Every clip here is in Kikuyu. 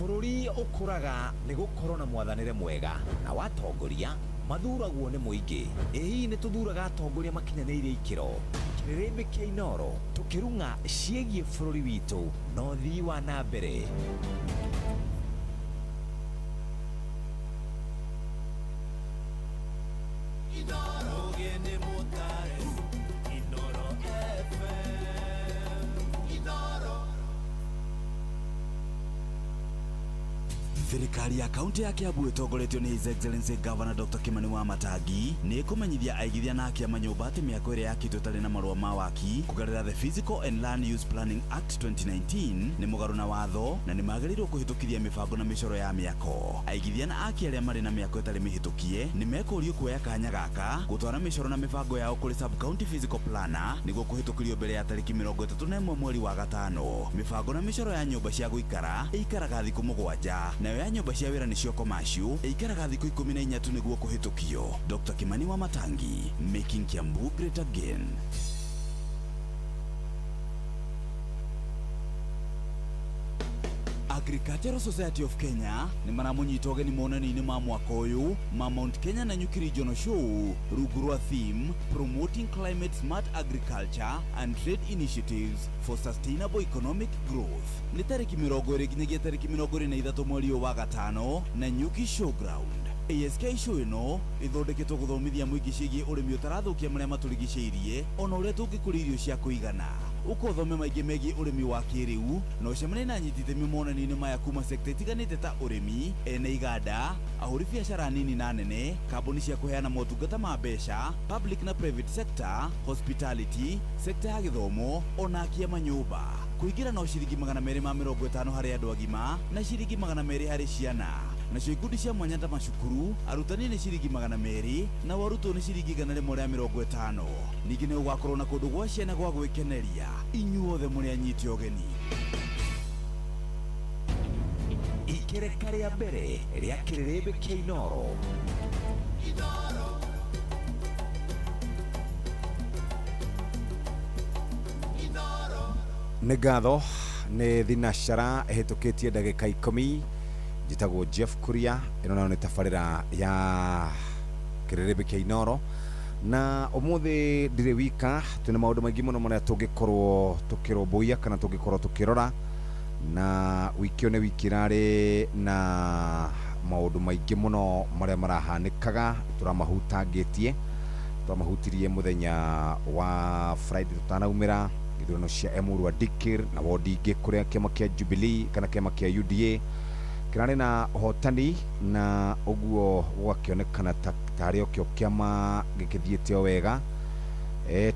Bũrũri ũkũraga nĩ gũkorwo na mwathanĩre mwega na watongoria mathuragwo nĩ mũingĩ. Ĩ hihi nĩ tũthuraga atongoria makinyanĩirie ikĩro? Kĩrĩrĩmbĩ kĩa Inooro tũkĩrung'a ciĩgiĩ bũrũri witũ na ũthii wa na mbere. Thirikari ya kaunti ya Kiambu ĩtongoretio nĩ His Excellency Governor Dr. Kimani Wamatangi nĩ ĩkũmenyithia aigithia na akia manyũmba atĩ mĩako ĩrĩa yakĩtwo ĩtarĩ na marũa ma waki kũgerera the Physical and Land Use Planning Act 2019 nĩ mũgarũ na watho na nĩ magĩrĩirwo kũhĩtũkithia mĩbango na mĩcoro ya mĩako. Aigithia na aki arĩa marĩ na mĩako ĩtarĩ mĩhĩtũkie nĩ mekũrio kuoya kanya gaka gũtwara mĩcoro na mĩbango yao kũrĩ sub county physical planner nĩguo kũhĩtũkĩrio mbere ya tarĩki 31 mweri wa gatano. Mĩbango na mĩcoro ya nyũmba cia gũikara ĩikaraga thikũ 7 nayo ya nyũmba cia wĩra nĩcio commercial ĩikaraga thikũ 13 tu nĩguo kũhĩtũkio. Dr. Kimani Wamatangi, making Kiambu great again. Agricultural Society of Kenya nĩ maramũnyita ũgeni monanio-inĩ ma mwaka ũyũ ma Mount Kenya na Nyuki Regional Show rungu rwa theme Promoting Climate Smart Agriculture and Trade Initiatives for Sustainable Economic Growth. Nĩ tarĩki 20 nginyagia tarĩki 23 mweri ũyũ wa gatano na Nyuki Showground. ASK show ĩno ĩthondeketwo gũthomithia mũingĩ ciĩgiĩ ũrĩmi ũtarathũkia marĩa matũrigicĩirie ona ũrĩa tũngĩkũria irio cia kũigana. Ũka ũthome maingĩ megiĩ ũrĩmi wa kĩrĩu na ũcemanie na anyiti itemi monanio-inĩ maya kuma sekta itiganĩte ta ũrĩmi, ene iganda, ahũri biacara nini na nene, kambuni cia kũheana motungata ma mbeca, public na private sector, hospitality, sekta ya gĩthomo ona akia manyũmba. Kũingĩra no ciringi 250 harĩ andũ agima na ciringi 200 harĩ ciana. Nacio ikundi cia mwanya ta macukuru, arutani nĩ ciringi 200 na arutwo nĩ ciringi 150. Ningĩ nĩ gũgakorwo na kũndũ gwa ciana gwa gwĩkeneria. Inyuothe mũrĩ anyiti ũgeni. Ikereka rĩa mbere rĩa kĩrĩrĩmbĩ kĩa Inooro. Nĩ ngatho nĩ thinacara ĩhĩtũkĩtie ndagĩka 10. Njĩtagwo Jeff Kuria, ĩno nayo nĩ tabarĩra ya kĩrĩrĩmbĩ kĩa Inooro na ũmũthĩ ndirĩ wika, twĩna maũndũ maingĩ mũno marĩa tũngĩkorwo tũkĩrũmbũiya kana tũngĩkorwo tũkĩrora, na wiki ĩyo nĩ wiki ĩrarĩ na maũndũ maingĩ mũno marĩa marahanĩkaga tũramahutangĩtie. Twamahutirie mũthenya wa Friday tũtanaumĩra ithurano cia Emurua Dikir na wodi ingĩ kũrĩa kĩama kĩa Jubilee kana kĩama kĩa UDA kĩrarĩ na ũhotani, na ũguo gũgakĩonekana tarĩ okĩo kĩama gĩkĩthiĩte o wega.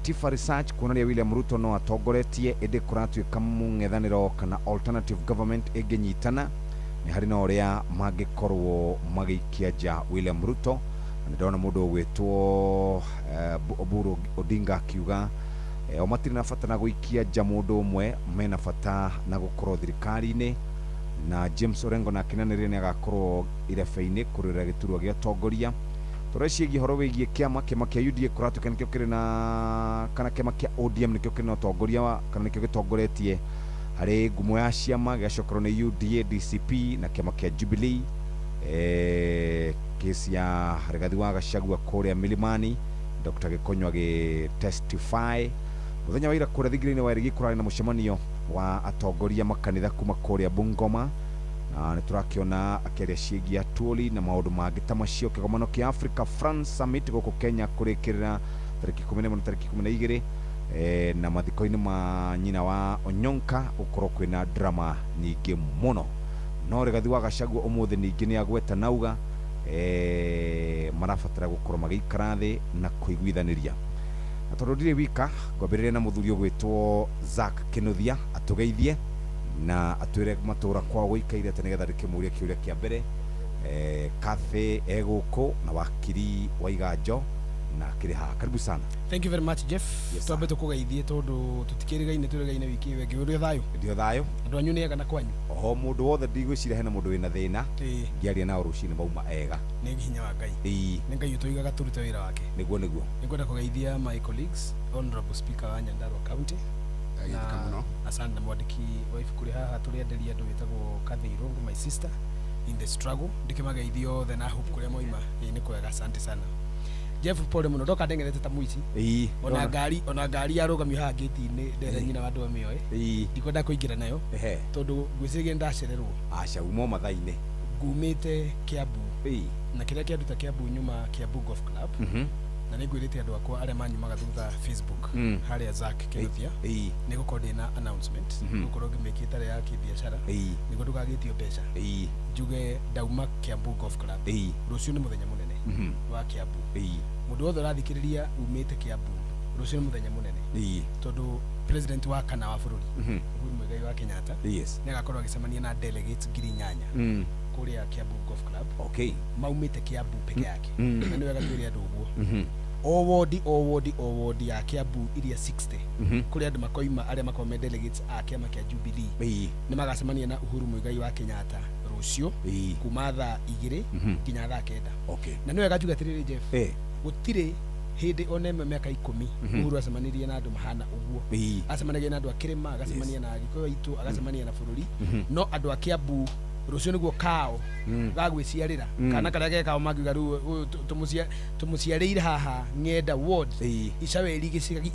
Tifa Research kuonania William Ruto no atongoretie, ĩndĩ kũratuĩka mũng'ethanĩro kana alternative government ĩngĩnyitana nĩ harĩ na ũrĩa mangĩkorwo magĩikia nja William Ruto. Na nĩ ndona mũndũ ũgwĩtwo Oburu Odinga akiuga o matirĩ na bata na gũikia nja mũndũ ũmwe, mena bata na gũkorwo thirikari-inĩ. Na James Orengo nake nanĩrĩre nĩ agakorwo irebe-inĩ kũrũĩrĩra gĩturwa gĩa ũtongoria. Tũrĩa ciĩgiĩ ũhoro wĩgiĩ kĩama kĩa UDA kũratuĩka nĩkĩo kĩrĩ na kana kĩama kĩa ODM nĩkĩo kĩrĩ na ũtongoria kana nĩkĩo gĩtongoretie harĩ ngumo ya ciama, gĩgacokerwo nĩ UDA, DCP na kĩama kĩa Jubilee. Kesi ya Rigathi wa Gachagua kũrĩa Milimani, Dr. Gĩkonyo agĩ-testify mũthenya wa ira kũrĩa thingira-inĩ wa Erigi kũrarĩ na mũcemanio wa atongoria makanitha kuma kũrĩa Bungoma, na nĩ tũrakĩona akĩaria ciĩgiĩ atuoli na maũndũ mangĩ ta macio. Kĩgomano kĩa Africa France Summit gũkũ Kenya kũrĩkĩrĩra tarĩki 11 na tarĩki 12, na mathiko-inĩ ma nyina wa Onyonka gũkorwo kwĩna drama nyingĩ mũno. No Rigathi wa Gachagua ũmũthĩ ningĩ nĩ agweta nauga marabatara gũkorwo magĩikara thĩ na kũiguithanĩria. Na tondũ ndirĩ wika, ngwambĩrĩria na mũthuri ũgwĩtwo Zack Kinuthia atũgeithie na atwĩre matũra kwao gũikaire atĩ nĩgetha ndĩkĩmũrie kĩũria kĩa mbere. Kathy egũkũ na wakiri wa Iganjo na akĩrĩ haha. Karibu sana. Thank you very much, Jeff. Yes, Twambe tũkũgeithie tondũ tũtikĩrĩgaine, tũrĩgaine wiki ĩyo ĩngĩ. Ũrĩ thayũ? Ndio thayũ. Andũ anyu nĩ ega na kwanyu? Oho mũndũ wothe ndigwĩciria hena mũndũ wĩna thĩna. Ngĩaria nao rũcinĩ mauma ega. Nĩ hinya wa Ngai. Nĩ Ngai ũtũigaga tũrute wĩra wake. Nĩguo nĩguo. Nĩngwenda kũgeithia my colleagues, Honorable Speaker wa Nyandarua County. Ndagĩthika mũno. Asante na mwandĩki wa ibuku rĩ haha tũrĩenderia andũ wĩtagwo Kathy Irungu, my my sister in the struggle. Ndĩkĩmageithie othe na hope kũrĩa moima. Ĩĩ, nĩ kwega, asante sana Jeff, pole mũno, ndoka ndengerete ta mũici. Ona ngari yarũgamio haha gate-inĩ ndere nyina wa andũ amĩoe. Ndikwenda kũingĩra nayo tondũ ngwĩciria ndacererwo. Aca, uma mathaa-inĩ. Ngumĩte Kiambu na kĩrĩa kĩanduta Kiambu, nyuma Kiambu Golf Club, na nĩ ngwĩrĩte andũ akwa arĩa manyumaga thutha Facebook harĩa Zack Kĩnuthia nĩ gũkorwo ndĩna announcement, gũkorwo ngĩmĩkĩte ĩtarĩ ya kĩbiacara nĩguo ndũgagĩtio mbeca. Njuge ndauma Kiambu Golf Club. Rũciũ nĩ mũthenya mũnene wa Kiambu. Mũndũ wothe ũrathikĩrĩria umĩte Kiambu, rũciũ nĩ mũthenya mũnene tondũ president wa kana wa bũrũri, Uhuru Muigai wa Kenyatta, nĩ agakorwo agĩcemania na delegates 8,000 kũrĩa Kiambu Golf Club maumĩte Kiambu peke yake. Na nĩ wega twĩre andũ ũguo, o wodi, o wodi, o wodi ya Kiambu iria 60, kũrĩa andũ makoima arĩa makorwo me delegates a kĩama kĩa Jubilee nĩ magacemania na Uhuru Muigai wa Kenyatta rũciũ kuma thaa 2 nginya thaa 9. Na nĩ wega njuge atĩrĩrĩ, Jeff, gũtirĩ hĩndĩ ona ĩmwe mĩaka 10 Uhuru acemanirie na andũ mahana ũguo. Acemanagia na andũ a kĩrĩma, agacemania na Agĩkũyũ aitũ, agacemania na bũrũri, no andũ a Kiambu rũciũ nĩguo kao ga gwĩciarĩra kana karĩa gekao mangiuga rĩu ũyũ tũmũciarĩire haha Ng'enda ward, Icaweri,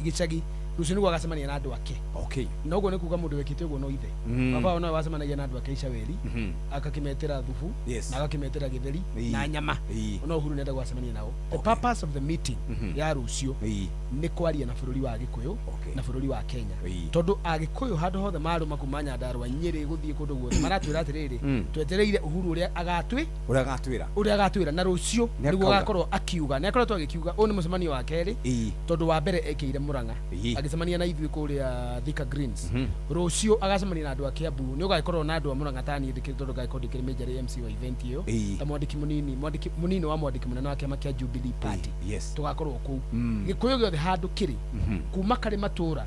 gĩcagi, rũciũ nĩguo agacemania na andũ ake. Na ũguo nĩ kuga mũndũ wĩkĩte ũguo no ithe. Baba wao nowe wacemanagia na andũ ake Icaweri, agakĩmetĩra thubu na agakĩmetĩra gĩtheri na nyama. No Uhuru nĩenda gwacemania nao. The purpose of the meeting ya rũciũ nĩ kwaria na bũrũri wa Gĩkũyũ na bũrũri wa Kenya, tondũ Agĩkũyũ handũ hothe marũma kuma Nyandarũa, Nyĩrĩ, gũthiĩ kũndũ guothe maratwĩra atĩrĩrĩ, twetereire Uhuru ũrĩa agatwĩ Ũrĩa agatwĩra. Ũrĩa agatwĩra na rũciũ Nĩ nĩguo akauga. agakorwo akiuga. Nĩ akoretwo agĩkiuga ũyũ nĩ mũcemanio wa kerĩ, tondũ wa mbere ekĩire Mũrang'a, agĩcemania na ithuĩ kũrĩa Thika Greens. Rũciũ agacemania na andũ a Kiambu. Nĩ ũgagĩkorwo na andũ a Mũrang'a ta niĩ ndĩkĩrĩ, tondũ ngagĩkorwo ndĩkĩrĩ major MC wa event ĩyo ta mwandĩki mũnini, mwandĩki mũnini wa mwandĩki mũnene wa kĩama kĩa Jubilee Party. Tũgakorwo kũu. Gĩkũyũ gĩothe handũ kĩrĩ, kuma karĩ matũra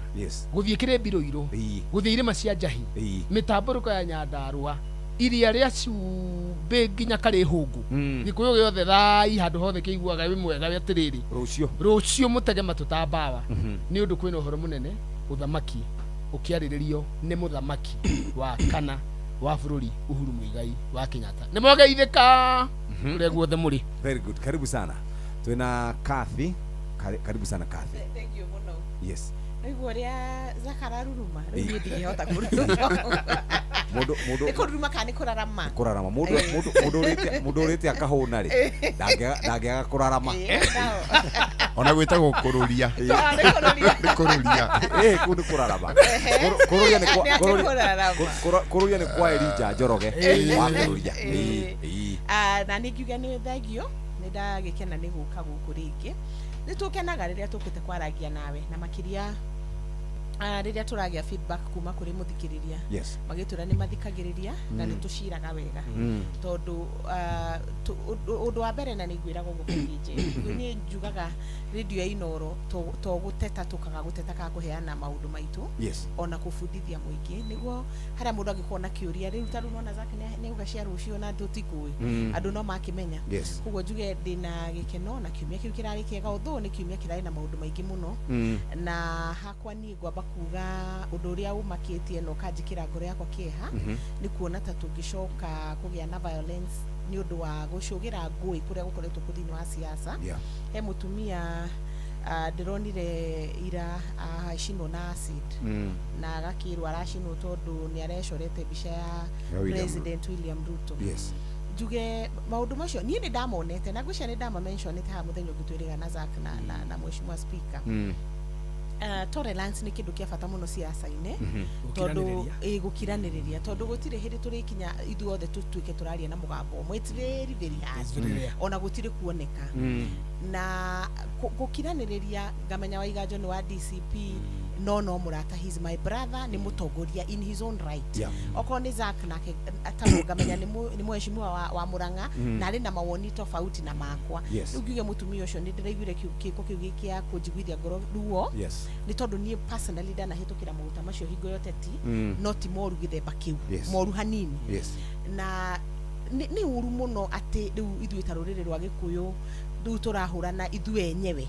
gũthiĩ kĩrĩ mbirũirũ, gũthiĩ irĩma cia Njahi, mĩtambũrũko ya Nyandarũa, iria rĩa Cumbĩ nginya karĩ hũngũ, Gĩkũyũ gĩothe thai handũ hothe kĩiguaga wĩ mwega wĩ atĩrĩrĩ, Rũciũ. Rũciũ mũtege matũ ta mbawa, nĩ ũndũ kwĩna ũhoro mũnene, ũthamaki ũkĩarĩrĩrio nĩ mũthamaki wa kana wa bũrũri, Uhuru Muigai wa Kenyatta. Nĩ mwageithĩka kũrĩa guothe mũrĩ. Very good, karibu sana. Twĩna Kathy. Karibu sana, Kathy. Thank you mũno. Naigua ũrĩa Zakararuruma rĩu, niĩ ndingĩhota kũruruma. Mũndũ Nĩ kũruruma kana nĩ kũrarama? Kũrarama. Mũndũ ũrĩte akahũna rĩ, ndangĩaga kũrarama. Ĩĩ, nao. Ona gwĩtagwo kũrũria. Ah, nĩ kũrũria. Nĩ kũrũria. Ĩ, kũu nĩ kũrarama. Kũrũria nĩ Nĩ atĩ kũrarama. Kũrũria nĩ kwa Elija Njoroge wa kũrũria. Ĩĩ. Ah, na nĩ ngiuga nĩ thengio, nĩ ndagĩkena nĩ gũka gũkũ rĩngĩ. Nĩ tũkenaga rĩrĩa tũkĩte kwaragia nawe, na makĩria rĩrĩa tũragĩa feedback kuma kũrĩ mũthikĩrĩria magĩtwĩra nĩ mathikagĩrĩria na nĩ tũciraga wega, tondũ ũndũ wa mbere, na nĩ ngwĩraga ũguo kaingĩ, nje niĩ njugaga rĩndio ya Inoro to gũteta tũkaga gũteta kana kũheana maũndũ maitũ, ona kũbundithia mũingĩ, nĩguo harĩa mũndũ angĩkorwo na kĩũria rĩu ta rĩu nona zake nĩ auga cia rũciũ na tũtikũĩ, andũ no makĩmenya. Koguo njuge ndĩna gĩkeno na kiumia kĩu kĩrarĩ kĩega, although nĩ kiumia kĩrarĩ na maũndũ maingĩ mũno. Na hakwa niĩ ngwamba kuga ũndũ ũrĩa ũmakĩtie na ũkanjĩkĩra ngoro yakwa kĩeha nĩ kuona ta tũngĩcoka kũgĩa na violence nĩ ũndũ wa gũcũgĩra ngũĩ kũrĩa gũkoretwo kũ thĩinĩ wa siasa. He mũtumia ndĩronire ira acinwo na acid na agakĩrwo aracinwo tondũ nĩ arecorete mbica ya Ya William. President William Ruto. Njuge maũndũ macio niĩ nĩ ndamonete na ngwĩciria nĩ ndamamentionĩte haha mũthenya ũngĩ twĩrĩga na Zack na mheshimiwa speaker. Tolerance nĩ kĩndũ kĩa bata mũno siasa-inĩ, tondũ Gũkiranĩrĩria. ĩ, gũkiranĩrĩria, tondũ gũtirĩ hĩndĩ tũrĩkinya ithuothe tũtuĩke tũraria na mũgambo ũmwe. It's very very hard. It's very rare. Ona gũtirĩ kuoneka na gũkiranĩrĩria. Ngamenya Waiganjo nĩ wa DCP, no mũrata, he's my brother, nĩ mũtongoria in his own right. Okorwo nĩ Zack nake atagwo, ngamenya nĩ mheshimiwa wa Murang'a na arĩ na mawoni tofauti na makwa. Rĩu ngiuge mũtumia ũcio nĩ ndĩraiguire kĩko kĩu gĩ kĩa kũnjiguithia ngoro ruo, nĩ tondũ niĩ personally ndanahĩtũkĩra maguta macio hingo ya ũteti, no ti moru gĩthemba kĩu, moru hanini. Na nĩ ũru mũno atĩ rĩu ithuĩ ta rũrĩrĩ rwa Gĩkũyũ Rĩu tũrahũrana ithuĩ enyewe.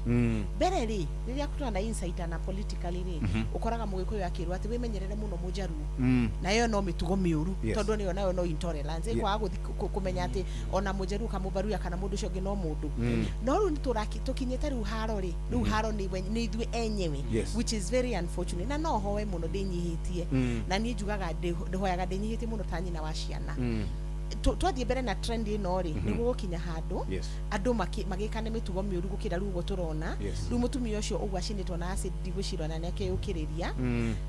Mbere rĩ, rĩrĩa twana insight na politically rĩ, ũkoraga Mũgĩkũyũ akĩrwo atĩ wĩmenyerere mũno Mũjaruo, na ĩyo no mĩtugo mĩũru, tondũ nĩyo nayo no intolerance, ĩkwaga kũmenya atĩ ona Mũjaruo kamũbaruya kana mũndũ ũcio ũngĩ no mũndũ. No rĩu tũkinyĩte rĩu haro rĩ, rĩu haro nĩ ithuĩ enyewe, which is very unfortunate. Na no hoe mũno ndĩnyihĩtie, na niĩ njugaga ndĩhoyaga ndĩnyihĩtie mũno ta nyina wa ciana. Twathiĩ mbere na trend ĩno rĩ, nĩ gũgũkinya handũ andũ magĩkane mĩtugo mĩũru gũkĩra rĩu ũguo tũrona. Rĩu mũtumia ũcio ũguo acinĩtwo na acid ndigwĩciria ona nĩakeyũkĩrĩria.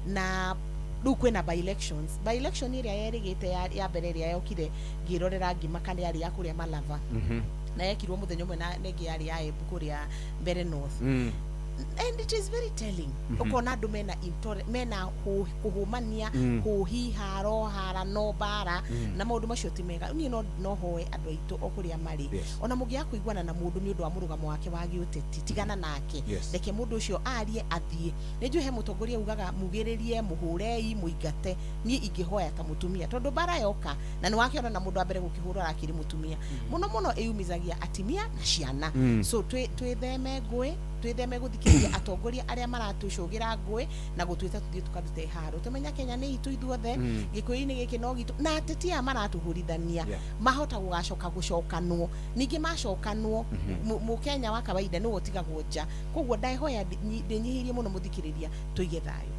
Na rĩu kwĩna by elections, by election ĩrĩa yerĩgĩte ya mbere ĩrĩa yokire ngĩrorera ngĩmaka nĩ yarĩ ya kũrĩa Malava, na yekirwo mũthenya ũmwe na ĩngĩ yarĩ ya Embu kũrĩa Mbere North. And it is very telling. Ũkona andũ mena mena kũhũmania, hũhi, haro, harano, mbara, na maũndũ macio ti mega. Niĩ no hoe andũ aitũ o kũrĩa marĩ, ona mũngĩaga kũiguana na mũndũ nĩ ũndũ wa mũrũgamo wake wa gĩũteti, tigana nake, reke mũndũ ũcio arie athiĩ. Nĩ njũĩ he mũtongoria ugaga mugĩrĩrie, mũhũrei, mũingate. Niĩ ingĩhoya ta mũtumia, tondũ mbara yoka na nĩ wakĩona na mũndũ wa mbere gũkĩhũrwo arakĩrĩ mũtumia, mũno mũno ĩyumizagia atimia na ciana. So twĩtheme ngũĩ, twĩtheme gũthikĩrĩria atongoria arĩa maratũcũgĩra ngũĩ na gũtwĩta tũthiĩ tũkarute haro. Tũmenya Kenya nĩ itũ ithuothe, Gĩkũyũ-inĩ gĩkĩ no gitũ, na ateti aya maratũhũrithania mahota gũgacoka gũcokanwo. Ningĩ macokanwo, Mũkenya wa kawaida nĩwe ũtigagwo nja. Koguo ndahoya ndĩnyihĩrie mũno mũthikĩrĩria, tũige thayũ.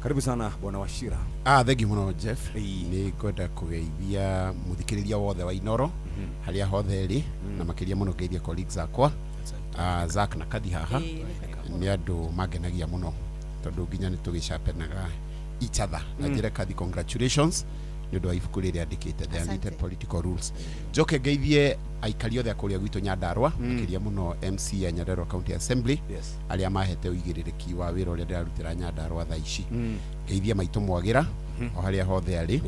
Karibu sana Bwana Wachira. Thank you mũno Jeff. Nĩ ngwenda kũgeithia mũthikĩrĩria wothe wa Inoro harĩa hothe ĩrĩ, na makĩria mũno ngeithia colleagues akwa, Zack na Kathi haha. Nĩ andũ mangenagia mũno tondũ nginya nĩ tũgĩcapenaga each other. Na njĩre Kathi congratulations nĩ ũndũ wa ibuku rĩrĩa andĩkĩte, The Unwritten Political Rules. Njoke ngeithie aikari othe a kũrĩa gwitũ Nyandarua, makĩria mũno MC ya Nyandarua County Assembly, arĩa mahete ũigĩrĩrĩki wa wĩra ũrĩa ndĩrarutĩra Nyandarua thaa ici. Ngeithie maitũ Mwagira o harĩa hothe arĩ.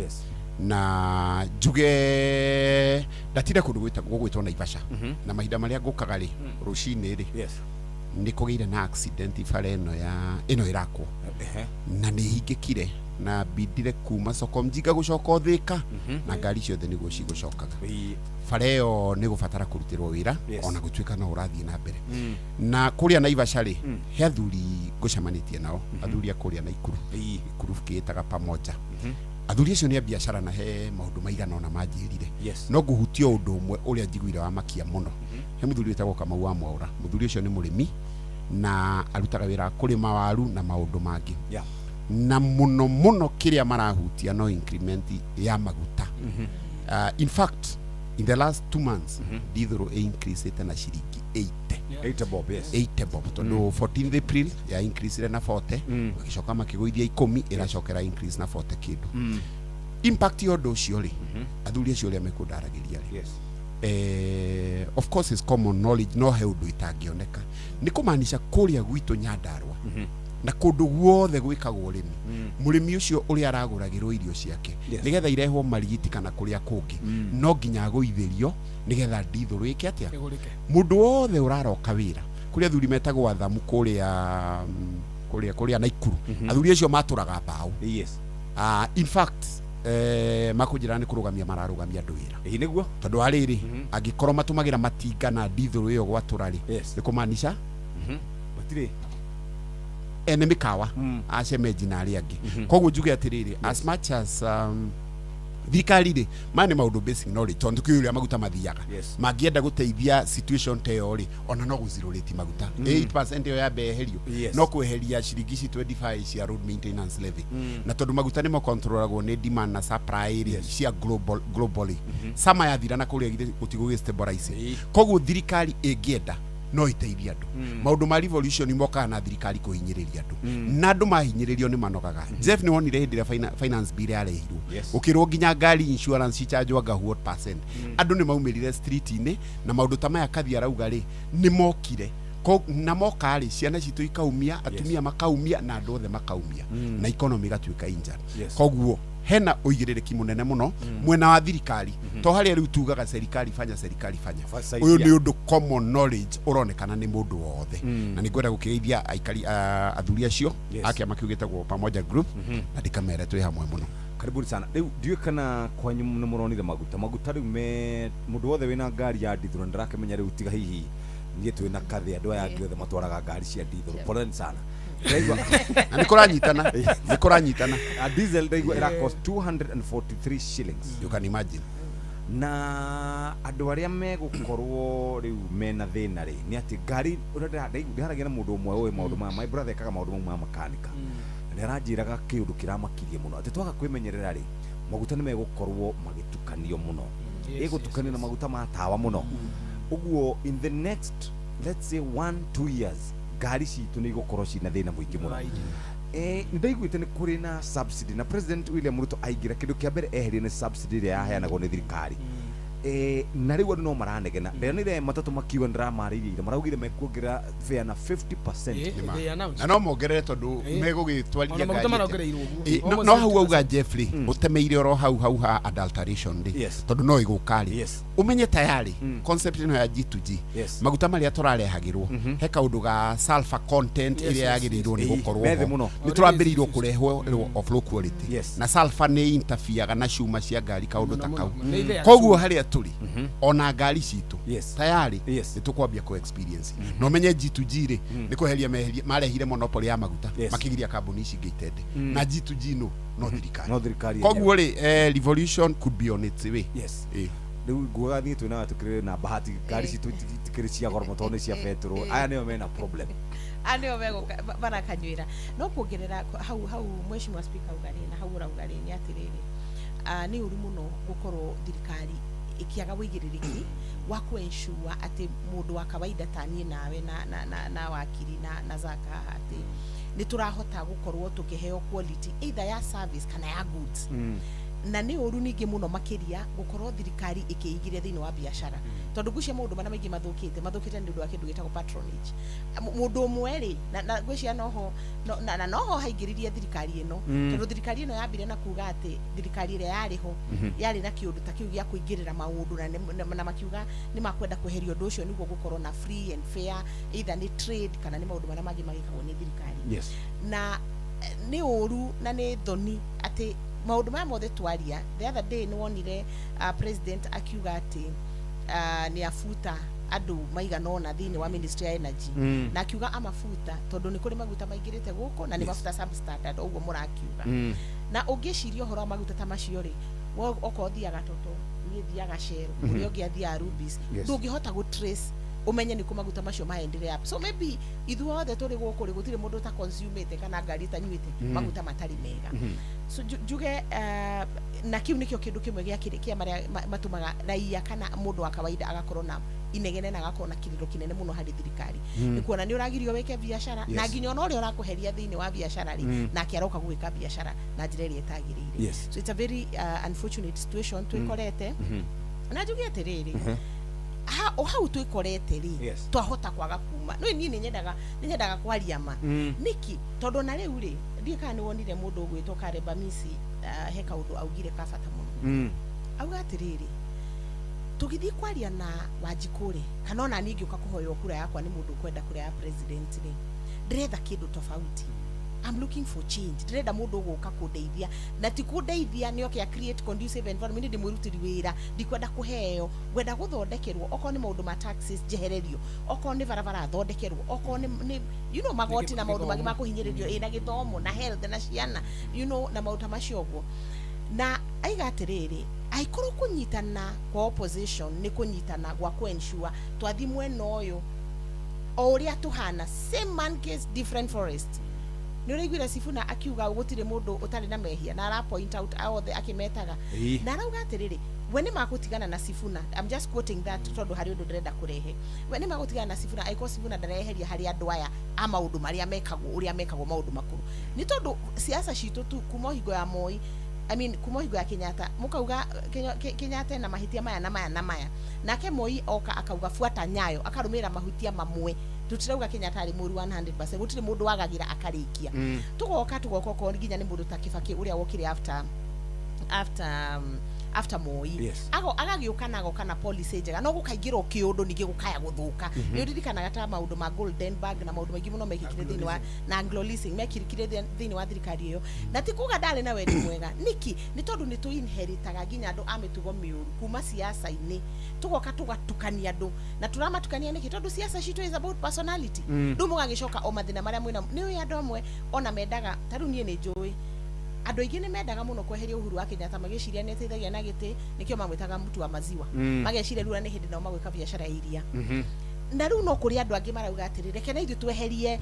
Na njuge ndatire kũndũ gũgwĩtwo Naivasha, na mahinda marĩa ngũkaga rĩ, rũcinĩ rĩ, nĩ kũgĩire na accident bara ĩno ya ĩno ĩrakwo, na nĩ hingĩkire na bindire kuma soko mjinga gũcoka Thika, na ngari ciothe nĩguo cigũcokaga. Bara ĩyo nĩ gũbatara kũrutĩrwo wĩra, ona gũtuĩka no ũrathiĩ na mbere. Na kũrĩa Naivasha rĩ, he athuri ngũcemanĩtie nao, athuri a kũrĩa Naikuru, gĩkuru kĩĩtaga Pamoja. Athuri acio nĩ a biacara na he maũndũ maigana ũna manjĩrire. No ngũhutia ũndũ ũmwe ũrĩa njiguire wa makia mũno. He mũthuri wĩtagwo Kamau wa Mwaũra. Mũthuri ũcio nĩ mũrĩmi na arutaga wĩra kũrĩma waru na maũndũ mangĩ. Na mũno mũno kĩrĩa marahutia no increment ya maguta. In fact, in the last 2 months, ndithũrũ ĩ-increasĩte na ciringi 80. 80 bob, yes. 80 bob. Tondũ 14th April ya increase na 40, magĩcoka makĩgũithia 10, ĩracokera increase na 40 kĩndũ. Impact ya ũndũ ũcio rĩ, athuri acio ũrĩa mekũndaragĩria rĩ, of course is common knowledge, no he ũndũ itangĩoneka. Nĩ kũmaanisha kũrĩa gwitũ Nyandarua, na kũndũ guothe gwĩkagwo ũrĩmi, mũrĩmi ũcio ũrĩa aragũragĩrwo irio ciake, nĩgetha irehwo marigiti kana kũrĩa kũngĩ, no nginya agũithĩrio nĩgetha ndithũrũ ĩke atĩa. Mũndũ wothe ũraroka wĩra kũrĩa athuri metagwo athamu kũrĩa kũrĩa kũrĩa Naikuru, athuri acio matũraga mbaũ. In fact, makũnjĩra nĩ kũrũgamia mararũgamia andũ wĩra. Nĩguo tondũ wa rĩrĩ, angĩkorwo matũmagĩra matinga na ndithũrũ ĩyo gwatũra rĩ, nĩ kũmaanisha matirĩ ene mĩkawa acemenji na arĩa angĩ. Koguo njuge atĩrĩrĩ, as much as thirikari rĩ, maya nĩ maũndũ basic knowledge, tondũ kĩũĩ ũrĩa maguta mathiaga. Mangĩenda gũteithia situation ta ĩyo rĩ, ona no gũzirũrĩti maguta 8% ĩyo yambe yeherio, no kweheria ciringi ici 25 cia road maintenance levy. Na tondũ maguta nĩmo controlagwo nĩ demand na supply rĩ, cia globally, sama yathira na kũrĩa gũtigũgĩ stabilize. Koguo thirikari ĩngĩenda no iteithie andũ. Maũndũ ma revolution mokaga na thirikari kũhinyĩrĩria andũ, na andũ mahinyĩrĩrio nĩ manogaga. Jeff, nĩ wonire hĩndĩ ĩrĩa finance bill yarehirwo, ũkĩrwo nginya ngari insurance ichanjwo anga what percent, andũ nĩ maumĩrire street-inĩ na maũndũ ta maya Kathi arauga rĩ, nĩ mokire. Na moka rĩ, ciana citũ ikaumia, atumia makaumia, na andũ othe makaumia, na economy ĩgatuĩka injured. Koguo hena ũigĩrĩrĩki mũnene mũno mwena wa thirikari, to harĩa rĩu tugaga serikali fanya, serikali fanya. Ũyũ nĩ ũndũ common knowledge ũronekana nĩ mũndũ wothe. Na nĩ ngwenda gũkĩgeithia aikari athuri acio a kĩama kĩu gĩtagwo Pamoja Group, na ndikamere twĩ hamwe mũno. Karibuni sana. Rĩu ndiũĩ kana kwanyu nĩ mũronire maguta. Maguta rĩu me mũndũ wothe wĩna ngari ya ndithũrũ ndĩrakĩmenya rĩu tiga hihi Niĩ twĩ na kathi andũ aya angĩ othe matwaraga ngari cia diesel. Poleni sana. Na nĩkũranyitana. Nĩkũranyitana. A diesel ndaigua ĩra cost 243 shillings. You can imagine. Na andũ arĩa megũkorwo rĩu mena thĩna rĩ nĩ atĩ ngari ũrĩa ndĩharagia na mũndũ ũmwe ũĩ maũndũ maya, my brother ekaga maũndũ mau ma makanika, na nĩaranjĩraga kĩũndũ kĩramakirie mũno atĩ twaga kwĩmenyerera rĩ maguta nĩ megũkorwo magĩtukanio mũno, ĩgũtukanio na maguta ma tawa mũno. Ũguo in the next, let's say, 1-2 years ngari citũ nĩ igũkorwo cina thĩna mũingĩ mũno. Nĩndaiguĩte nĩ kũrĩ na subsidy na President William Ruto aingĩra kĩndũ kĩa mbere eherie nĩ subsidy ĩrĩa yaheanagwo nĩ thirikari. Na rĩu andũ no maranegena. Ndĩronire matatũ makiuga nĩndĩramarĩirie ira, maraugire mekuongerera fare na 50%. Na no mongerere tondũ megũgĩtwarithia ngari. No hau auga Jeffrey ũtemeire oro hau hau ha adulteration rĩ, tondũ no ĩgũka rĩ. Ũmenye tayari concept ĩno ya G2G, maguta marĩa tũrarehagĩrwo he kaũndũ ga sulfur content ĩrĩa yagĩrĩirwo nĩ gũkorwo ho, nĩ tũrambĩrĩirwo kũrehwo of low quality, na sulfur nĩ interfereaga na cuma cia ngari kaũndũ ta kau. Koguo harĩa tũrĩ ona ngari citũ tayari nĩ tũkwambia kũ experience. Na ũmenye G2G rĩ nĩ kweheria marehire monopoly ya maguta, makĩgiria kambuni ici ingĩ itende, na G2G no thirikari. Koguo rĩ revolution could be on its way. Rĩu nguaga niĩ twĩna tũkĩrĩ na bahati ngari citũ itikĩrĩ cia goro tondũ nĩ cia betũrũ. Aya nĩo mena problem, aya nĩo megũka barakanyuĩra. No kuongerera hau hau mheshimiwa speaker auga rĩ na hau ũrauga rĩ nĩ atĩrĩrĩ, nĩ ũru mũno gũkorwo thirikari ĩkĩaga wĩigĩrĩrĩki wa kũ-ensure atĩ mũndũ wa kawaida ta niĩ nawe na wakiri na Zaka haha atĩ nĩ tũrahota gũkorwo tũkĩheo quality either ya service kana ya goods. Na nĩ ũru ningĩ mũno makĩria gũkorwo thirikari ĩkĩingĩria thĩinĩ wa biacara, tondũ ngwĩciria maũndũ marĩa maingĩ mathũkĩte nĩ ũndũ wa kĩndũ gĩtagwo patronage. Mũndũ ũmwe rĩ na ngwĩciria noho na noho haingĩririe thirikari ĩno, tondũ thirikari ĩno yambire na kuga atĩ thirikari ĩrĩa yarĩ ho yarĩ na kĩũndũ ta kĩu gĩa kũingĩrĩra maũndũ, na makiuga nĩ makwenda kweheria ũndũ ũcio nĩguo gũkorwo na free and fair either nĩ trade kana nĩ maũndũ marĩa mangĩ magĩkagwo nĩ thirikari. Na nĩ ũru na nĩ thoni atĩ maũndũ maya mothe twaria. The other day nĩ wonire president akiuga atĩ nĩ abuta andũ maigana ũna thĩinĩ wa ministry ya energy, na akiuga amabuta tondũ nĩ kũrĩ maguta maingĩrĩte gũkũ na nĩ mabuta substandard ũguo mũrakiuga. Na ũngĩciria ũhoro wa maguta ta macio rĩ, okorwo thiaga Toto, niĩ thiaga Shell, ũrĩa ũngĩ athiaga Rubis, ndũngĩhota gũ trace umenye nĩ kũ maguta macio maendire up. So maybe ithuothe tũrĩ gũkũ rĩ gũtirĩ mũndũ ta consumete kana ngari ĩtanyuĩte maguta matarĩ mega. So njuge na kĩu nĩkĩo kĩndũ kĩmwe gĩa kĩa marĩa matũmaga raia kana mũndũ wa kawaida agakorwo na inegene na agakorwo na kĩrĩro kĩnene mũno harĩ thirikari. Nĩ kuona nĩ ũragirio wĩke biacara, na nginya ona ũrĩa ũrakũheria thĩinĩ wa biacara rĩ nake aroka gwĩka biacara na njĩra ĩrĩa ĩtagĩrĩire. So it's a very unfortunate situation twĩkorete. Na njuge atĩrĩrĩ, hau twĩkorete rĩ twahota kwaga kuma. No niĩ nĩ nyendaga kwaria ma nĩkĩ, tondũ na rĩu rĩ ndiĩ kana nĩ wonire mũndũ ũgwĩtwo Karemba Misi he kaũndũ augire ka bata mũno. Auga atĩrĩrĩ, tũgĩthiĩ kwaria na Wanjikũ rĩ, kana ona niĩ ngĩũka kũhoywo kura yakwa nĩ mũndũ ũkwenda kura ya president rĩ, ndĩretha kĩndũ tofauti. I'm looking for change. Ndĩrenda mũndũ ũgũka kũndeithia, na ti kũndeithia nĩ oke a create conducive environment. Ndĩ mwĩrutĩri wĩra, ndikwenda kũheo, ngwenda gũthondekerwo. Okorwo nĩ maũndũ ma taxes njehererio, okorwo nĩ barabara thondekerwo, okorwo nĩ you know magoti na maũndũ mangĩ ma kũhinyĩrĩrio, ĩ na gĩthomo na health na ciana, you know, na maũndũ ta macio ũguo. Na aiga atĩrĩrĩ, aikorwo kũnyitana kwa opposition nĩ kũnyitana gwa kũ-ensure twathi mwena ũyũ o ũrĩa tũhana, same monkeys different forest. Nĩ ũraiguire Sifuna akiuga gũtirĩ mũndũ ũtarĩ na mehia, na ara point out othe akĩmetaga, na arauga atĩrĩrĩ, we nĩ magũtigana na Sifuna. I'm just quoting that tondũ harĩ ũndũ ndĩrenda kũrehe. We nĩ magũtigana na Sifuna angĩkorwo Sifuna ndareheria harĩ andũ aya a maũndũ marĩa mekagwo ũrĩa mekagwo maũndũ makũrũ. Nĩ tondũ siasa citũ tu kuma hingo ya Moi, I mean kuma hingo ya Kenyatta, mũkauga Kenyatta na mahĩtia maya na maya na maya, nake Moi oka akauga fuata nyayo, akarũmĩrĩra mahĩtia mamwe. Tutirauga Kenyatta arĩ mũru 100%, gũtirĩ mũndũ wagagĩra akarĩkia. Tũgoka okorwo nginya nĩ mũndũ ta Kibaki ũrĩa wokire after After Moi. Ago agagĩũka na agoka na policy njega, no gũkaingĩra kĩũndũ ningĩ gũkaya gũthũka. Nĩ ũririkanaga ta maũndũ ma Goldenberg na maũndũ maingĩ mũno mekĩkire thĩinĩ wa na Anglo Leasing mekĩkire thĩinĩ wa thirikari ĩyo, na ti kuga ndarĩ na wendi mwega. Niki nĩ tondũ nĩ tũ inheritaga nginya andũ a mĩtugo mĩũru kuma siasa-inĩ, tũgoka tũgatukania andũ na tũramatukania nĩkĩ? Tondũ siasa citũ is about personality. Rĩu mũgagĩcoka o mathĩna marĩa mwĩna nĩ ũĩ andũ amwe ona mendaga, ta rĩu niĩ nĩ njũĩ andũ aingĩ nĩ mendaga mũno kweheria Uhuru wa Kenyatta, magĩciria nĩ ateithagia na gĩtĩ, nĩkĩo mamwĩtaga mtu wa maziwa. Mageciria rĩu nĩ hĩndĩ nao magwĩka biacara ya iria. Na rĩu no kũrĩ andũ angĩ marauga atĩrĩ, reke na ithuĩ tweherie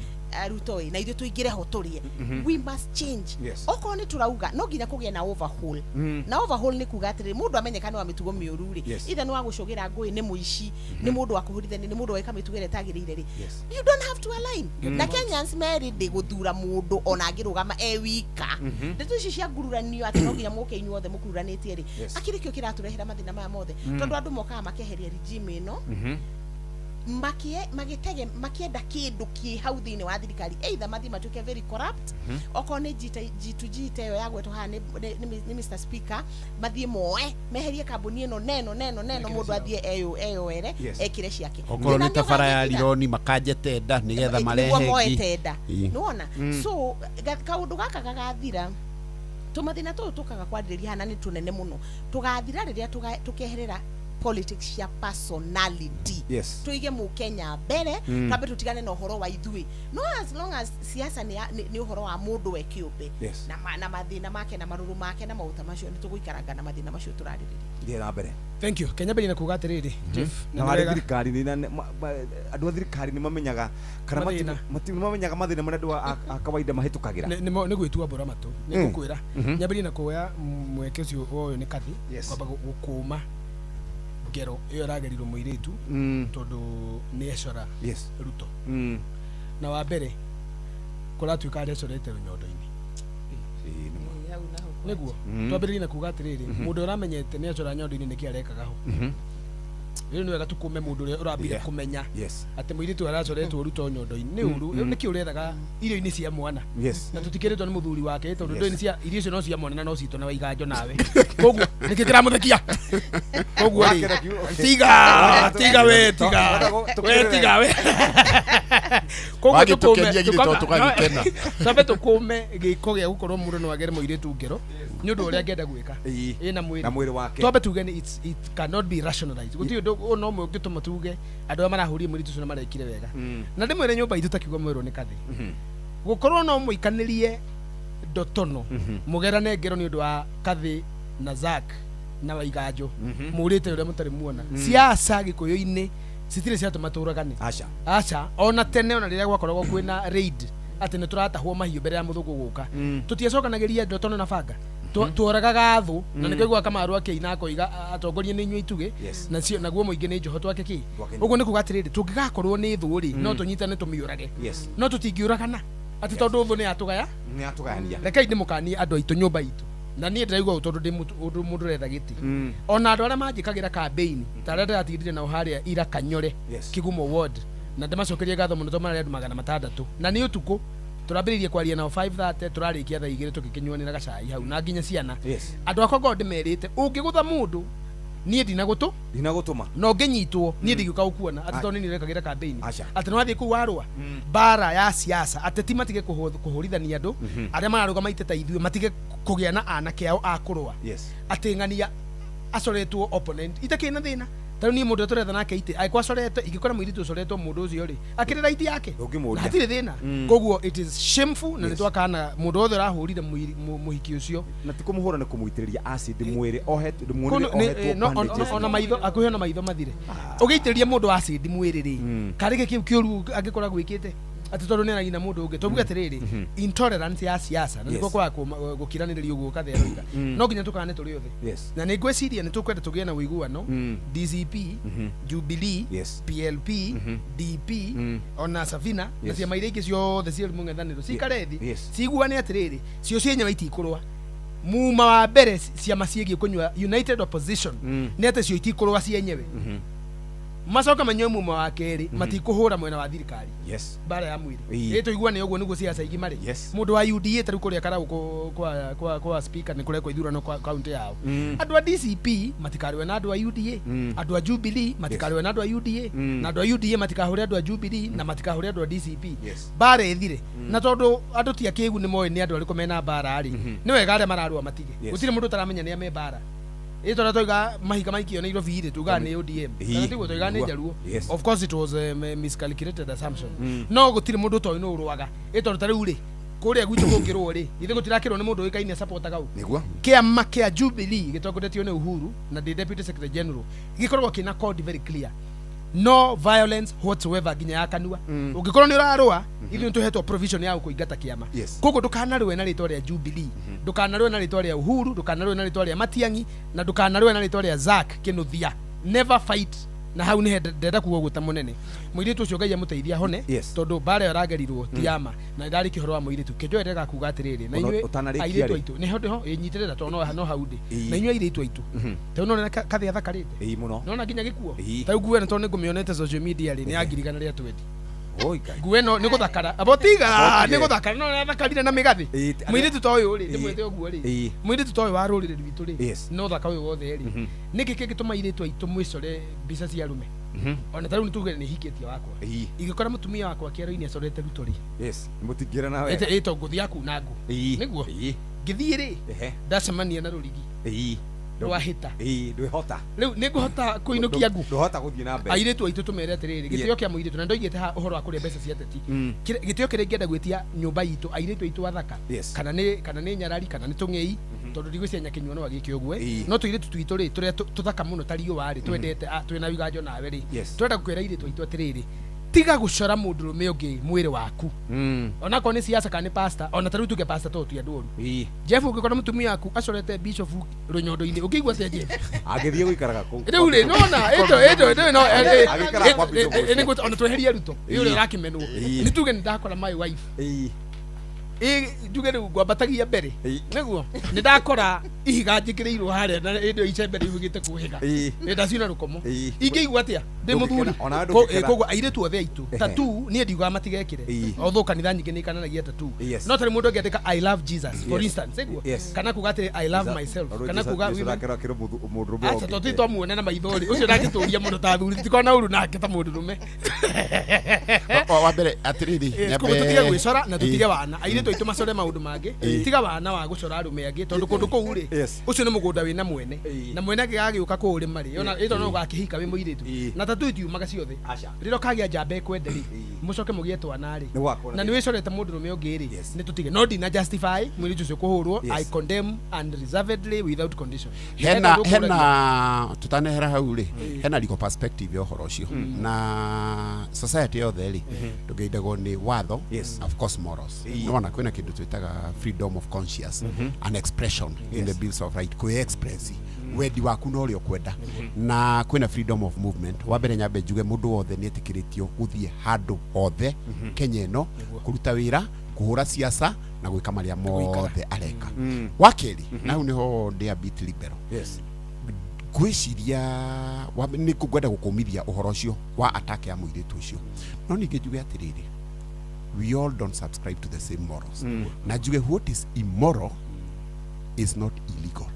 Ruto ĩ, na ithuĩ tũingĩre ho tũrĩe. We must change. Okorwo nĩ tũrauga no nginya kũgĩe na overhaul. Na overhaul nĩ kuga atĩrĩ, mũndũ amenyeka nĩ wa mĩtugo mĩũru rĩ, either nĩ wa gũcũgĩra ngũĩ, nĩ mũici, nĩ mũndũ wa kũhũrithania, nĩ mũndũ weka mĩtugo ĩrĩa ĩtagĩrĩire rĩ, you don't have to align. Na Kenyans merĩndĩ gũthura mũndũ ona angĩrũgama e wika. Ndeto ici cia ngururanio atĩ no nginya mũke inyuothe mũkururanĩtie rĩ, akĩrĩ kĩo kĩratũrehera mathĩna maya mothe, tondũ andũ mokaga makeheria regime ĩno, magĩtege makĩenda kĩndũ kĩ hau thĩinĩ wa thirikari, either mathiĩ matuĩke very corrupt, okorwo nĩ G2G ta ĩyo yagwetwo haha nĩ Mr Speaker, mathiĩ moe meherie kambuni ĩno neno neno neno, mũndũ athiĩ eyoere, ekĩre ciake. Okorwo Na nĩ ta bara ya nĩũgagĩthira. Rironi makanje tenda nĩgetha Nĩguo marehe moe ĩngĩ. tenda. Nĩwona? So kaũndũ gaka gagathira, tũmathĩna tũtũ tũkaga kwarĩrĩria hana nĩ tũnene mũno, tũgathira rĩrĩa tũkeherera politics cia personality, tũige mũkenya mbere, twambe tũtigane na ũhoro wa ithuĩ. No as long as siasa nĩ ũhoro wa mũndũ we kĩũmbe na mathĩna make na marũrũ make na maũta macio, nĩ tũgũikaranga na mathĩna macio tũrarĩrĩria. Thiĩ na mbere. Thank you. Kenya mbere na kuga atĩrĩrĩ, Jeff, na nĩ warĩ wega. Thirikari nĩ andũ a thirikari nĩ mamenyaga kana Mathĩna. Nĩ mamenyaga mathĩna marĩa andũ a kawaida mahĩtũkagĩra. Nĩ gwĩtua mbũra matũ nĩ ngũkwĩra, nyambĩrĩrie na kuoya mweke ũcio ũyũ nĩ kathi kwamba gũkũma ngero ĩyo ĩragerirwo mũirĩtu, tondũ nĩ ecora Ruto. Na wa mbere kũratuĩka arecorete rũnyondo-inĩ. Ĩĩ, nĩ ma. Hau naho kwanja. Nĩguo twambĩrĩrie na kuga atĩrĩrĩ, mũndũ ũramenyete nĩ acora nyondo-inĩ, nĩkĩ arekaga ho? Rĩu nĩ wega tũkũme mũndũ ũrĩa ũrambire kũmenya atĩ mũirĩtu aracoretwo Ruto nyondo-inĩ nĩ ũru. Nĩkĩ ũrethaga irio-inĩ cia mwana? Na tũtikĩrĩtwo nĩ mũthuri wake, tondũ ndũĩ nĩ cia irio icio no cia mwana na no citũ na waiganjo nawe, koguo nĩkĩ kĩramũthekia? Koguo rĩ, Wakĩra tiga tiga we, tiga we, tiga we. Koguo Wagĩtũkenia githĩ to tũgagĩkena. Twambe tũkũme gĩko gĩa gũkorwo mũndũ no agere mũirĩtu ngero nĩ ũndũ ũrĩa angĩenda gwĩka ĩna mwĩrĩ Na mwĩrĩ wake. Twambe tuge nĩ it cannot be rationalized. Gũtirĩ ũndũ ũyũ no ũmwe ũngĩtũma tuge andũ arĩa marahũrire mũirĩtu ũcio na marekire wega. Na ndĩmwĩre, nyũmba itũ takiuga mwerwo nĩ kathĩ gũkorwo no mũikanĩrie ndotono, mũgerane ngero nĩ ũndũ wa kathĩ na Zack na waiganjo mũrĩte ũrĩa mũtarĩ muona. Siasa gĩkũyũ-inĩ citirĩ ciatũma tũragane. Aca. Aca, ona tene, ona rĩrĩa gwakoragwo kwĩna raid atĩ nĩ tũratahwo mahiũ mbere ya mũthũngũ gũka, tũtiacokanagĩria ndotono na banga. Tuoragaga thũ, na nĩkĩo iguaga Kamaru akĩina akoiga atongoria nĩ inyuĩ itugĩ nacio naguo mũingĩ nĩ njoho twake kĩ. Twake. Ũguo nĩ kuga atĩrĩrĩ, tũngĩgakorwo nĩ thũ rĩ, no tũnyitane tũmĩũrage, no tũtingĩũragana atĩ tondũ thũ nĩ yatũgaya. Nĩ atũgayania. Rekei ndĩmũkanie andũ aitũ nyũmba itũ, na niĩ ndĩraigua ũũ tondũ ndĩ ũndũ mũndũ ũretha gĩtĩ. Ona andũ arĩa manjĩkagĩra campaign ta arĩa ndĩratigire nao harĩa ira Kanyore, Kigumo ward, na ndĩmacokerie ngatho mũno tondũ mararĩ andũ 600, na nĩ ũtukũ tũrambĩrĩirie kwaria nao 5:30, tũrarĩkia thaa 2 tũgĩkĩnyuanĩra gacai hau na nginya ciana. Andũ akwa ngorwo ndĩmerĩte, ũngĩgũtha mũndũ niĩ ndinagũtũ Ndinagũtũma. Na ũngĩnyitwo niĩ ndingĩũka gũkuona atĩ tondũ nĩ ndĩrekagĩra campaign, Aca. atĩ nĩwathiĩ kũu warũa mbara ya siasa, ateti matige kũhũrithania andũ arĩa mararũgama iteta, ithuĩ matige kũgĩa na anake ao a kũrũa, atĩ ng'ania acoretwo opponent itakĩrĩ na thĩna. Tarĩu niĩ mũndũ ũrĩa tũretha nake itĩ angĩkorwo acorete, ingĩkora mũirĩtu ũcoretwo mũndũ ũcio rĩ, akĩrĩ right yake. Ndũngĩmũria. Na hatirĩ thĩna. Koguo it is shameful, na nĩ twakana mũndũ wothe ũrahũrire mũhiki ũcio. Na ti kũmũhũra, nĩ kũmũitĩrĩria acid mwĩrĩ ohetwo, ndĩmuonire ohetwo bandages. Ona maitho akuhi, ona maitho mathire. Ũgĩitĩrĩria mũndũ acid mwĩrĩ rĩ, karĩ gĩ kĩu kĩũru angĩkorwo gwĩkĩte atĩ tondũ nĩ aragina mũndũ ũngĩ? Tuge atĩrĩrĩ, intolerance ya siasa na nĩkuo kwaga gũkiranĩrĩria ũguo kathĩ aroiga, no nginya tũkane tũrĩ othe. Na nĩ ngwĩciria nĩ tũkwenda tũgĩe na ũiguano, DCP, Jubilee, PLP, DP, ona Safina na ciama iria ingĩ ciothe ciĩ mũng'ethanĩro cikare thĩ, ciguane atĩrĩrĩ, cio cienyewe itikũrũa muma wa mbere. Ciama ciĩgiĩ kũnyua united opposition nĩ atĩ cio itikũrũa cienyewe. Macoka manyue muma wa kerĩ matikũhũra mwena wa thirikari. Yes. Mbara ya mwĩrĩ. Ĩ tũiguane ũguo nĩguo ciaca igima rĩ. Yes. Mũndũ wa UDA tarĩu kũrĩa Karau kwa speaker nĩ kũrekwo ithurano kwa kaunti yao. Andũ a DCP matikarũe na andũ a UDA. Andũ a Jubilee matikarũe na andũ a UDA. Na andũ a UDA matikahũre andũ a Jubilee na matikahũre andũ a DCP. Yes. Mbara ĩthire. Na tondũ andũ ti akĩgu nĩ moĩ nĩ andũ arĩkũ mena mbara rĩ. Nĩ wega arĩa mararũa matige. Yes. Gũtirĩ mũndũ ũtaramenya nĩ a me mbara. Ĩ tondũ twauga mahiga maikio Nairobi rĩ tugaga nĩ ODM. Kana tiguo twaugaga nĩ Jaluo. Yes. Of course it was a miscalculated assumption. No gũtirĩ mũndũ ũtoĩ nũ ũrũaga. Ĩ tondũ ta rĩu rĩ kũrĩa gwitũ kũngĩrũo rĩ ithe gũtirakĩrwo nĩ mũndũ ũĩkaine supportaga ũ. Nĩguo. Kĩama kĩa Jubilee gĩtongoretio nĩ Uhuru na ndĩ deputy secretary general gĩkoragwo kĩna code very clear. No violence whatsoever nginya ya kanua. Ũngĩkorwo nĩ ũrarũa ithuĩ nĩtũhetwo provision ya gũkũingata kĩama. Yes. Koguo ndũkanarũe na rĩtwa rĩa Jubilee, ndũkanarũe na rĩtwa rĩa Uhuru, ndũkanarũe na rĩtwa rĩa Matiang'i na ndũkanarũe na rĩtwa rĩa Zack Kinuthia. Never fight. Na hau nĩ ndenda kuga ũguo ta mũnene. Mũirĩtu ũcio Ngai amũteithie ahone Yes. tondũ mbara ĩyo ĩragerirwo ti ya ma na ndarĩkia ũhoro wa mũirĩtu. Kĩnjoe ndĩrega kuga atĩrĩrĩ na Ona inyuĩ ũtanarĩkia airĩtu rĩ. aitũ nĩho ndĩho ĩnyitĩrĩra tondũ no hau ndĩ. Ĩĩ. Na inyuĩ airĩtu aitũ ta rĩu nĩwona Kathĩ athakarĩte. Ĩĩ mũno. Nona nginya gĩkuo. Ĩĩ. Ta rĩu nguo ĩno tondũ nĩngũmĩonete social media rĩ nĩ yangirigana rĩa 20. Oi Ngai. Nguo ĩno nĩ gũthakara. Abo tiga Abotige. nĩ gũthakara no nĩathakarire na mĩgathĩ. Ĩĩ, Mũirĩtu ta ũyũ rĩ Ĩĩ. ndĩmwĩte ũguo rĩ. Ĩĩ. Mũirĩtu ta ũyũ wa rũrĩrĩ rwitũ rĩ Yes. no ũthaka ũyũ wothe rĩ. Nĩkĩ kĩngĩtũma airĩtu aitũ mwĩcore mbica cia arũme? Ona ta rĩu nĩtuge nĩ hikĩtie wakwa. Ĩĩ. Ingĩkora mũtumia wakwa kĩaro-inĩ acorete Ruto rĩ. Yes. Mũtingĩra na wega. Ĩtwo ngũthiĩ akuna ngũ. Ĩĩ. Nĩguo. Ĩĩ. Ngĩthiĩ rĩ Ehe. ndacemania na rũrigi Ĩĩ. rwahĩta. Ĩĩ ndwĩhota. Rĩu nĩngũhota kũinũkia ngũ. Ndũhota gũthiĩ na mbere. Airĩtu aitũ tũmere atĩrĩrĩ gĩtĩo kĩa mũirĩtu na ndoigĩte haha ũhoro wa kũrĩa mbeca cia ateti. Gĩtĩo kĩrĩa ingĩenda gwĩtia nyũmba itũ airĩtu aitũ athaka Yes. kana nĩ nyarari kana nĩ tũng'ei tondũ ndigwĩciria nyakĩnyua no agĩke ũguo Ĩĩ. no tũirĩtu twitũ rĩ tũrĩa tũthaka mũno ta riũa rĩ twendete twĩna wiganjo nawe rĩ Yes. twenda gũkwĩra airĩtu aitũ atĩrĩrĩ tiga gũcora mũndũrũme ũngĩ mwĩrĩ waku onakorwo nĩ siasa kana nĩ pastor ona ta rĩu tuge pastor tondũ ti andũ oru. Ĩĩ. Jeff ũngĩkora mũtumia waku acorete bishop rũnyondo-inĩ ũngĩigua atĩa Jeff? Agĩthiĩ gũikaraga kũu. Rĩu rĩ nona ĩto ĩto ĩto no Agĩikara kwa bishop ũcio. nĩguo ona tweherie Ruto ĩ ũrĩa ũrakĩmenwo. Ĩĩ. Nĩ tuge nĩ ndakora my wife. Ĩĩ. Ĩ njuge rĩu ngwambatagia mbere. Ĩĩ. Nĩguo nĩ ndakora ihiga njĩkĩrĩirwo harĩa na ĩndĩ icembe rĩihũgĩte kũhĩga. Ĩĩ. Nĩ ndacina rũkomo. Ĩĩ. Ingĩigua atĩa ndĩ mũthuri? Ndũngĩkena, ona ndũngĩkena. Koguo airĩtu othe aitũ Ehe. tattoo niĩ ndiugaga matigekĩre. Ĩĩ. Although kanitha nyingĩ nĩ ikananagia tattoo. Yes. No tarĩ mũndũ angĩandĩka I love Jesus for Yes. instance ĩguo. Yes. Kana kuga atĩ I love myself kana kuga women. women Akĩra mũndũrũme acha tondũ twamuona na maitho rĩ ũcio ndangĩtũria mũno ta athuri titikoragwo na ũru nake ta mũndũrũme. Wa mbere atĩrĩrĩ Yes, koguo tũtige gwĩcora na tũtige wana airĩtu aitũ macore maũndũ mangĩ tiga wana wa gũcora arũme angĩ tondũ kũndũ kũu rĩ Yes. ũcio nĩ mũgũnda wĩna mwene Ĩĩ. na mwene angĩgagĩũka kũũrĩma rĩ ona ĩto no ũgakĩhika wĩ mũirĩtu Ĩĩ. na tatu itiumaga ciothe Aca. rĩrĩa ũkagĩa njamba ĩkwende rĩ Ĩĩ. mũcoke mũgĩe twana rĩ Nĩ gũgakorwo na na nĩ wĩcorete mũndũrũme ũngĩ rĩ Yes. nĩ tũtige no ndina justify mũirĩtu ũcio kũhũrwo. Yes. I condemn and reservedly without condition. Hena Ndĩrenda ũndũ ũkũragia. hena tutanehera hau rĩ hena legal perspective ya ũhoro ũcio na society yothe rĩ ndũngĩindagwo nĩ watho. Yes. Of course morals. Ĩĩ. Nĩwona kwĩna kĩndũ twĩtaga freedom of conscience and expression in the bills of right kwĩ express wendi waku na ũrĩa ũkwenda na kwĩna freedom of movement. Wa mbere nyambe njuge mũndũ wothe nĩ etĩkĩrĩtio gũthiĩ handũ hothe Kenya ĩno kũruta wĩra kũhũra siasa na gwĩka marĩa mothe areka. Wa kerĩ na hau nĩho ndĩ a bit liberal. Yes. Ngwĩciria nĩ ngwenda gũkũmithia ũhoro ũcio wa attack ya mũirĩtu ũcio no ningĩ njuge atĩrĩrĩ we all don't subscribe to the same morals na njuge what is immoral is not illegal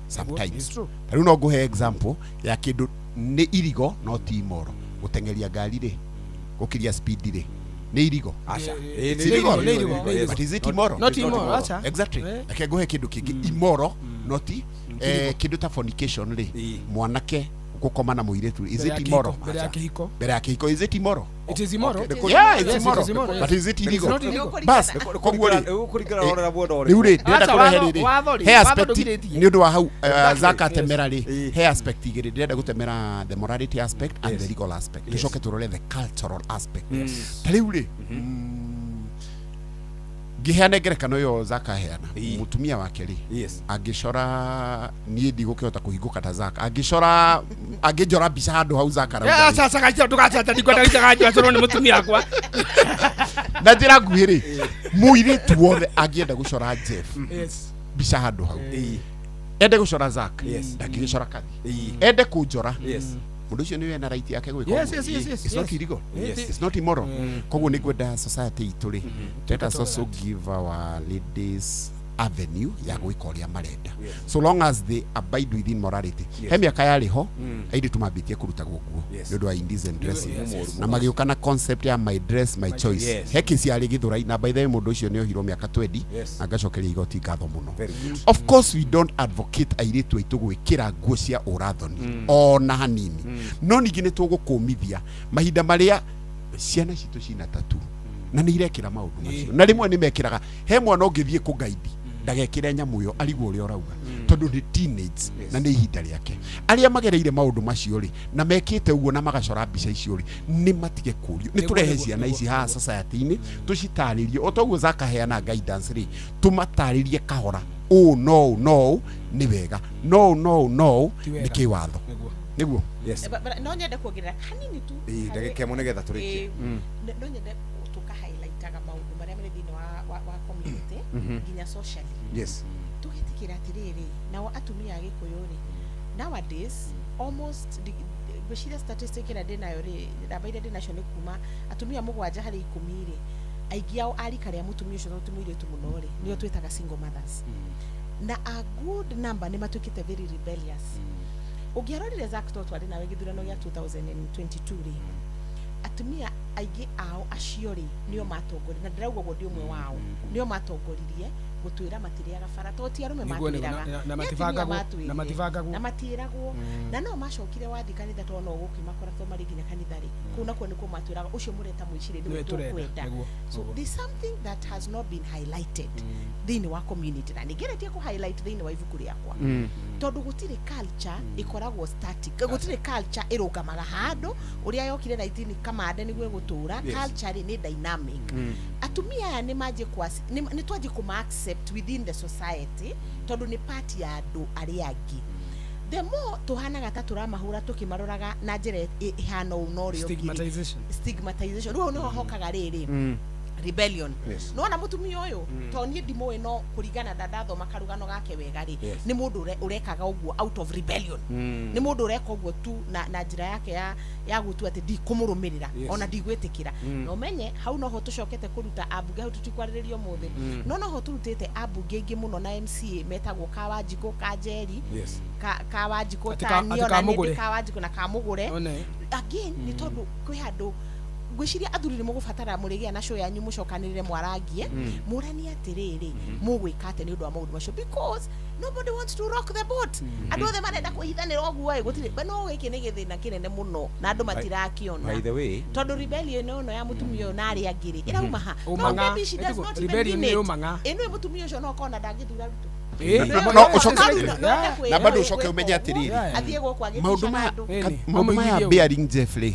sometimes. It's true. Ta rĩu no ngũhe example ya kĩndũ nĩ irigo no ti immoral. Gũteng'eria ngari rĩ gũkĩria speed rĩ nĩ irigo. Aca. It's Ĩĩ, nĩ illegal. irigo, Nĩ irigo, yes. nĩ irigo. But is it immoral? Not immoral, acha. Exactly. Eh. Reke ngũhe kĩndũ kĩngĩ immoral not kĩndũ ta fornication rĩ Ĩĩ. mwanake gũkoma na mũirĩtu is Mbere ya it immoral? kĩhiko, mbere ya kĩhiko. Mbere ya kĩhiko is it immoral? It is immoral. Okay, Yeah, it's Yes, it immoral. is immoral, yes. But is it illegal? not illegal. Bas, koguo rĩ Ũkũringana na ũrĩa muona ũrĩkũ. rĩu rĩ ndĩrenda Acha, kũrehe watho- rĩrĩ watho rĩ, he watho aspect ndũgirĩtie. nĩ ũndũ wa hau Zaka Yes. temera rĩ Ĩĩ. he aspect igĩrĩ ndĩrenda gũtemera the morality aspect and Yes. the legal aspect. Yes. Tũcoke tũrore the cultural aspect. Ta rĩu rĩ ngĩheana ngerekano ĩyo Zaka aheana Ĩĩ. mũtumia wake rĩ Yes. angĩcora niĩ ndigũkĩhota kũhingũka ta Zaka angĩcora angĩnjora mbica handũ hau Zaka arauga rĩ. Aca, aca, gacia, ndũgacaca, ndikwenda gĩcaganjo acorwo nĩ mũtumia wakwa. Na njĩra nguhĩ rĩ mũirĩtu wothe angĩenda gũcora Jeff Yes. mbica handũ hau Ĩĩ. ende gũcora Zack Yes. ndangĩgĩcora Kathi Ĩĩ. ende kũnjora Yes. Mũndũ ũcio nĩwe ena right yake gwĩka. It's not illegal. It's not immoral. Koguo nĩ ngwenda society itũ rĩ, let us also give our ladies avenue ya gwĩka ũrĩa marenda, so long as they abide within morality. He mĩaka yarĩ ho airĩtu mambĩtie kũrutagwo nguo nĩ ũndũ wa indecent dressing, na magĩũka na concept ya my dress my choice. He kesi yarĩ Gĩthũrai, na by the way mũndũ ũcio nĩ ohirwo mĩaka 20 na ngacokeria igoti ngatho mũno. Of course we don't advocate airĩtu aitũ gwĩkĩra nguo cia ũrathoni ona hanini, no ningĩ nĩ tũgũkũmithia mahinda marĩa ciana citũ cina tatu na nĩ irekĩra maũndũ macio, na rĩmwe nĩ mekĩraga. He mwana ũngĩthiĩ kũgaidi ndagekĩre nyamũ ĩyo arigwo ũrĩa ũrauga, tondũ nĩ teenage na nĩ ihinda rĩake. Arĩa magereire maũndũ macio rĩ na mekĩte ũguo na magacora mbica icio rĩ, nĩ matige kũrio. Nĩ tũrehe ciana ici haha society-inĩ tũcitarĩrie o toguo zakaheana guidance rĩ, tũmatarĩrie kahora, ũũ no no nĩ wega, no no no nĩ kĩwatho nĩguo. Yes. No nyende kuongerera hanini tu ndagĩka ĩmwe nĩgetha tũrĩkie. No nyende tũka highlightaga maũndũ marĩa marĩ thĩinĩ wa community nginya socially. Yes. Tũgetikĩra atĩrĩrĩ, nao atumia a Gĩkũyũ rĩ, nowadays almost ngwĩciria statistic ĩrĩa ndĩnayo rĩ, namba iria ndĩnacio nĩ kuma atumia 7 harĩ 10 rĩ, aingĩ ao a rika rĩa mũtumia ũcio tondũ ti mũirĩtu mũno rĩ, nĩo twĩtaga single mothers. Na a good number nĩ matuĩkĩte very rebellious. Ũngĩarorire Zack to twarĩ nawe gĩthurano gĩa 2022 rĩ, atumia aingĩ ao acio rĩ nĩo matongoririe, na ndĩrauga ũguo ndĩ ũmwe wao, nĩo matongoririe gũtwĩra matirĩaga bara to ti arũme matwĩraga na matiĩragwo, na no macokire wathi kanitha to no gũkĩmakora to marĩ nginya kanitha rĩ, kũu nakuo nĩkuo matwĩraga ũcio mũreta mũicirĩ nĩwe tũkwenda. So there's something that has not been highlighted thĩinĩ wa community, na nĩngeretie kũ highlight thĩinĩ wa ibuku rĩakwa, tondũ gũtirĩ culture ĩkoragwo static, gũtirĩ culture ĩrũgamaga handũ ũrĩa yokire 19 kamande nĩguo ĩgũtũra. Culture rĩ nĩ dynamic. Atumia aya nĩ manjie nĩ twanjie kũma accept within the society tondũ nĩ part ya andũ arĩa angĩ. The more tuhanaga ta tũramahũra tũkĩmaroraga na njĩra ĩhana ũũ na ũrĩa ũngĩ, stigmatization rĩu nĩho hokaga rĩrĩ rebellion. Nona mũtumia ũyũ to niĩ ndimũĩ, no kũringana na ndathoma karũgano gake wega rĩ, nĩ mũndũ ũrekaga ũguo out of rebellion, nĩ mũndũ ũreka ũguo tu na njĩra yake ya gũtua atĩ ndikũmũrũmĩrĩra ona ndigwĩtĩkĩra. Na ũmenye hau noho tũcokete kũruta ambunge, hau tũtikwarĩrĩria ũmũthĩ, no noho tũrutĩte ambunge aingĩ mũno na MCA metagwo Kawanjikũ Kanjeri, Kawanjikũ Tanio na nĩ Kawanjikũ na Kamũgũre. Again nĩ tondũ kwĩ handũ ngwĩciria athuri nĩ mũgũbatara mũrĩgĩa na show yanyu mũcokanĩrĩre mwarangie mũranie atĩrĩrĩ mũgwĩka atĩa nĩ ũndũ wa maũndũ macio, because nobody wants to rock the boat. Andũ othe marenda kwĩhithanĩra ũguo ĩ, gũtirĩ no gĩkĩ nĩ gĩthĩna kĩnene mũno na andũ matirakĩona. By the way, tondũ rebellion ĩno ya mũtumia ũyũ na arĩa angĩ rĩ ĩrauma ha? No maybe she does not even mean it. Ĩno mũtumia ũcio no akona ndangĩthura Ruto. No ũcoke na bado ũcoke ũmenye atĩrĩrĩ, maũndũ maya bearing Jeff rĩ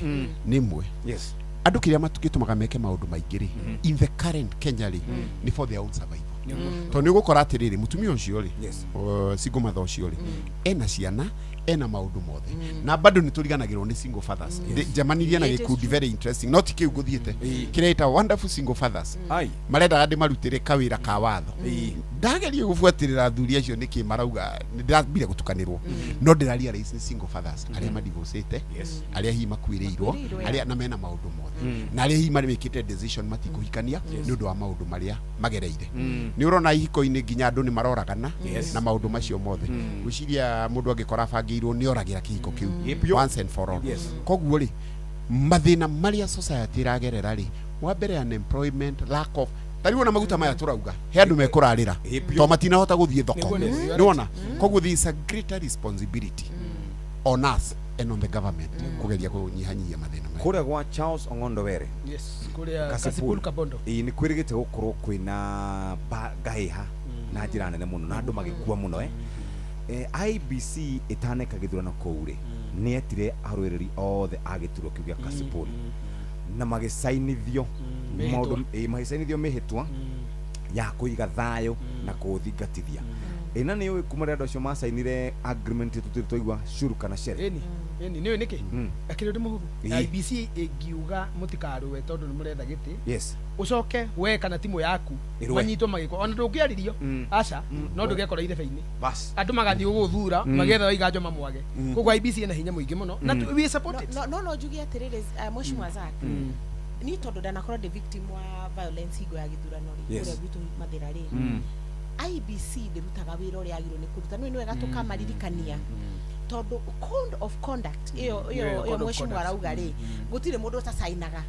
nĩ mwe. Yes. Andũ kĩrĩa gĩtũmaga meke maũndũ maingĩ rĩ in the current Kenya rĩ nĩ for their own survival. Tondũ nĩ ũgũkora atĩrĩrĩ mũtumia ũcio rĩ, single mother ũcio rĩ, ena ciana, ena maũndũ mothe, na bado nĩ tũriganagĩrwo nĩ single fathers. Njemanirie na gĩkundi very interesting, no ti kĩu ngũthiĩte, kĩrĩa ĩtagwo wonderful single fathers, marendaga ndĩmarutĩre kawĩra ka watho. Ndagerie gũbuatĩrĩra athuri acio nĩkĩ marauga, nĩ ndĩrambire gũtukanĩrwo, no ndĩra realize nĩ single fathers arĩa madivorcĩte, arĩa hihi makuĩrĩirwo, arĩa na mena maũndũ mothe, na arĩa hihi marĩmĩkĩte decision matikũhikania nĩ ũndũ wa maũndũ marĩa magereire. Nĩ ũrona ihiko-inĩ nginya andũ nĩ maroragana na maũndũ macio mothe. Gwĩciria mũndũ angĩkora abangĩirwo nĩ oragĩra kĩhiko kĩu once and for all. Koguo rĩ mathĩna marĩa society ĩragerera rĩ, wa mbere unemployment, lack of tarĩu ona maguta maya tũrauga he andũ mekũrarĩra to matinahota gũthiĩ thoko, nĩwona. Koguo there is a greater responsibility on us and on the government kugeria kunyihanyihia mathĩna maya. Kũrĩa gwa Charles Ong'ondo Were, yes, kũrĩa Kasipul Kabondo, ĩĩ nĩ kwĩrĩgĩte gũkorwo kwĩna ngahĩha na njĩra nene mũno na andũ magĩkua mũno. IBC ĩtaneka gĩthurano kũu rĩ, nĩ etire arũĩrĩri othe a gĩturwa kĩu gĩa Kasipul na magĩcainithio maũndũ, magĩcainithio mĩhĩtwa ya kũiga thayũ na kũũthingatithia. Ĩna nĩ ũĩ kuma rĩrĩa andũ acio macainire agreement tũtirĩ twaigua curu kana cere. Ĩni nĩ nĩkĩ akĩrĩ ũndũ mũhũthũ. IEBC ĩngiuga mũtikarũe tondũ nĩ mũretha gĩtĩ, yes, ucoke we kana timu yaku manyitwo magĩkwo ona ndũngĩarĩrio aca no ndũgekora irebe-inĩ andũ magathiĩ gũgũthura magetha waiganjo mamwage. Koguo IEBC ĩna hinya mũingĩ mũno na we support it. No njuge atĩrĩrĩ, Mheshimiwa Zack, ni tondũ ndanakorwo ndĩ victim wa violence hingo ya gĩthurano rĩ kũrĩa gwitũ Mathĩra rĩ, IEBC ndĩrutaga wĩra ũrĩa yagĩrĩirwo nĩ kũruta. Nĩ wega tũkamaririkania tondũ code of conduct iyo mheshimiwa arauga rĩ gũtirĩ mũndũ ũtacainaga.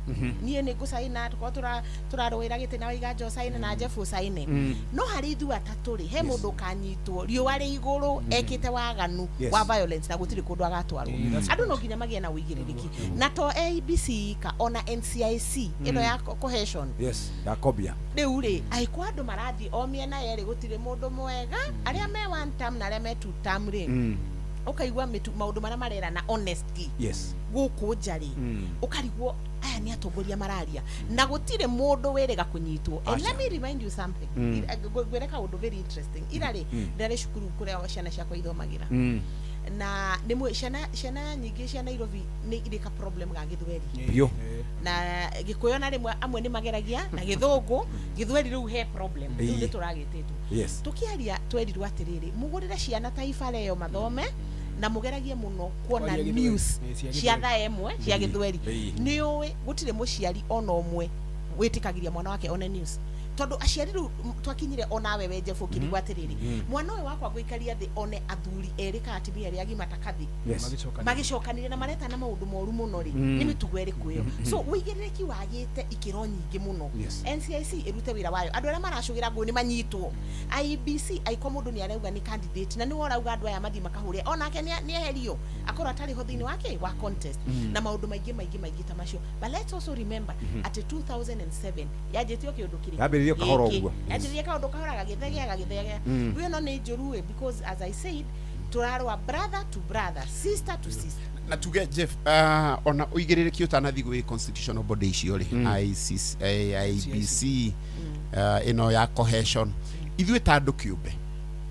Niĩ nĩ ngũcaina tũkorwo tũrarũĩra gĩtĩ na Waiganjo caine na Jeff ũcaine, no harĩ ithuĩ atatũ rĩ he mũndũ ũkanyitwo riũa rĩ igũrũ ekĩte waganu wa violence na gũtirĩ kũndũ agatwarwo. Andũ no nginya magĩe na ũigĩrĩrĩki na to IEBC ka ona NCIC ĩno ya cohesion, yes, ya Kobia. Rĩu rĩ angĩkorwo andũ marathiĩ o mĩena yerĩ gũtirĩ mũndũ mwega, arĩa me one term na arĩa me two term rĩ ukaigua maundu maria marerana honestly, yes, guku nja ri ukarigwo aya ni atongoria mararia na gutire mundu wirega kunyitwo. And let me remind you something, ngwire kaundu very interesting. Ira ri ndari cukuru kuria ciana ciakwa ithomagira na nimwe ciana nyingi cia Nairobi ni irĩ ka problem ga gĩthweri biũ na gĩkũyũ na rĩmwe amwe nĩ mageragia na gĩthũngũ gĩthweri rĩu he problem rĩu nĩ tũragĩtĩtwo tũkĩaria twerirwo atĩrĩrĩ mũgũrĩre ciana ta ibare ĩyo mathome na mũgeragie mũno kuona news cia thaa ĩmwe cia gĩthweri. Nĩ ũĩ gũtirĩ mũciari ona ũmwe wĩtĩkagĩria mwana wake one news tondu aciari riu twakinyire onawe we Jeff ukirigwa atiriri mwana uyu wakwa nguikaria thi one athuri eri ka atumia eri agima ta kathi magicokanire na maretana maundu moru muno ri ni mitugo iriku iyo. So uigirire wagite ikiro nyingi muno. NCIC irute wira wayo andu aria maracugira ngu ni manyitwo. IEBC aiko mundu ni arauga ni candidate na ni worauga andu aya mathi makahure onake ni eherio akorwo atari ho thiini wake wa contest na maundu maingi maingi maingi ta macio. But let's also remember at 2007 yanjitio kiundu kiri yambiririe kahora uguo yanjiririe kaundu kahora gagithegea gagithegea rĩu no nĩ njũru because as I said turarwa brother to brother, sister to sister. Na tuge Jeff, ona uigirire utanathi gwi constitutional body icio ri ICC IEBC ino ya cohesion ithuĩ ta andũ kĩũmbe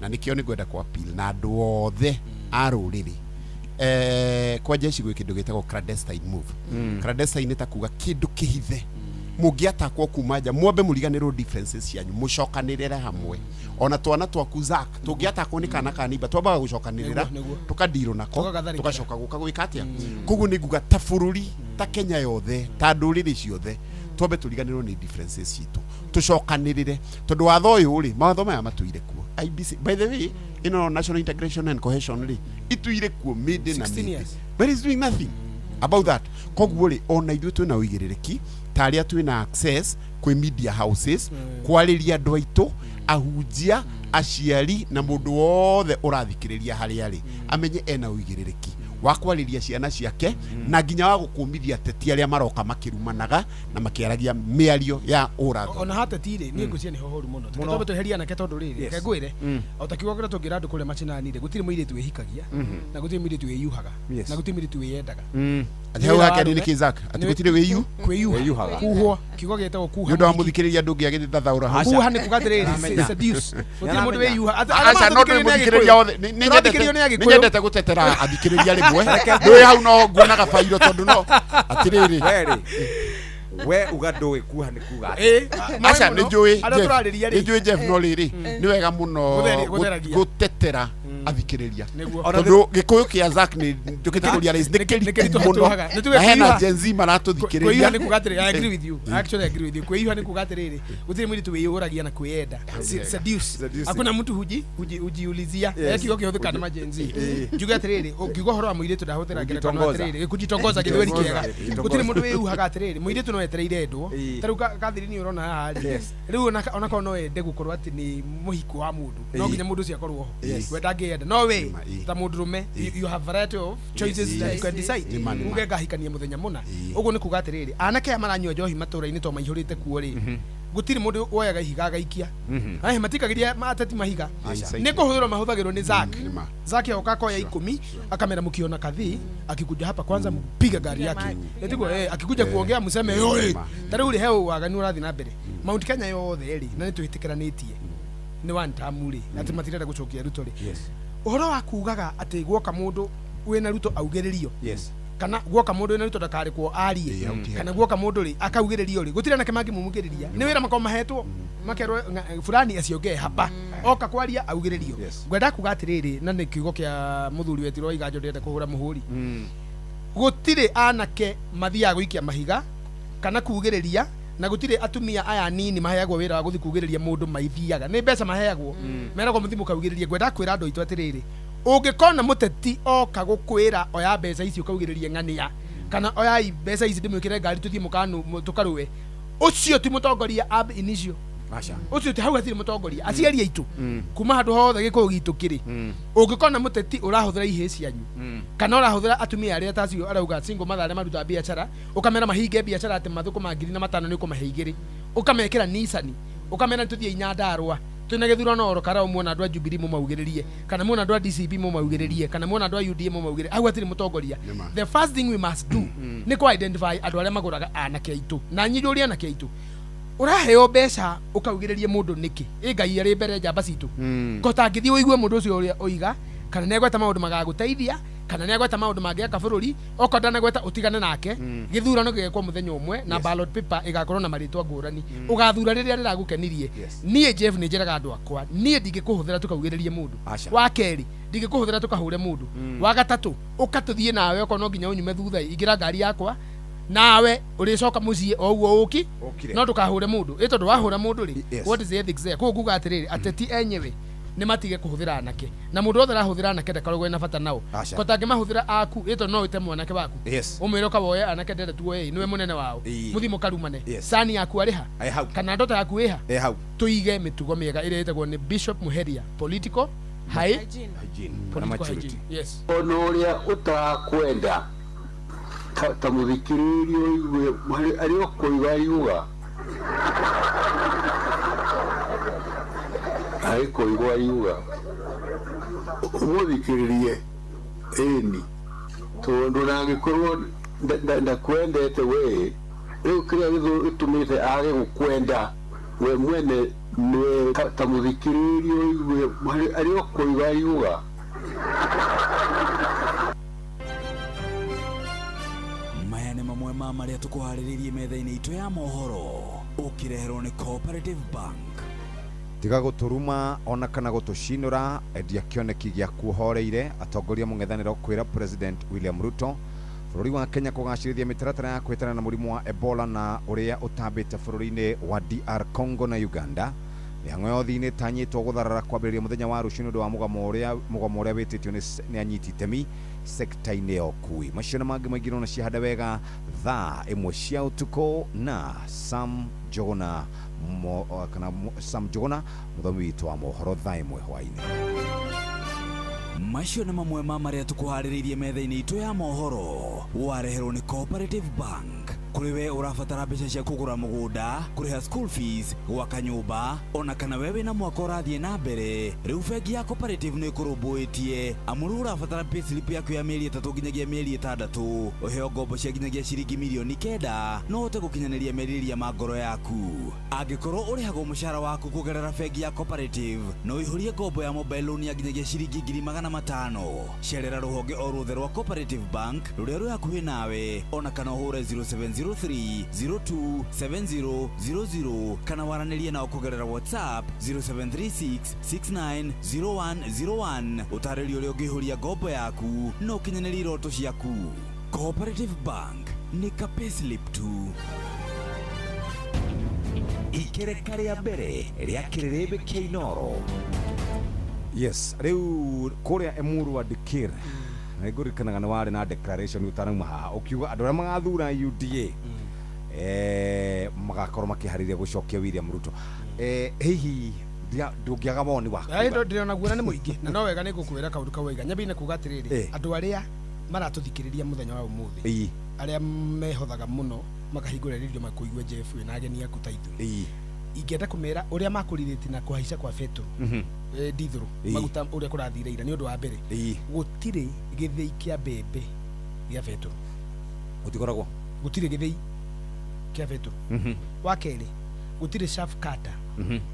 na nikio nĩ ngwenda kwa appeal na andũ othe a rũrĩrĩ kwa jeshi gwĩ kĩndũ gĩtagwo clandestine move. Clandestine ta kuga kĩndũ kĩhithe mũngĩatakwo kuma nja mwambe mũriganĩrwo differences cianyu mũcokanĩrĩre hamwe. Ona twana twaku Zack tũngĩatakwo nĩ kana ka neighbor twambaga gũcokanĩrĩra tũkadirwo nako tũgacoka gũka gwĩka atĩa. Koguo nĩ nguga ta bũrũri ta Kenya yothe ta ndũrĩrĩ ciothe twambe tũriganĩrwo nĩ differences citũ tũcokanĩrĩre tondũ watho ũyũ rĩ mawatho maya matũire kuo. IBC by the way ino National Integration and Cohesion rĩ ituire kuo mĩndĩ na mĩndĩ but it's doing nothing about that. Koguo rĩ ona ithuĩ twĩna ũigĩrĩrĩki ta arĩa twĩna access kwĩ media houses kwarĩria andũ aitũ ahunjia aciari na mũndũ wothe ũrathikĩrĩria harĩa arĩ amenye ena ũigĩrĩrĩki wa kwarĩria ciana ciake na nginya wa gũkũmithia ateti arĩa maroka makĩrumanaga na makĩaragia mĩario ya ũratho. Ona hateti rĩ niĩ ngwĩciria nĩ hohoru mũno tondũ tweheria anake tondũ rĩrĩ reke ngwĩre o ta kiugo kĩrĩa tũngĩra andũ kũrĩa macinani rĩ gũtirĩ mũirĩtu wĩhikagia na gũtirĩ mũirĩtu wĩyuhaga na gũtirĩ mũirĩtu wĩyendaga. Atĩ hau hake nĩ kĩ Zack atĩ gũtirĩ wĩyu kwĩyuha kuhwo kiugo gĩtagwo kuha nĩ ũndũ wa mũthikĩrĩria ndũngĩ agĩthathaũra hau kuha nĩ kuga atĩrĩrĩ seduce gũtirĩ mũndũ wĩyuha. Aca no ndĩ mũthikĩrĩria othe nĩ nyendete gũtetera athikĩrĩria rĩmwe ndũĩ hau no nguonaga bairo tondũ no atĩrĩrĩ we uga ndũĩ kuha nĩ kuga aca nĩ njũĩ nĩ njũĩ Jeff no rĩrĩ nĩ wega mũno gũtetera athikĩrĩria tondũ gĩkũyũ kĩa Zack nĩ njũkĩte kũria nĩ kĩritũ mũno na hena Gen Z maratũthikĩrĩria. Kwĩyuha nĩ kuga atĩrĩrĩ I agree with you, I actually agree with you. Kwĩyuha nĩ kuga atĩrĩrĩ gũtirĩ mũirĩtu wĩyũragia na kwĩyenda seduce hakuna mtu hujiulizia kiugo kĩhũthĩkaga nĩ ma Gen Z. Njuge atĩrĩrĩ ũngiuga ũhoro wa mũirĩtu ndahũthĩra ngerekano atĩrĩrĩ kũjitongoza gĩthweri kĩega gũtirĩ mũndũ wĩyuhaga atĩrĩrĩ mũirĩtu no etereire endwo ta rĩu Kathiri nĩ ũrona haha rĩ rĩu onakorwo no ende gũkorwo atĩ nĩ mũhiko wa mũndũ no nginya mũndũ ũcio akorwo ho we ndangĩenda no we ta mũndũ rũme you have variety of choices that you can decide uge ngahikania mũthenya mũna. Ũguo nĩ kuga atĩrĩrĩ anake aya maranyua njohi matũra-inĩ to maihũrĩte kuo rĩ gũtirĩ mũndũ woyaga ihiga agaikia ahe matikagĩria ateti mahiga nĩ kũhũthĩrwo mahũthagĩrwo nĩ Zack. Zack oka akoya 10 akamera mkiona Kathi akikuja hapa kwanza mpiga gari yake etiguo akikuja kuongea museme oi ta rĩu rĩ he waganu ũrathiĩ na mbere Mount Kenya yothe rĩ na nĩ twĩtĩkĩranĩtie nĩ one term rĩ atĩ matirenda gũcokia Ruto rĩ ũhoro wa kugaga atĩ guoka mũndũ wĩna Ruto augĩrĩrio kana guoka mũndũ wĩna Ruto ndakarekwo arie kana guoka mũndũ rĩ akaugĩrĩrio rĩ gũtirĩ anake mangĩmumugĩrĩria nĩ wĩra makorwo mahetwo makerwo fulani aciongee hapa oka kwaria augĩrĩrio ngwenda kuga atĩrĩrĩ na nĩ kiugo kĩa mũthuri wetirwo Iganjo ndĩrenda kũhũra mũhũri gũtirĩ anake mathiaga gũikia mahiga kana kugĩrĩria na gũtirĩ atumia aya nini maheagwo wĩra wa gũthiĩ kugĩrĩria mũndũ maithiaga nĩ mbeca maheagwo meragwo mũthiĩ mũkaugĩrĩrie ngwenda kwĩra andũ aitũ atĩrĩrĩ ũngĩkona mũteti oka gũkwĩra oya mbeca ici ũkaugĩrĩrie ng'ania kana oyai mbeca ici ndĩmwĩkĩre ngari tũthiĩ mũkanu tũkarũe ũcio ti mũtongoria ab initio ũcio ti hau hatirĩ mũtongoria aciari aitũ kuma handũ hothe gĩkũyũ gitũ kĩrĩ ũngĩkona mũteti ũrahũthĩra ihĩĩ cianyu kana ũrahũthĩra atumia arĩa ta acio arauga single mother arĩa marutaga biacara ũkamera mahinge biacara atĩ mathũkũma 5,000 nĩ ũkũmahe 2 ũkamekĩra Nissan ũkamera nĩtũthiĩ Nyandarua twĩna gĩthurano oro karao muona andũ a Jubilee mũmaugĩrĩrie kana muona andũ a DCP mũmaugĩrĩrie kana muona andũ a UDA mũmaugĩrĩrie hau hatirĩ mũtongoria. The first thing we must do nĩ kũ identify andũ arĩa magũraga anake aitũ na nyijũrie anake aitũ ũraheo mbeca ũkaugĩrĩrie mũndũ nĩkĩ ĩ Ngai arĩ mbere njamba citũ ko tangĩthiĩ ũigue mũndũ ũcio ũrĩa oiga kana nĩegweta maũndũ magagũteithia kana nĩegweta maũndũ mangĩaka bũrũri okorwo ndanagweta ũtigane nake gĩthurano gĩgekwo mũthenya ũmwe na ballot paper ĩgakorwo na marĩtwa ngũrani ũgathura rĩrĩa rĩragũkenirie niĩ Jeff nĩ njĩraga andũ akwa niĩ ndingĩkũhũthĩra tũkaugĩrĩrie mũndũ wa kerĩ ndingĩkũhũthĩra tũkahũre mũndũ wa gatatũ ũka tũthiĩ nawe okorwo no nginya ũnyume thutha ingĩra ngari yakwa nawe ũrĩcoka mũciĩ o ũguo ũki no ndũkahũre mũndũ ĩ tondũ wahũra mũndũ rĩ what is the ethics there koguo nguga atĩrĩrĩ ateti enyewe nĩ matige kũhũthĩra anake na mũndũ wothe arahũthĩra anake ndakoragwo ena bata nao ko tangĩmahũthĩra aku ĩ tondũ no wĩte mwanake waku ũmwĩre ũkawoe anake ndĩrenda tuoe nĩwe mũnene wao mũthiĩ mũkarumane sani yaku arĩha kana ndota yaku ĩha tũige mĩtugo mĩega ĩrĩa ĩtagwo nĩ Bishop Muheria political hygiene. Yes ona ũrĩa ũtarakwenda ta mũthikĩrĩria ũigue arĩ o kũiga ariuga arĩ kũigua ariuga ũmũthikĩrĩrie ĩni tondũ nangĩkorwo ndakwendete we rĩu kĩrĩa gĩtũmĩte age gũkwenda we mwene nĩwe ta mũthikĩrĩria ũigue arĩ o kũiga ariuga. Maya nĩ mamwe ma marĩa tũkũharĩrĩirie metha-inĩ itũ ya mohoro ũkĩreherwo nĩ Cooperative Bank. Tiga gũtũruma ona kana gũtũcinũra endia kĩoneki gĩaku ũhoreire atongoria mũng'ethanĩro kwĩra President William Ruto bũrũri wa Kenya kũgacĩrithia mĩtaratara ya kwĩtana na mũrimũ wa Ebola na ũrĩa ũtambĩte bũrũri-inĩ wa DR Congo na Uganda. Mĩhang'o ya ũthii nĩĩtanyĩtwo gũtharara kwambĩrĩria mũthenya wa rũciũ nĩ ũndũ wa mũgomo ũrĩa wĩtĩtio nĩ anyiti itemi sekta-inĩ ya ũkui. Macio na mangĩ maingĩ nona ciahanda wega thaa 1 cia ũtukũ na Sam Njuguna kana Sam Njuguna mũthomi witũ wa mohoro thaa 1 hwaĩ-inĩ. Macio nĩ mamwe ma marĩa tũkũharĩrĩirie metha-inĩ itũ ya mohoro wareherwo nĩ Cooperative Bank. Kũrĩ we ũrabatara mbeca cia kũgũra mũgũnda, kũrĩha school fees, gwaka nyũmba, ona kana we wĩna mwaka ũrathiĩ na mbere, rĩu bengi ya Cooperative nĩ ĩkũrũmbũĩtie. Amu rĩu ũrabatara payslip yaku ya mĩeri 3 nginyagia mĩeri 6, ũheo ngombo cia nginyagia ciringi mirioni 9 no ũhote gũkinyanĩria merirĩria ma ngoro yaku. Angĩkorwo ũrĩhagwo mũcara waku kũgerera bengi ya Cooperative, no ũihũrie ngombo ya mobile loan ya nginyagia ciringi 500,000. Cerera rũhonge o ruothe rwa Cooperative Bank rũrĩa rwĩ hakuhĩ nawe, ona kana ũhũre 0703 027000 kana waranĩrie nao kũgerera WhatsApp 0736 690101 ũtarĩrio ũrĩa ũngĩihũria ngombo yaku na ũkinyanĩrie iroto ciaku. Cooperative Bank nĩ ka payslip tu. Ikereka rĩa mbere rĩa kĩrĩrĩmbĩ kĩa Inooro. Yes, rĩu kũrĩa Emuru Dikir nĩngũririkanaga nĩ warĩ na declaration ũtanauma haha ũkiuga andũ arĩa magathura UDA magakorwo makĩharĩria gũcokia William Ruto. Hihi ndũngĩaga woni waku? Ndĩrona guona nĩ mũingĩ na no wega nĩ ngũkwĩra kaũndũ kau waiga. Nyambie kuga atĩrĩrĩ andũ arĩa maratũthikĩrĩria mũthenya wa ũmũthĩ arĩa mehothaga mũno makahingũra rĩndiũ makũigue Jeff na ageni aku ta ithuĩ, ingĩenda kũmera ũrĩa makũrirĩte na kũhaica kwa betũrũ ndithũrũ maguta ũrĩa kũrathire ira nĩ ũndũ wa mbere gũtirĩ gĩthĩi kĩa mbembe gĩa betũrũ. Gũtikoragwo gũtirĩ gĩthĩi kĩa betũrũ. Wa kerĩ gũtirĩ chaff cutter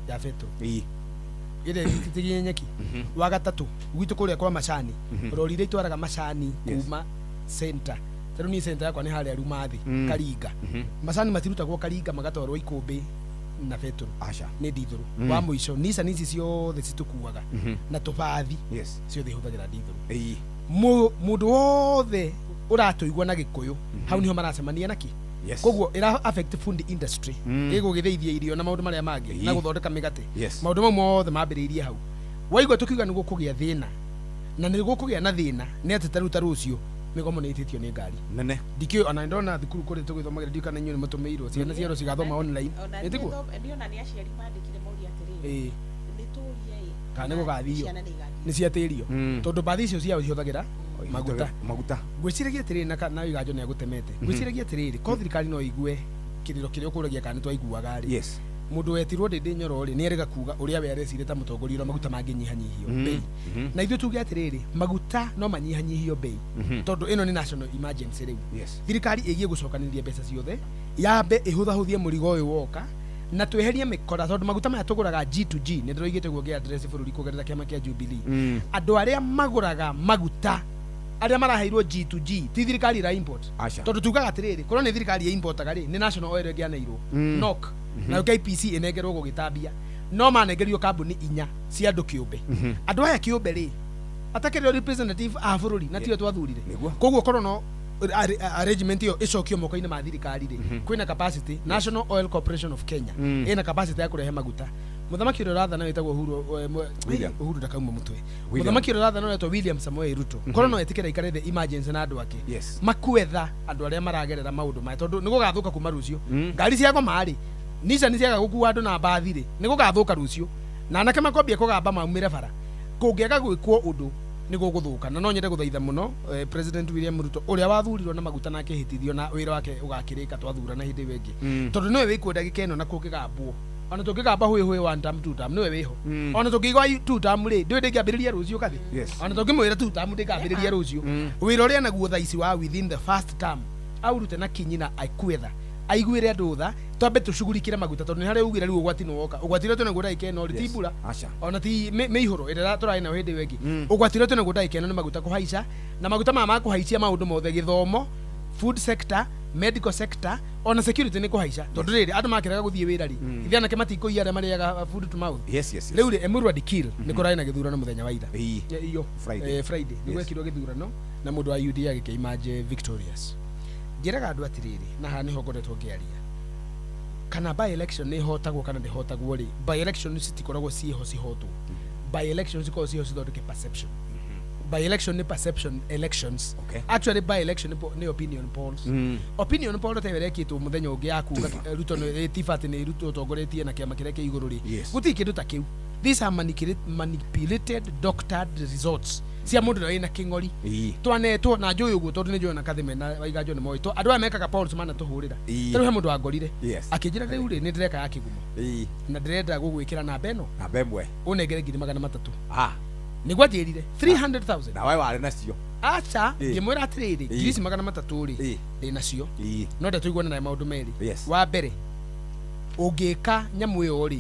ya betũrũ. Ĩrĩa ĩtigie nyeki. Wa gatatũ, gwitũ kũrĩa kwa macani, rori iria itwaraga macani kuma center. Tarĩu niĩ center yakwa nĩ harĩa Rumathi, Karinga. Macani matirutagwo Karinga magatwarwo Ikũmbĩ na betũrũ. Aca. Nĩ ndithũrũ. Wa mũico, Nissan ici ciothe citũkuaga na tũbathi ciothe ihũthagĩra ndithũrũ. Mũndũ wothe ũratũigua na Gĩkũyũ, hau niho maracemania naki. Koguo ĩra affect food industry. Ĩgũgĩthĩithia irio na maũndũ marĩa mangĩ na gũthondeka mĩgate. Maũndũ mau mothe mambĩrĩirie hau. Waigua tũkiuga nĩ gũkũgĩa thĩna. Na nĩ gũkũgĩa na thĩna nĩ atĩ tarĩu ta rũciũ mĩgomo nĩ ĩtĩtio nĩ ngari. Nene. Ndikĩũĩ ona ndona thukuru kũrĩa tũgĩthomagĩra ndiũĩ kana inyuĩ nĩ mũtũmĩirwo ciana ciarwo cigathoma online. Ona Nĩ tiguo? niĩ ona nĩ aciari mandĩkire moria atĩrĩrĩ. Nĩ tũrie ĩ. Kana nĩ gũgathio. Ciana nĩ igathiĩ. Nĩ ciatĩrio. Tondũ mbathi icio ciao cihũthagĩra maguta. Maguta. Ngwĩciragia atĩrĩrĩ na Waiganjo nĩ agũtemete. Ngwĩciragia atĩrĩrĩ, ko thirikari no igue kĩrĩro kĩrĩa ũkũragia kana nĩ twaiguaga rĩ. Mũndũ wetirwo Ndĩndĩ Nyoro rĩ, nĩ erĩga kuga ũrĩa we arecire ta mũtongoria ũrĩa maguta mangĩnyihanyihio bei. Na ithuĩ tuge atĩrĩrĩ, maguta no manyihanyihio bei. Tondũ ĩno nĩ national emergency rĩu. Thirikari ĩgiĩ gũcokanĩrĩria mbeca ciothe, yambe ĩhũthahũthie mũrigo ũyũ woka, na tweherie mĩkora tondũ maguta maya tũgũraga G to G, nĩ ndĩroigĩte ũguo ngĩ address bũrũri kũgerera kĩama kĩa Jubilee. Andũ arĩa magũraga maguta arĩa maraheirwo G to G ti thirikari ĩra import. Tondũ tugaga atĩrĩrĩ, korwo nĩ thirikari ĩ importaga rĩ, nĩ National Oil ĩngĩaneirwo NOC nayo KPC ĩnengerwo gũgĩtambia, no manengerio kambuni inya cia andũ kĩũmbe. Andũ aya kĩũmbe rĩ, atakĩrĩ representative a bũrũri na tio twathurire. Koguo korwo no arrangement ĩyo ĩcokio moko-inĩ ma thirikari rĩ, kwĩna capacity National Oil Corporation of Kenya ĩna capacity ya kũrehe maguta. Mũthamaki ũrĩa ũrathana wĩtagwo Uhuru ndakauma mũtwe. Mũthamaki ũrĩa ũrathana wĩtagwo William Samoei Ruto. Korwo no etĩkĩra aikare the emergency na andũ ake. Makuetha andũ arĩa maragerera maũndũ maya tondũ nĩ gũgathũka kuma rũciũ. Ngari cia goma rĩ, Nissan ciaga gũkua andũ na mbathi rĩ, nĩ gũgathũka rũciũ. Na anake makwambia kũgamba maumĩre bara. Kũngĩaga gwĩkwo ũndũ nĩ gũgũthũka. Na no nyende gũthaitha mũno President William Ruto ũrĩa wathurirwo na maguta na akĩhĩtithio na wĩra wake ũgakĩrĩka twathurana hĩndĩ ĩyo ĩngĩ. Tondũ nĩwe wĩkuo ndagĩka ĩno na kũngĩgambwo. Ona tũngĩgamba hũĩ hũĩ one term two term nĩwe wĩho. Ona tũngĩigua two term rĩ, ndĩũĩ ndĩngĩambĩrĩria rũciũ kathĩ. Ona tũngĩmwĩra two term ndĩngambĩrĩria rũciũ. Wĩra ũrĩa naguo thaa ici wa within the first term aurute na kinyi na akwetha aiguĩre andũ tha, twambe tũcugurikĩre maguta tondũ nĩ harĩa ugire rĩu ũgwati nĩ woka. Ũgwati ũrĩa twĩnaguo ndagĩka ĩno rĩ, ti mbura ona ti mĩihũro ĩrĩa tũrarĩ nayo hĩndĩ ĩyo ĩngĩ. Ũgwati ũrĩa twĩnaguo ndagĩka ĩno nĩ maguta kũhaica, na maguta maya ma kũhaicia maũndũ mothe, gĩthomo, food sector, medical sector, ona security nĩ kũhaica. Tondũ rĩrĩ andũ makĩrega gũthiĩ wĩra rĩ, ithuĩ anake matikũiya arĩa marĩaga food to mouth. Rĩu rĩ, Emurua Dikirr nĩ kũrarĩ na gĩthurano mũthenya wa ira. Iyo Friday nĩ gwekirwo gĩthurano na mũndũ wa UDA agĩkĩimanje victorious. Njĩraga andũ atĩrĩrĩ, na haha nĩho ngoretwo ngĩaria, kana by election nĩ ĩhotagwo kana ndĩhotagwo rĩ, by election citikoragwo ciĩho cihotwo. By election cikoragwo ciĩho cithondeke perception. By election nĩ perception elections. Actually by election nĩ opinion polls. Opinion poll ta ĩrekĩtwo mũthenya ũngĩ ya kuga Ruto nĩ tiba atĩ nĩ Ruto ũtongoretie na kĩama kĩrĩa kĩ igũrũ rĩ. Gũtirĩ kĩndũ ta kĩu. These are manipulated, doctored results cia mũndũ ũrĩa wĩna kĩng'ori. Twanetwo na njũĩ ũguo tondũ nĩ njũĩ na Kathime na Waiganjo nĩ moĩ. Andũ aya mekaga polls manatũhũrĩra. Tarĩu he mũndũ wangorire. Akĩnjĩra rĩu rĩ, nĩ ndĩreka ya kĩgumo. Na ndĩrenda gũgwĩkĩra namba ĩno. Namba ĩmwe. Ũnengere 300,000. Nĩguo anjĩrire 300,000. Na we warĩ nacio. Aca, ngĩmwĩra atĩrĩrĩ, 300,000 rĩ, ndĩ nacio. No ndatũiguana naye maũndũ merĩ. Wa mbere, ũngĩka nyamũ ĩyo rĩ,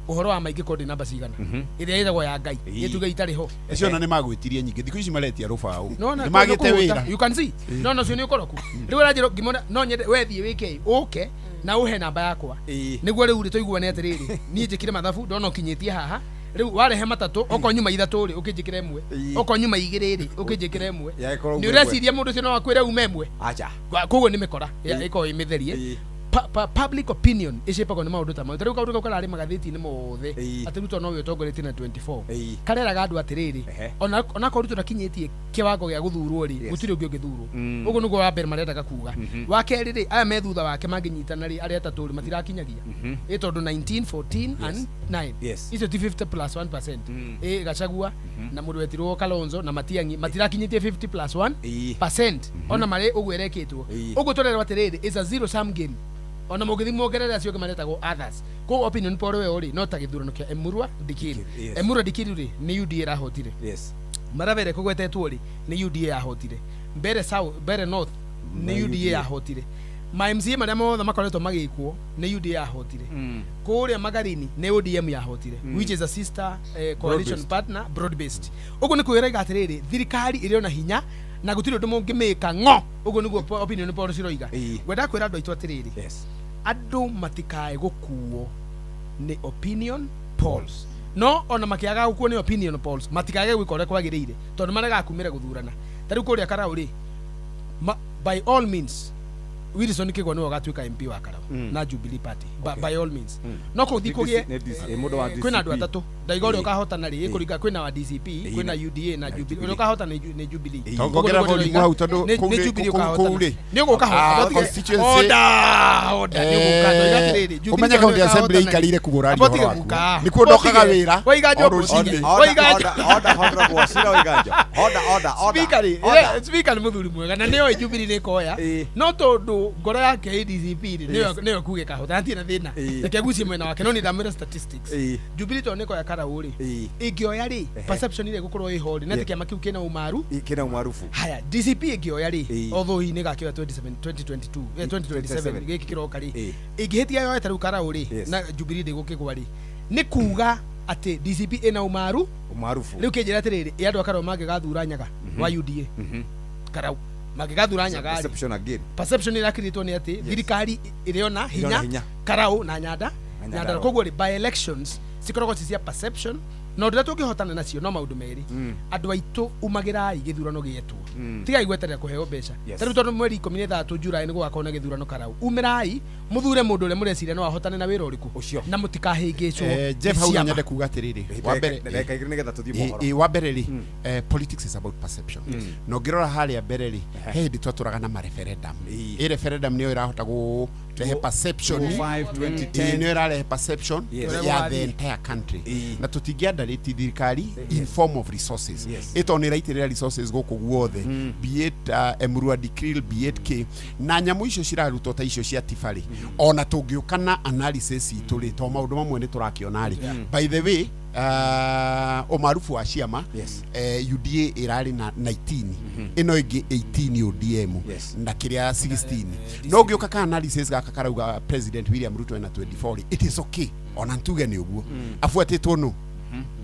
ũhoro wa maingĩ korwo ndĩ namba cigana. Ĩrĩa ĩtagwo ya Ngai, ĩtuge itarĩ ho. Acio ona nĩ magwĩtirie nyingĩ, thikũ ici maretia rũbaũ. Nĩ magĩte wĩra. You can see. No no cio nĩ ũkoroku. Rĩu ũranjĩra ngĩmwĩra no nyende we thiĩ wĩke ũke na ũhe namba yakwa. Nĩguo rĩu rĩ tũiguane atĩrĩrĩ, niĩ njĩkire mathabu ndona ũkinyĩtie haha. Rĩu warehe matatũ, okorwo nyuma ithatũ rĩ, ũkĩnjĩkĩra ĩmwe. Okorwo nyuma igĩrĩ rĩ, ũkĩnjĩkĩra ĩmwe. Nĩ ũreciria mũndũ ũcio no akwĩre ume ĩmwe. Koguo nĩ mĩkora ĩkoragwo ĩ mĩtherie. Public opinion ĩcĩpagwo nĩ maũndũ ta mau. Tarĩu kaũndũ kau kararĩ magathĩti-inĩ mothe atĩ Ruto nowe ũtongoretie na 24. Kareraga andũ atĩrĩrĩ, onakorwo Ruto ndakinyĩtie kĩwango gĩa gũthurwo rĩ, gũtirĩ ũngĩ ũngĩthurwo. Ũguo nĩguo wa mbere marendaga kuga. Wa kerĩ rĩ, aya me thutha wake mangĩnyitana rĩ, arĩa atatũ rĩ, matirakinyagia. Ĩ tondũ 19, 14 and 9. Icio ti 50 plus 1%. Ĩ Gachagua na mũndũ wetirwo Kalonzo na Matiang'i matirakinyĩtie 50 plus 1%. Ona marĩ ũguo ĩrekĩtwo. Ũguo tũrerwo atĩrĩrĩ, it's a zero sum game. Ona mũngĩthiĩ muongerere acio angĩ maretagwo others. Koguo opinion poll ĩyo rĩ, no ta gĩthurano kĩa Emurua Dikirr. Emurua Dikirr rĩ, nĩ UDA ĩrahotire. Maravere kũgwetetwo rĩ, nĩ UDA yahotire. Mbere South, Mbere North nĩ UDA yahotire. Ma MCA marĩa mothe makoretwo magĩkwo nĩ UDA yahotire. Kũrĩa Magarini nĩ ODM yahotire, which is a sister coalition partner, broad based. Ũguo nĩ kwĩraiga atĩrĩrĩ, thirikari ĩrĩ ona hinya na gũtirĩ ũndũ mũngĩmĩka ng'o. Ũguo nĩguo opinion poll ciroiga. Ngwenda kwĩra andũ aitũ atĩrĩrĩ, andũ matikae gũkuo nĩ opinion polls. No ona makiaga gũkuo nĩ opinion polls, matikage gwĩka ũrĩa kwagĩrĩire tondũ maregakumĩra gũthurana. Ta rĩu kũrĩa Karau rĩ, by all means Wilson Kigwa nĩwe ũgatuĩka MP wa Karau na Jubilee Party. By all means. No kũthi kũgĩe kwĩna andũ atatũ, ndaiga ũrĩa ũkahotana rĩ, kũringa kwĩna wa DCP, kwĩna UDA na Jubilee. Ũrĩa ũkahotana nĩ Jubilee. Tongongera volume hau tondũ kũu rĩ nĩ ũgũka order order nĩ ũgũka. Ndoiga atĩrĩrĩ, Jubilee ũmenye county assembly ikarire kũgũra ũhoro waku nĩkuo ndokaga wĩra. Order honorable Wachira Waiganjo. Order order order. Speaker rĩ, speaker nĩ mũthuri mwega na nĩoĩ Jubilee nĩ ĩkoya, no tondũ ngoro yake ADCP rĩ nĩyo kuge kahota hatirĩ na thĩna, reke gucie mwena wake. No nĩ ndamwĩra statistics, Jubilee tondũ nĩkoya Karau rĩ, ĩngĩoya rĩ, perception ĩrĩa ĩgũkorwo ĩho rĩ, nĩ atĩ kĩama kĩu kĩna ũmaru, kĩna ũmarubu. Haya, DCP ĩngĩoya rĩ, although hihi nĩgakĩoya 2022 2027 gĩkĩ kĩroka rĩ, ĩngĩhĩtia yoete rĩu Karau rĩ na Jubilee ndĩgũkĩgwa rĩ, nĩ kuga atĩ DCP ĩna ũmaru ũmarubu. Rĩu kĩnjĩra atĩrĩrĩ, ĩ andũ a Karau mangĩgathura Nyaga wa UDA Karau mangĩgathura Nyaga rĩ, perception again, perception ĩrakĩrĩtwo nĩ atĩ thirikari ĩrĩona hinya Karau na Nyanda. Koguo rĩ, by elections cikoragwo ci cia perception, na ũndũ ũrĩa tũngĩhotana nacio no maũndũ merĩ. Andũ aitũ umagĩrai gĩthurano gĩetwo, tigai gweterera kũheo mbeca. Ta rĩu tondũ mweri 13 July nĩ gũgakorwo na gĩthurano Karau, umĩrai mũthure mũndũ ũrĩa mũreciria no ahotane na wĩra ũrĩkũ, na mũtikahĩngĩcwo. Jeff, hau no nyende kuga atĩrĩrĩ, wa mbere rĩ, politics is about perception. Na ũngĩrora harĩa mbere rĩ, he hĩndĩ twatũraga na ma referendum. Ĩ referendum nĩyo ĩrahota kũrehe perception, nĩyo ĩrarehe perception ya the entire country, na tũtingĩandarĩti thirikari in form of resources. Ĩtondũ nĩ ĩraitĩrĩra resources gũkũ guothe, be it Emurua Dikiril, be it K, na nyamũ icio cirarutwo ta icio cia Tifa rĩ, ona tũngĩũka na analysis itũ rĩ, to maũndũ mamwe nĩ tũrakĩona rĩ. By the way, ũmarubu wa ciama, UDA ĩrarĩ na 19, ĩno ĩngĩ 18 ODM, na kĩrĩa 16. No ũngĩũka ka analysis gaka karauga President William Ruto ena 24, it is okay, ona ntuge nĩ ũguo. Abuatĩtwo nũ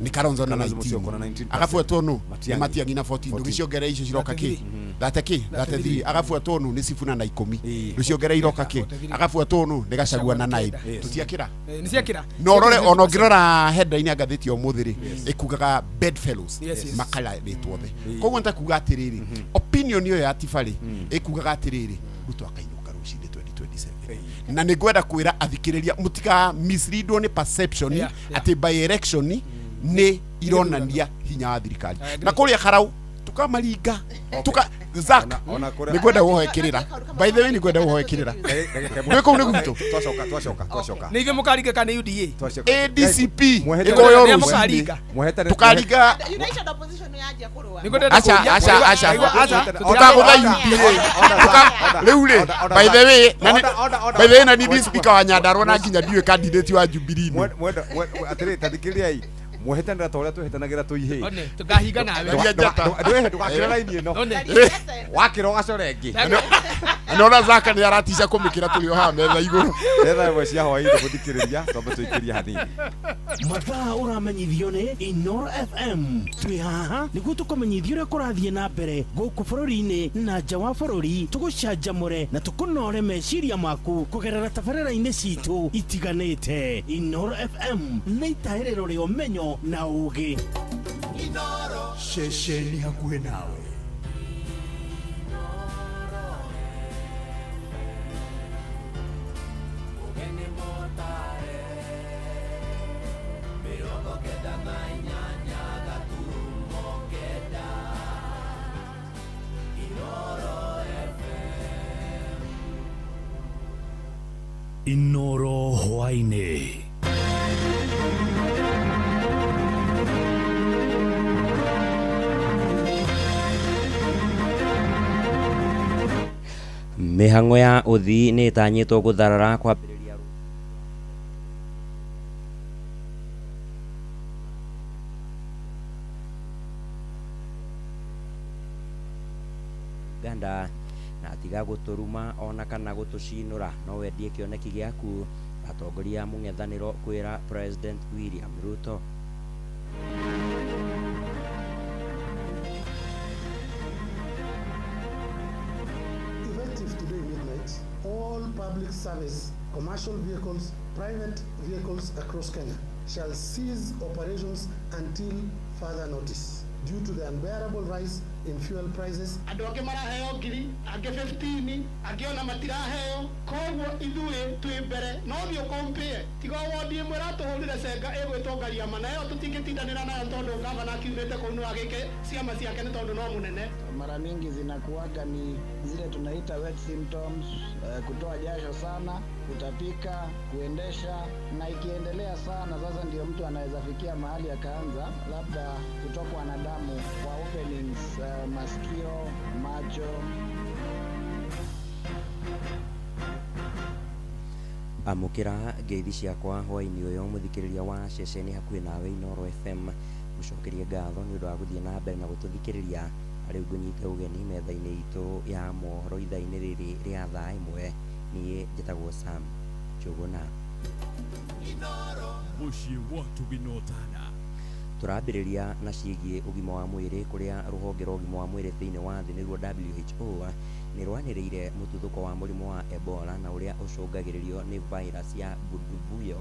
nĩ Kalonzo na 19, agabuatwo nũ nĩ Matiang'i na 14, ndũgĩciongerera icio ciroka kĩ 33, agabuatwo nũ nĩ Sifuna na 10, ndũciongerera iroka kĩ, agabuatwo nũ nĩ Gachagua na 9. Tũtiakĩra nĩciakĩra. No ũrore, ona ũngĩrora headline ya ngathĩti ya ũmũthĩ rĩ, ĩkugaga bedfellows makarĩtwo thĩ. Koguo nĩ ta kuga atĩrĩrĩ, opinion ĩyo ya Tifa rĩ, ĩkugaga atĩrĩrĩ, Ruto akainũka rũcinĩ 2027. Na nĩ ngwenda kwĩra athikĩrĩria mũtika misleadwo nĩ perception atĩ by election nĩ ironania hinya wa thirikari. Na kũrĩa Karau tukamaringa tuka Zack, nĩ ngwenda ũhoe kĩrĩra. By the way, nĩ ngwenda ũhoe kĩrĩra. Nĩ kũu nĩ gwitũ. Twacoka. Nĩ ithuĩ mũkaringa kana UDA? ADCP ĩkoywo rũcinĩ. Tũkaringa. United Opposition yanjia kũrũa. Aca aca aca. Tũkagũtha UDA. Rĩu rĩ, by the way, by the way, na niĩ speaker wa Nyandarua na nginya ndiũĩ candidate wa Jubilee. Atĩrĩ, ta thikĩrĩriai. Mwĩhĩtanĩra ta ũrĩa twĩhĩtanagĩra tũihĩ. One, tũkahinga nawe. Ndũehe ndũgakĩra raini ĩno. Wakĩra ũgacora ĩngĩ. Nona Zaka nĩ aratica kũmĩkĩra tũrĩ o haha metha igũrũ. Metha ĩmwe cia hwaĩ-inĩ mũthikĩrĩria, twambe tũikĩrie hanini. Mathaa ũramenyithio nĩ Inooro FM. Twĩ haha nĩguo tũkũmenyithie ũrĩa kũrathiĩ na mbere gũkũ bũrũri-inĩ na nja wa bũrũri, tũgũcanjamũre na tũkũnore meciria maku kũgerera tabarĩra-inĩ citũ itiganĩte. Inooro FM nĩ itahĩrĩro rĩa ũmenyo na ũũgĩ. Ceceni hakuhĩ nawe. Inooro hwaĩ-inĩ. Mĩhang'o ya ũthii nĩ ĩtanyĩtwo gũtharara kwambĩrĩria Uganda Na tiga gũtũruma ona kana gũtũcinũra, no wendie kĩoneki gĩaku. Atongoria a mũng'ethanĩro kwĩra President William Ruto. Effective today midnight, all public service, commercial vehicles, private vehicles across Kenya shall cease operations until further notice due to the unbearable rise in fuel prices. Andũ angĩ maraheo ngiri, angĩ 15, angĩ ona matiraheo. Koguo ithuĩ twĩ mbere, no thiĩ ũkompĩe. Tiga wondi ĩmwe ĩratũhũrire cenga ĩgwĩtwo Ngariama, na ĩyo tũtingĩtindanĩra nayo tondũ gavana akiumĩte kũu no agĩke ciama ciake nĩ tondũ no mũnene. Mara mingi zinakuwaga ni zile tunaita wet symptoms, kutoa jasho sana, kutapika, kuendesha, na ikiendelea sana sasa ndio mtu anaweza fikia mahali akaanza labda kutokwa na damu kwa openings, masikio, macho. Amũkĩra ngeithi ciakwa hwaĩ-inĩ ũyũ mũthikĩrĩria wa ceceni hakuhĩ nawe Inooro FM. Gũcokeria ngatho nĩ ũndũ wa gũthiĩ na mbere na gũtũthikĩrĩria. Rĩu ngũnyite ũgeni metha-inĩ itũ ya mohoro ithaa-inĩ rĩrĩ rĩa thaa ĩmwe. Niĩ njĩtagwo Sam Njũgũna. Mũciĩ wa Tũginotana. Tũrambĩrĩria na ciĩgiĩ ũgima wa mwĩrĩ kũrĩa rũhonge rwa ũgima wa mwĩrĩ thĩinĩ wa thĩ nĩruo WHO nĩ rwanĩrĩire mũtuthũko wa mũrimũ wa Ebola na ũrĩa ũcũngagĩrĩrio nĩ virus ya Bundibugyo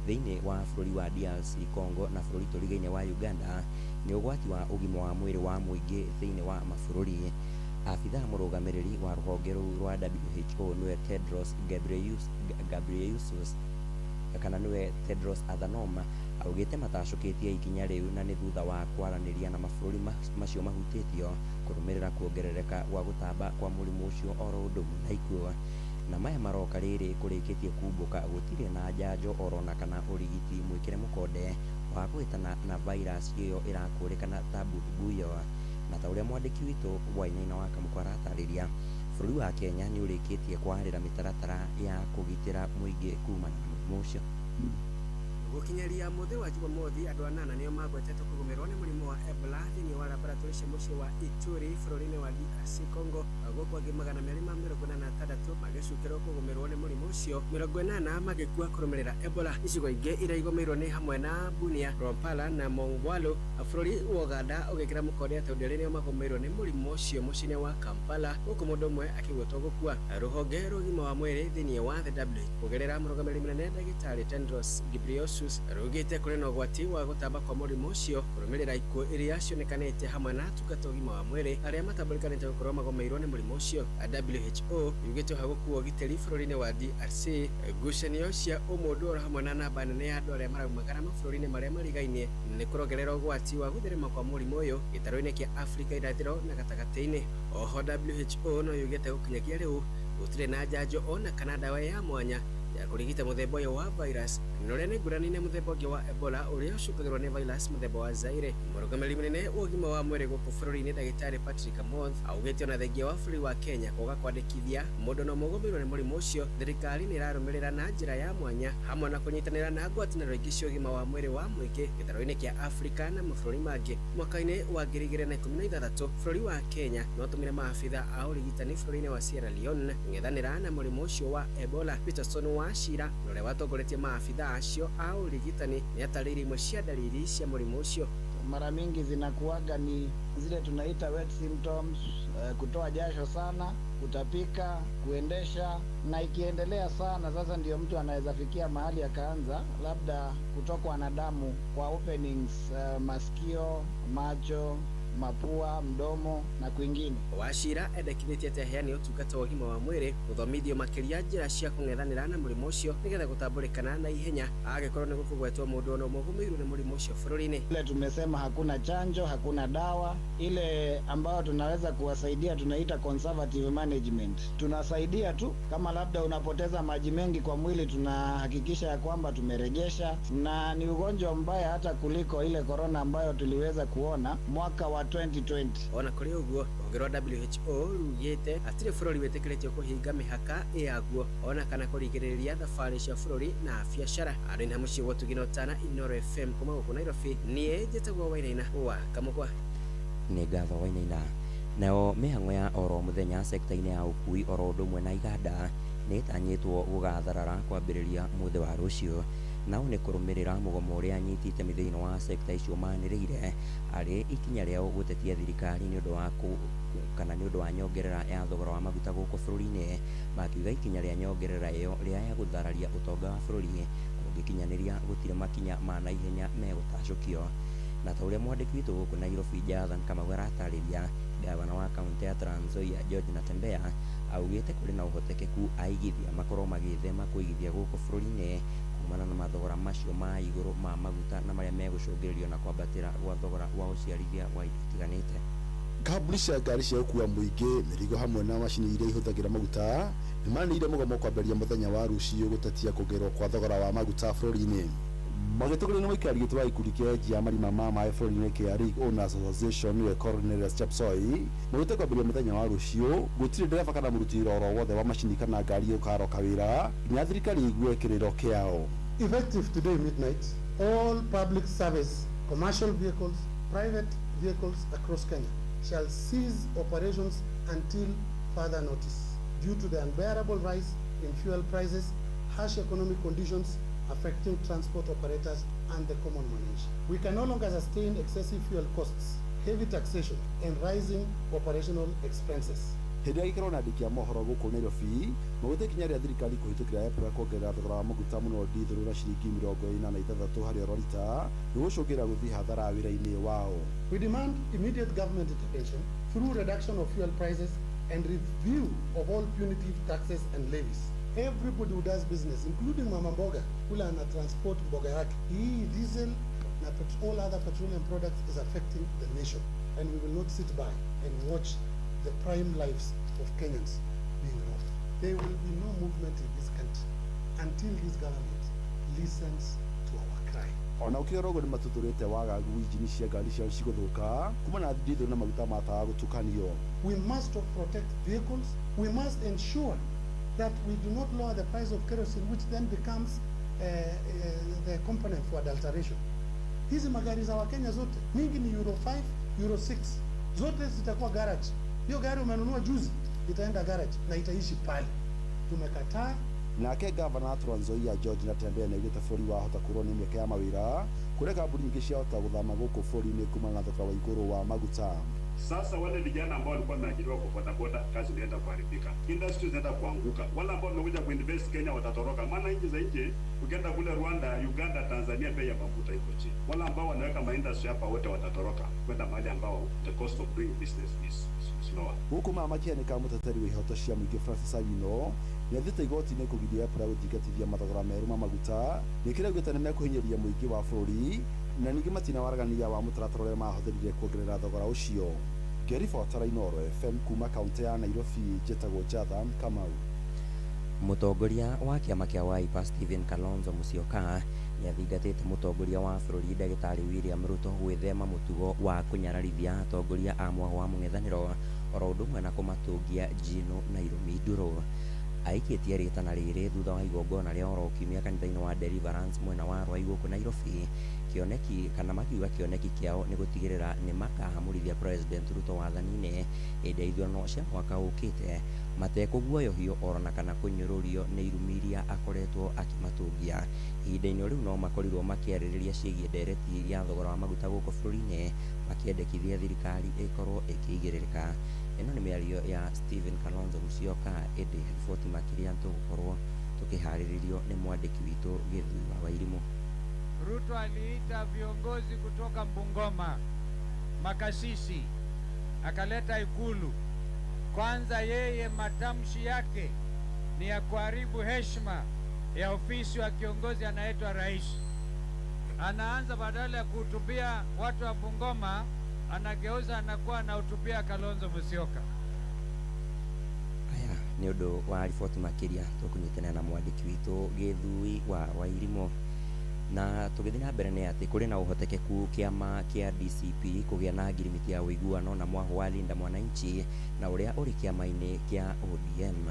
thĩinĩ wa bũrũri wa DRC Congo na bũrũri tũrigaine wa Uganda nĩ ũgwati wa ũgima wa mwĩrĩ wa mũingĩ thĩinĩ wa mabũrũri. Abithaa mũrũgamĩrĩri wa rũhonge rũu rwa WHO nĩwe Tedros Ghebreyesus kana nĩwe Tedros Adhanom augĩte matacũkĩtie ikinya rĩu na nĩ thutha wa kwaranĩria na mabũrũri macio mahutĩtio kũrũmĩrĩra kuongerereka gwa gũtamba kwa mũrimũ ũcio oro ũndũ ũmwe na ikuũ. Na maya maroka rĩrĩ kũrĩkĩtie kumbũka gũtirĩ na njanjo orona kana ũrigiti mwĩkĩre mũkonde wa kũhĩtana na virus ĩyo ĩrakũrĩkana ta Bundibugyo. Na ta ũrĩa mwandĩki witũ Wainaina wa Kamũkwa aratarĩria, bũrũri wa Kenya nĩ ũrĩkĩtie kwarĩra mĩtaratara ya kũgitĩra mũingĩ kumana na mũrimũ ũcio. Gũkinyĩria mũthĩ wa Jumamothi, andũ anana nĩo magwetetwo kũgũmĩrwo nĩ mũrimũ wa Ebola thĩinĩ wa laboratory cia mũciĩ wa Ituri bũrũri-inĩ wa DRC Congo, gũkũ angĩ 286 magĩcukĩrwo kũgũmĩrwo nĩ mũrimũ ũcio, 80 magĩkua kũrũmĩrĩra Ebola. Icigo ingĩ iria igũmĩirwo nĩ hamwe na Bunia, Rwampara na Mongwalu. Bũrũri wa Uganda ũgĩkĩra mũkonde atĩ andũ erĩ nĩo magũmĩirwo nĩ mũrimũ ũcio mũciĩ-inĩ wa Kampala, gũkũ mũndũ ũmwe akĩgwetwo gũkua. Rũhonge rwa ũgima wa mwĩrĩ thĩinĩ wa thĩ WHO kũgerera mũrũgamĩrĩri mũnene ndagĩtarĩ Tedros Ghebreyesus rugĩte kũrĩ na ũgwati wa gũtamba kwa mũrimũ ũcio kũrũmĩrĩra ikuũ iria cionekanĩte hamwe na atungata ũgima wa mwĩrĩ arĩa matambũrĩkanĩte gũkorwo magũmĩirwo nĩ mũrimũ ũcio. WHO yugĩte oha gũkuo ũgitĩri bũrũri-inĩ wa DRC, ngucanio cia ũmũndũ oro hamwe na namba nene ya andũ arĩa maraumagara mabũrũri-inĩ marĩa marigainie nĩ kũrongerera ũgwati wa gũtherema kwa mũrimũ ũyũ gĩtarũ-inĩ kĩa Afrika irathĩro na gatagatĩ-inĩ. Oho WHO no yugĩte gũkinyagia rĩu gũtirĩ na njanjo ona kana ndawa ya mwanya ya kũrigita mũthemba ũyũ wa virus na ũrĩa nĩ ngũrani na mũthemba ũngĩ wa Ebola ũrĩa ũcũngagĩrwo nĩ virus mũthemba wa Zaire. Mũrũgamĩrĩri mũnene wa ũgima wa mwĩrĩ gũkũ bũrũri-inĩ ndagĩtarĩ Patrick Amoth augĩte ona thengia wa bũrũri wa Kenya kwaga kwandĩkithia mũndũ no mũgũmĩrwo nĩ mũrimũ ũcio, thirikari nĩ ĩrarũmĩrĩra na njĩra ya mwanya hamwe na kũnyitanĩra na ngwatanĩro ingĩ cia ũgima wa mwĩrĩ wa mũingĩ gĩtarũ-inĩ kĩa Afrika na mabũrũri mangĩ. Mwaka-inĩ wa 2016 bũrũri wa Kenya no tũmire maabitha a ũrigitani bũrũri-inĩ wa Sierra Leone kũng'ethanĩra na mũrimũ ũcio wa Ebola. Peterson wa Shira ũrĩa watongoretie maabitha acio a ũrigitani nĩ atarĩirie imwe cia dalili cia mũrimũ ũcio. Mara mingi zinakuwaga ni zile tunaita wet symptoms, kutoa jasho sana, kutapika, kuendesha, na ikiendelea sana sasa ndio mtu anaweza fikia mahali akaanza labda kutokwa na damu kwa openings, masikio, macho, mapua, mdomo na kwingine. Wachira endekithĩtie atĩ aheani ũtungata wa ũgima wa mwĩrĩ gũthomithio makĩria njĩra cia kũng'ethanĩra na mũrimũ ũcio nĩgetha gũtambũrĩkana na ihenya angĩkorwo nĩ gũkũgwetwo mũndũ ona ũmwe ũgũmĩirwo nĩ mũrimũ ũcio bũrũri-inĩ. Ile tumesema hakuna chanjo, hakuna dawa, ile ambayo tunaweza kuwasaidia tunaita conservative management. Tunasaidia tu kama labda unapoteza maji mengi kwa mwili, tunahakikisha ya kwamba tumerejesha, na ni ugonjwa mbaya hata kuliko ile corona ambayo tuliweza kuona mwaka wa 2020. Ona kũrĩ ũguo, rũhonge rwa WHO rugĩte hatirĩ bũrũri wĩtĩkĩrĩtio kũhinga mĩhaka yaguo ona kana kũrigĩrĩria thabarĩ cia bũrũri na biacara. Arĩ na mũciĩ wa Tugino Tana, Inooro FM kuma gũkũ Nairobi, niĩ njĩtagwo Wainaina wa Kamũkwa. Nĩ ngatho Wainaina. Nayo mĩhang'o ya oro mũthenya sekta-inĩ ya ũkui oro ũndũ ũmwe na iganda nĩ ĩtanyĩtwo gũgatharara kwambĩrĩria mũthĩ wa rũciũ. Nao nĩ kũrũmĩrĩra mũgomo ũrĩa anyiti itemi thĩinĩ wa sekta icio manĩrĩire harĩ ikinya rĩao gũtetia thirikari nĩ ũndũ wa kana nĩ ũndũ wa nyongerera ya thogora wa maguta gũkũ bũrũri-inĩ, makiuga ikinya rĩa nyongerera ĩyo rĩa gũthararia ũtonga wa bũrũri kũngĩkinyanĩria gũtirĩ makinya ma naihenya megũtacũkio. Na ta ũrĩa mwandĩki witũ gũkũ Nairobi Jonathan Kamau aratarĩria, gavana wa kaunti ya Trans Nzoia George Natembeya augĩte kũrĩ na ũhotekeku aigithia makorwo magĩthema kũigithia gũkũ bũrũri-inĩ kumana na mathogora macio ma igũrũ ma maguta na marĩa megũcũngĩrĩrio na kwambatĩra gwa thogora wa ũciarithia wa indo itiganĩte. Kambuni cia ngari cia gũkua mũingĩ mĩrigo hamwe na macini iria ihũthagĩra maguta nĩmanĩrĩire mũgomo kwambĩrĩria mũthenya wa rũciũ gũtetia kuongererwo kwa thogora wa maguta bũrũri-inĩ. Magĩtongorio nĩ mũikarĩri gĩtĩ wa gĩkundi kĩa enji ya marima ma maĩ bũrũri-inĩ kĩa Rig Owners Association nĩwe Cornelius Chepsoi maugĩte kwambĩrĩria mũthenya wa rũciũ gũtirĩ ndereba kana mũruti wĩra oro wothe wa macini kana ngari ũkaroka wĩra nginya thirikari ĩigue kĩrĩro kĩao. Effective today midnight, all public service, commercial vehicles, private vehicles across Kenya shall cease operations until further notice due to the unbearable rise in fuel prices, harsh economic conditions affecting transport operators and the common manager. We can no longer sustain excessive fuel costs, heavy taxation, and rising operational expenses. Hĩndĩ ĩrĩa gĩikaro na andĩki a mohoro gũkũ Nairobi maugĩte ikinya rĩa thirikari kũhĩtũkĩra EPRA kuongerera thogora wa maguta mũno ndithũrũ na ciringi 46 harĩ oro rita nĩgũcũngĩrĩra gũthiĩ hathara wĩra-inĩ wao. We demand immediate government intervention through reduction of fuel prices and review of all punitive taxes and levies. Everybody who does business, including Mama Mboga, ule ana transport mboga yake, hii diesel na all other petroleum products is affecting the nation, and we will not sit by and watch the prime lives of Kenyans being robbed. There will be no movement in this country until this government listens to our cry. Ona ũkĩrora ũguo nĩmatuthũrĩte wagagu injini cia ngari ciao cigũthũka kumana na ndithũrũ na maguta ma tawa gũtukanio. We must protect vehicles. We must ensure that we do not lower the price of kerosene, which then becomes the component for adulteration. Hizi magari za Wakenya zote mingi ni Euro 5, Euro 6, zote zitakuwa garage. Hiyo gari umenunua juzi itaenda garage na itaishi pale. Tumekataa. Nake gavana Trans Nzoia George Natembeya nĩaugĩte bũrũri wahota kũrwo nĩ mĩeke ya mawĩra kũrĩa kambuni nyingĩ ciahota gũthama gũkũ bũrũri-inĩ kumana na thogora wa igũrũ wa maguta. Sasa wale vijana ambao walikuwa wameajiriwa kwa bodaboda, kazi inaenda kuharibika, industry zinaenda kuanguka. Wale ambao wamekuja kuinvest Kenya watatoroka, maana nchi za nje, ukienda kule Rwanda, Uganda, Tanzania, bei ya mafuta iko chini. Wale ambao wanaweka maindustry hapa wote watatoroka kwenda mahali ambao the cost of doing business is lower. Huku mama kĩanĩka mũteteri wa ihoto cia mũingĩ Francis Awino nĩathiĩte igoti-inĩ kũgiria EPRA gũthingatithia mathogora merũ ma maguta nĩkĩrĩa augĩte nĩmekũhinyĩrĩria mũingĩ wa bũrũri na ningĩ matina waragania wa mũtaratara ũrĩa mahũthĩrire kuongerera thogora ũcio. Ngĩribotera Inooro FM kuma kaunti ya Nairobi, njĩtagwo Jonathan Kamau. Mũtongoria wa kĩama kĩa Wiper Stephen Kalonzo Musyoka nĩathingatĩte mũtongoria wa bũrũri ndagĩtarĩ William Ruto gwĩthema mũtugo wa kũnyararithia atongoria a mwahũ wa mũng'ethanĩro oro ũndũ ũmwe na kũmatũngia njino na irũmi ndũrũ. Aikĩtie rĩtana rĩrĩ thutha wa igongona rĩa oro kiumia kanitha-inĩ wa Deliverance mwena wa Ruai gũkũ Nairobi. Kĩoneki kana makiuga kĩoneki kĩao nĩ gũtigĩrĩra nĩ makahamũrithia President Ruto wathani-inĩ hĩndĩ ya ithurano cia mwaka ũkĩte matekũguoyohio orona kana kũnyũrũrio nĩ irumi iria akoretwo akĩmatũngia. Ihinda-inĩ rĩu no makorirwo makĩarĩrĩria ciĩgiĩ ndereti ya thogora wa maguta gũkũ bũrũri-inĩ makĩendekithia thirikari ĩkorwo ĩkĩigĩrĩrĩka. Ĩno nĩ mĩario ya Stephen Kalonzo Musyoka, ĩndĩ riboti makĩria tũgũkorwo tũkĩharĩrĩrio nĩ mwandĩki witũ Gĩthui wa Wairimũ. Ruto aliita viongozi kutoka Bungoma, makasisi, akaleta Ikulu. Kwanza yeye matamshi yake ni ya kuharibu heshima ya ofisi wa kiongozi anaitwa rais. Anaanza badala ya kuhutubia watu wa Bungoma, anageuza anakuwa anahutubia Kalonzo Musyoka. Aya nĩ ũndũ wa riboti makĩria tũkũnyitana na mwandĩki witũ Gĩthui wa Wairimũ. Na tũgĩthiĩ na mbere nĩ atĩ kũrĩ na ũhotekeku kĩama kĩa DCP kũgĩa na ngirimiti ya ũiguano na mwahũ wa Linda Mwananchi na ũrĩa ũrĩ kĩama-inĩ kĩa ODM.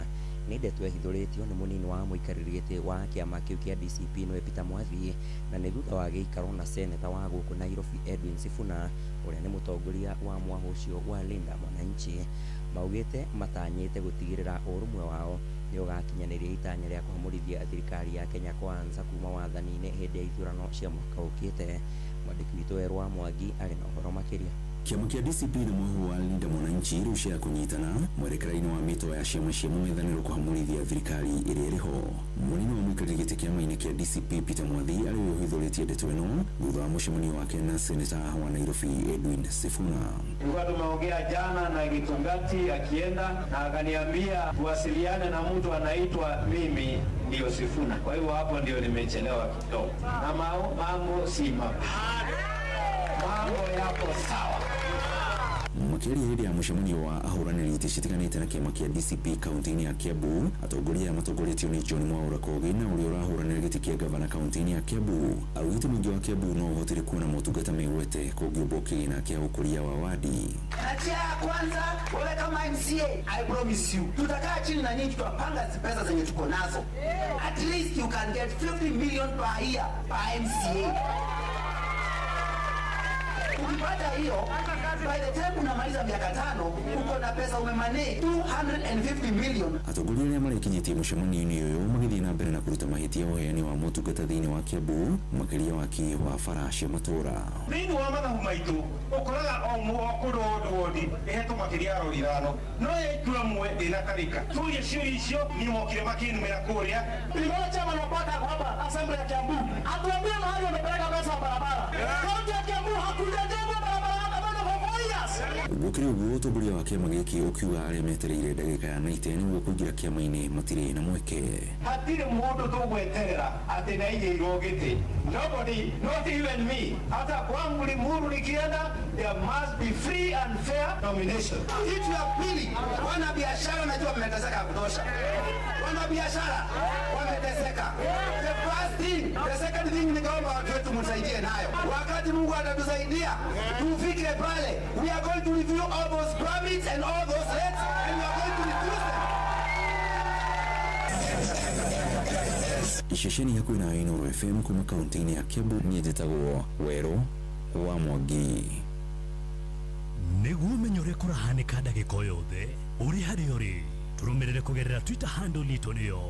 Nĩ ndeto ĩhithũrĩtio nĩ mũnini wa mũikarĩri gĩtĩ wa kĩama kĩu kĩa DCP nĩwe Peter Mwathi, na nĩ thutha wa gĩikaro na seneta wa gũkũ Nairobi Edwin Sifuna ũrĩa nĩ mũtongoria wa mwahũ ũcio wa Linda Mwananchi. Maugĩte matanyĩte gũtigĩrĩra ũrũmwe wao nĩ ũgakinyanĩria itanya rĩa kũhamũrithia thirikari ya Kenya Kwanza kuma wathani-inĩ hĩndĩ ya ithurano cia mwaka ũkĩte. Mwandĩki witũ Werũ wa Mwangi arĩ na ũhoro makĩria. Kĩama kĩa DCP na mwahũ wa Linda Mwananchi rĩu cia kũnyitana mwerekera-inĩ wa mĩto ya ciama cia mũng'ethanĩro kũhamũrithia thirikari ĩrĩa ĩrĩ ho. Mũnini wa mũikarĩri gĩtĩ kĩama-inĩ kĩa DCP Peter Mwathi arĩ we ũhithũrĩtie ndeto ĩno thutha wa mũcemanio wake na seneta wa Nairobi Edwin Sifuna. Tulikuwa tumeongea jana na Gitungati akienda na akaniambia tuwasiliane na mtu anaitwa mimi ndio Sifuna. Kwa hivyo hapo ndio nimechelewa kidogo, na mambo si mabaya, mambo yapo sawa. Makĩaria hĩndĩ ya mũcemanio wa ahũranĩri itĩ citiganĩte na kĩama kĩa DCP kaunti-inĩ ya Kiambu, atongoria aya matongoretio nĩ John Mwaura Kogi na ũrĩa ũrahũranĩra gĩtĩ kĩa gavana kaunti-inĩ ya Kiambu augĩte mũingĩ wa Kiambu no ũhotire kuona motungata megwete kũngĩũmbwo kĩgĩna kĩa ũkũria wa wadi. Na njia ya kwanza, wewe kama MCA, I promise you, tutakaa chini na nyinyi, tutapanga pesa zenye tuko nazo. At least you can get 50 million per year per MCA. Ukipata hiyo, by the time unamaliza miaka 5, uko na pesa umemanage 250 million. Atongoria arĩa marekinyĩtie mũcemanio-inĩ ũyũ magĩthiĩ na mbere na kũruta mahĩtia ũheani wa motungata thĩinĩ wa Kiambu, makĩria waki wa bara cia matũũra. Thĩinĩ wa mathabu maitũ ũkoraga o kũndũ wodi wodi ĩhetwo makĩria ya rori 5, no yaikura mwe ndĩnatarĩka. Turie ciũria icio niĩ mokire makĩnumĩra kũrĩa. Nimeona chama napata hapa assembly ya Kiambu, atuambie mahali wamepeleka pesa barabara. Kaunti ya Kiambu hakujajengwa barabara hata moja for 4 years. Gũkĩrĩ ũguo, ũtongoria wa kĩama gĩkĩ ũkiuga arĩa metereire ndagĩka ya 90 nĩguo kũingĩra kĩama-inĩ matirĩ na mweke. Hatirĩ mũndũ tũgweterera atĩ nĩaigĩirwo gĩtĩ. Nobody, not even me. Hata kwangu Limuru nikienda, there must be free and fair nomination. Kitu ya pili, wana biashara najua mmeteseka ya kutosha. Wana biashara wameteseka. The first thing, the second thing nikaomba watu wetu msaidie nayo. Wakati Mungu atatusaidia tufike pale, we are going to review all those permits and all those rates and we are going to reduce them. Ceceni hakuhĩ na Inooro FM kuma kaunti-inĩ ya Kiambu, niĩ njĩtagwo Werũ wa Mwangi. Nĩguo ũmenye ũrĩa kũrahanĩka ndagĩka o yothe ũrĩ harĩa ũrĩ, tũrũmĩrĩre kũgerera Twitter handle itũ nĩyo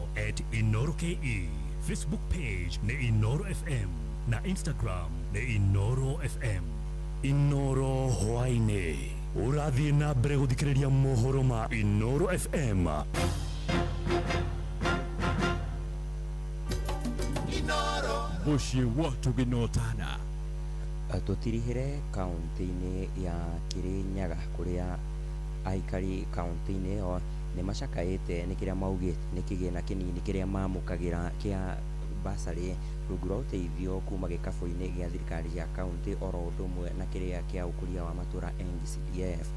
@InooroKE, Facebook page nĩ Inooro FM na Instagram nĩ Inooro FM. Inooro hwaĩ-inĩ ũrathiĩ na mbere gũthikĩrĩria mohoro ma Inooro FM. Mũciĩ wa tũgĩnotana. Tũtirihĩre kaunti-inĩ ya Kirinyaga kũrĩa aikari kaunti-inĩ ĩyo nĩ macakaĩte nĩ kĩrĩa maugĩte nĩ kĩgĩna kĩnini kĩrĩa mamũkagĩra kĩa basarĩ rungu rwa ũteithio kuma gĩkabũ-inĩ gĩa thirikari ya kaunti oro ũndũ ũmwe na kĩrĩa kĩa ũkũria wa matũũra NGCDF.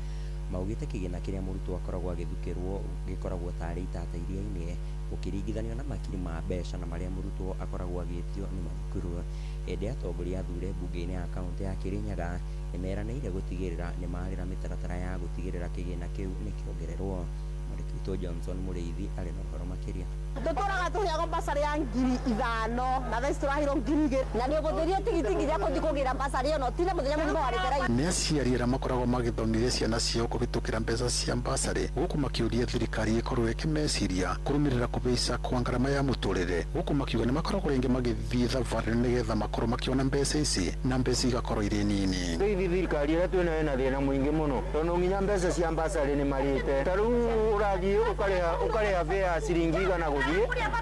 Maugĩte kĩgĩna kĩrĩa mũrutwo akoragwo agĩthukĩrwo gĩkoragwo tarĩ itata iria-inĩ ũkĩringithanio na makiri ma mbeca na marĩa mũrutwo akoragwo agĩtio nĩ mathukuru. Hĩndĩ atongoria athure mbunge-inĩ ya kaunti ya Kirinyaga nĩ meranĩire gũtigĩrĩra nĩ marĩra mĩtaratara ya gũtigĩrĩra kĩgĩna kĩu nĩ kĩongererwo. Mwandĩki witũ Johnson Mũrĩithi arĩ na ũhoro makĩria. Tũtũraga tũheagwo basarĩ ya 5,000 na thaa ici tũraheirwo 2,000 na nĩ ũgũthĩrie tigiti nginya kũthiĩ kũgĩra basarĩ ĩyo no tinde mũthenya mũgima warĩte raini. Nĩ aciari arĩa makoragwo magĩthomithia ciana ciao kũhĩtũkĩra mbeca cia basarĩ gũkũ makĩũria thirikari ĩkorwo ĩkĩmeciria kũrũmĩrĩra kũhaica kwa ngarama ya mũtũrĩre, gũkũ makiuga nĩ makoragwo rĩngĩ magĩthiĩ thabarĩ nĩgetha makorwo makĩona mbeca ici na mbeca igakorwo irĩ nini. Rĩu thirikari ĩrĩa twĩnayo ĩna thĩna mũingĩ mũno tondũ nginya mbeca cia basarĩ nĩ marĩte. Ta rĩu ũrathiĩ ũkarĩha fare ya ciringi 100 gũthiĩ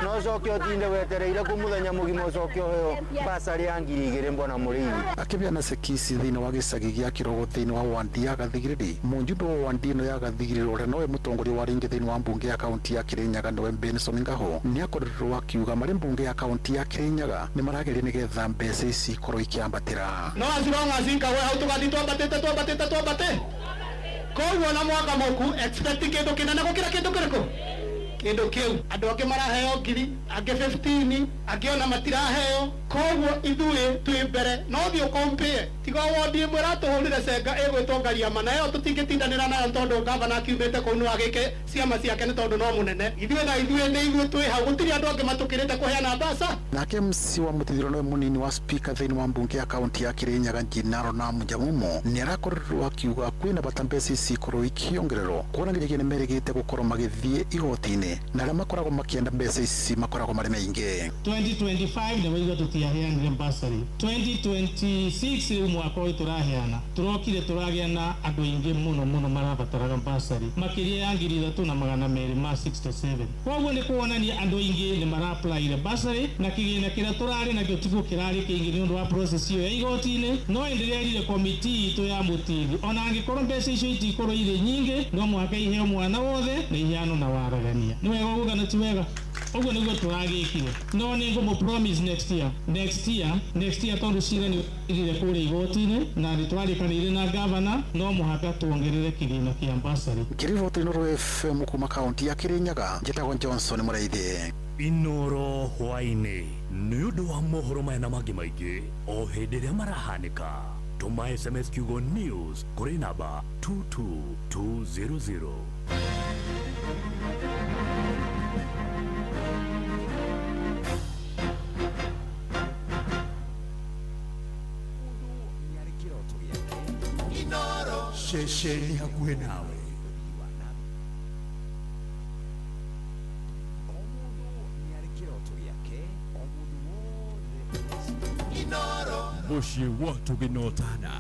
no ũcoke ũtinde wetereire kũ mũthenya mũgima ũcoke ũheo basarĩ ya 2,000 mbona Mũrĩithi. Akĩbeana cekisi thĩinĩ wa gĩcagi gĩa Kĩrogo thĩinĩ wa wandi ya Gathigiriri, mũjumbe wa wandi ĩno ya Gathigiriri ũrĩa nowe mũtongoria wa rĩngĩ thĩinĩ wa mbunge ya kaunti ya Kirinyaga nĩwe Benson Ngaho nĩakorirwo akiuga marĩ mbunge ya kaunti ya Kirinyaga nĩ marageria nĩgetha mbeca ici ikorwo ikĩambatĩra. No as long as Ngaho hau tũgathiĩ twambatĩte twambatĩte twambatĩte koguo na mwaka mũku expect kĩndũ kĩnene gũkĩra kĩndũ kĩrĩkũ Kĩndũ kĩu andũ angĩ maraheo ngiri, angĩ 15, angĩ ona matiraheo. Koguo ithuĩ twĩ mbere, no thiĩ ũkompĩe tiga wondi ĩmwe ĩratũhũrire cenga ĩgwĩtwo Ngariama, na ĩyo tũtingĩtindanĩra nayo tondũ gavana akiumĩte kũu no agĩke ciama ciake nĩ tondũ no mũnene. Ithuĩ na ithuĩ nĩ ithuĩ twĩ hau, gũtirĩ andũ angĩ matũkĩrĩte kũheana mbaca. Nake MC wa Muthithiro nowe munini wa speaker thĩinĩ wa mbunge ya kaunti ya Kirinyaga Jinaro na Mujamumo nĩ arakorirwo akiuga kwĩna bata mbeca ici ikorwo ikĩongererwo kuona nginyagia nĩ merĩgĩte gũkorwo magĩthiĩ igoti-inĩ na arĩa makoragwo makĩenda mbeca ici makoragwo marĩ maingĩ. 2025 nĩ waigua tũtiaheanire bursary, 2026 rĩu mwaka ũyũ tũraheana, tũrokire tũragĩa na andũ aingĩ mũno mũno marabataraga bursary makĩria ya 3267. Koguo nĩ kuonania andũ aingĩ nĩ mara-applyire bursary na kĩgĩna kĩrĩa tũrarĩ nakĩo tiguo kĩrarĩ kĩingĩ nĩ ũndũ wa process ĩyo ya igoti-inĩ. No ndĩrerire komiti itũ ya mũtithi ona angĩkorwo mbeca icio itikorwo irĩ nyingĩ, no mũhaka iheo mwana wothe na iheanwo na waragania. Nĩ wega ũguo kana ti wega? Ũguo nĩguo tũragĩkire. No nĩ ngũmũ promise next year, next year, next year, tondũ cira nĩ ũrire kũrĩa igoti-inĩ na nĩ twarĩkanĩire na gavana, no mũhaka tuongerere kĩgĩna kĩa bursary. Ngĩriboti Inooro FM kuma kaunti ya Kirinyaga, njĩtagwo Johnson Mũraithi. Inoro hwaĩ-inĩ nĩ ũndũ wa mohoro maya na mangĩ maingĩ o hĩndĩ ĩrĩa marahanĩka, tũma SMS kiugo news kũrĩ namba 22200. Ceceni hakuhĩ nawe. Mũciĩ wa tũgĩnotana.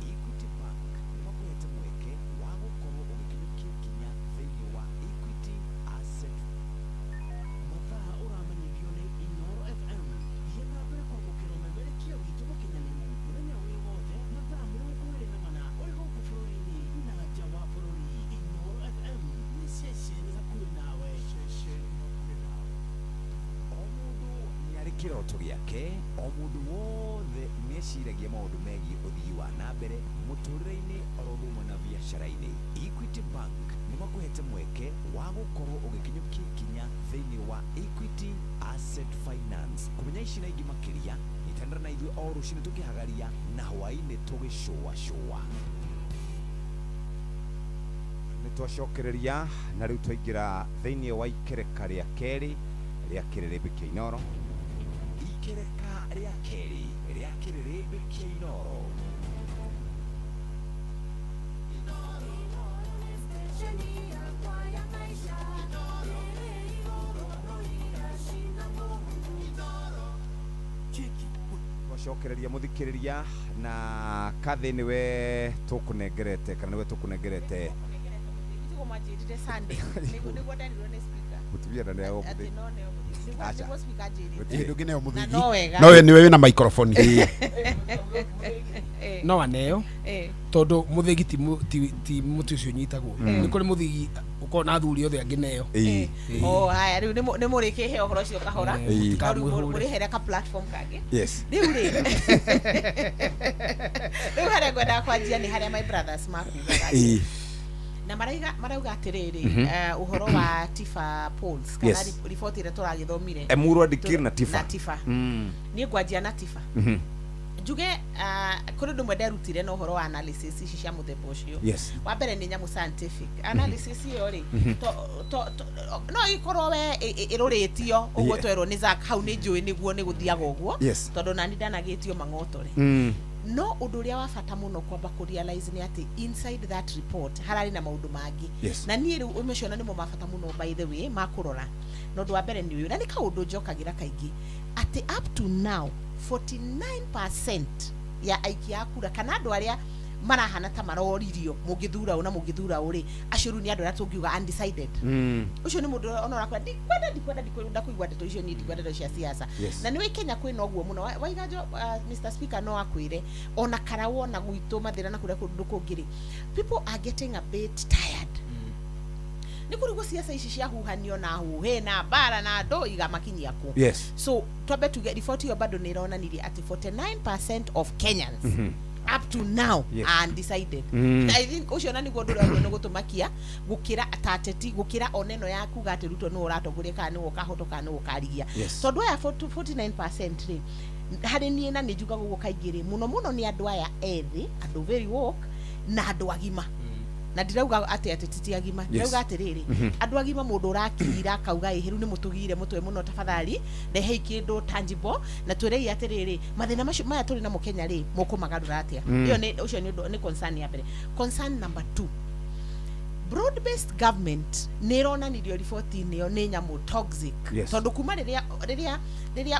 Equity Bank nĩ makuhete mweke wa gũkorwo ũgĩkinyũkia ikinya thĩinĩ wa Equity Asset. Mathaa ũramenyithio nĩ Inooro FM. Thiĩ na mbere kwamũkĩra ũmemerekia witũ mũkinyanĩru mũthenya wĩ wothe mathaa 24 ũrĩ gũkũ bũrũri-inĩ na nja wa bũrũri. Inooro FM nĩ ceceni hakuhĩ nawe. O mũndũ nĩ arĩ kĩroto gĩake, o mũndũ wothe nĩ eciragia maũndũ megiĩ ũthii wa na mbere mũtũrĩre-inĩ oro ũndũ ũmwe na biacara-inĩ. Equity Bank nĩ makuhete mweke wa gũkorwo ũgĩkinyũkia ikinya thĩinĩ wa Equity Asset Finance. Kũmenya ici na ingĩ makĩria, nyitanĩra na ithuĩ o rũcinĩ tũkĩhagaria na hwaĩ-inĩ tũgĩcũacũa. Nĩ twacokereria na rĩu twaingĩra thĩinĩ wa ikereka rĩa kerĩ rĩa kĩrĩrĩmbĩ kĩa Inooro. Ikereka rĩa kerĩ rĩa kĩrĩrĩmbĩ kĩa Inooro. Twacokereria mũthikĩrĩria na Kathĩ nĩwe tũkũnengerete kana nĩwe tũkũnengerete Tiguo mwanjĩrire Sunday nĩguo nderirwo nĩ speaker mũtumia na nĩago atĩ no neo mũthigi. Aca. Nĩguo speaker anjĩrire. Ĩ, ndũngĩneo Na mũthigi. no wega. No we nĩwe wĩna microphone. No aneo tondu muthigi ti ti muti ucio nyitagwo. Ni kuri muthigi ukorwo na athuri othe angĩ neo. Oh, haya rĩu nĩ mũrĩkĩhe ũhoro ũcio kahora. No rĩu mũrĩhere ka platform kangĩ. Yes. Rĩu rĩ, rĩu harĩa ngwendaga kwanjia nĩ harĩa my brothers makugaga. Na marauga atĩrĩrĩ, ũhoro wa Tifa polls kana riboti ĩrĩa tũragĩthomire. Emurua Dikirr na Tifa. Na Tifa. Niĩ ngwanjia na Tifa. Njuge kũrĩ ũndũ ũmwe nderutire na ũhoro wa analysis ici cia mũthemba ũcio. Wa mbere nĩ nyamũ scientific analysis ĩyo rĩ, no ĩkorwo we ĩrũrĩtio ũguo twerwo nĩ Zack hau nĩ njũĩ nĩguo nĩ gũthiaga ũguo, tondũ nani ndanagĩtio mang'oto rĩ. No ũndũ ũrĩa wa bata mũno kwamba kũ realize nĩ atĩ inside that report hararĩ na maũndũ mangĩ. Na niĩ rĩu macio na nĩmo ma bata mũno by the way ma kũrora. Na ũndũ wa mbere nĩ ũyũ, na nĩ kaũndũ njokagĩra kaingĩ atĩ up to now 49% ya aikia a kura kana andũ arĩa marahana ta maroririo mũngĩthura ũ na mũngĩthura ũ rĩ, acio rĩu nĩ andũ arĩa tũngiuga undecided. Ũcio nĩ mũndũ ona ũrakwĩra ndikwenda ndikwenda ndikwenda kũigua ndeto icio, niĩ ndikwenda ndeto cia siasa. Na nĩũĩ Kenya kwĩna ũguo mũno. Waiganjo, Mr. Speaker no akwĩre ona karawo na gwitũ mathĩna na kũrĩa kũndũ kũngĩ rĩ, people are getting a bit tired. Nĩ kũrigwo siasa ici cia huhanio na huhe na mbara na andũ igamakinyia kũ. So twambe tuge riboti ĩyo bado nĩ ĩronanirie atĩ 49% of Kenyans Up to now are undecided. I think ũcio na nĩguo ũndũ ũrĩa wagĩrĩirwo nĩ gũtũmakia gũkĩra ta ateti, gũkĩra ona ĩno ya kuga atĩ Ruto nĩwe ũratongoria kana nĩwe ũkahotwo kana nĩwe ũkarigia. Tondũ aya 49% rĩ, harĩ niĩ na nĩ njugaga ũguo kaingĩ rĩ, mũno mũno nĩ andũ aya ethĩ, andũ very woke na andũ agima. Na ndirauga atĩ ateti ti agima, ndirauga atĩrĩrĩ, andũ agima, mũndũ ũrakira akauga ĩ rĩu nĩ mũtũgire mũtwe mũno, tafadhali rehei kĩndũ tangible na twĩrei atĩrĩrĩ, mathĩna macio maya tũrĩ namo Kenya rĩ, mũkũmagarũra atĩa? Ĩyo nĩ ũcio nĩ ũndũ, nĩ concern ya mbere. Concern number two, broad based government nĩ ĩronanirio riboti-inĩ ĩyo nĩ nyamũ toxic. Tondũ kuma rĩrĩa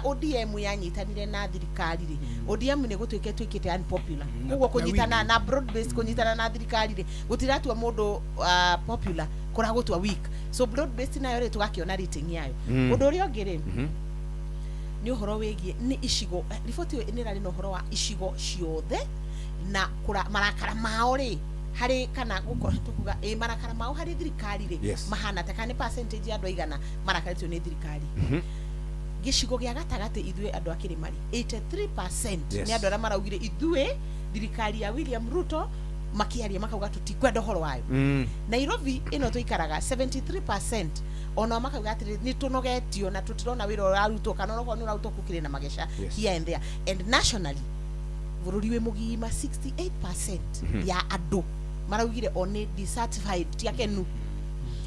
ODM yanyitanire na thirikari rĩ, ODM nĩ gũtuĩka ĩtuĩkĩte unpopular. Koguo kũnyitana na broad based, kũnyitana na thirikari rĩ, gũtiratua mũndũ popular, kũragũtua weak. So broad based nayo rĩ, tũgakĩona rating yayo. Ũndũ ũrĩa ũngĩ rĩ, nĩ ũhoro wĩgiĩ nĩ icigo. Riboti ĩyo nĩ ĩrarĩ na ũhoro wa icigo ciothe na kũra, marakara mao rĩ harĩ kana gũkorwo tũkuga ĩ marakara mao harĩ thirikari rĩ, mahana ta kana nĩ percentage ya andũ aigana marakarĩtio nĩ thirikari. Gĩcigo gĩa gatagatĩ, ithuĩ andũ a kĩrĩma rĩ, 83% nĩ andũ arĩa maraugire ithuĩ thirikari ya William Ruto makĩaria makauga tũtikwenda ũhoro wayo. Nairobi ĩno tũikaraga, 73% ona makauga atĩrĩ nĩ tũnogetio na tũtirona wĩra ũrarutwo, kana onokorwo nĩ ũrarutwo gũkĩrĩ na mageca here and there. And nationally, bũrũri wĩ mũgima, 68% ya andũ maraugire o nĩ dissatisfied, ti akenu.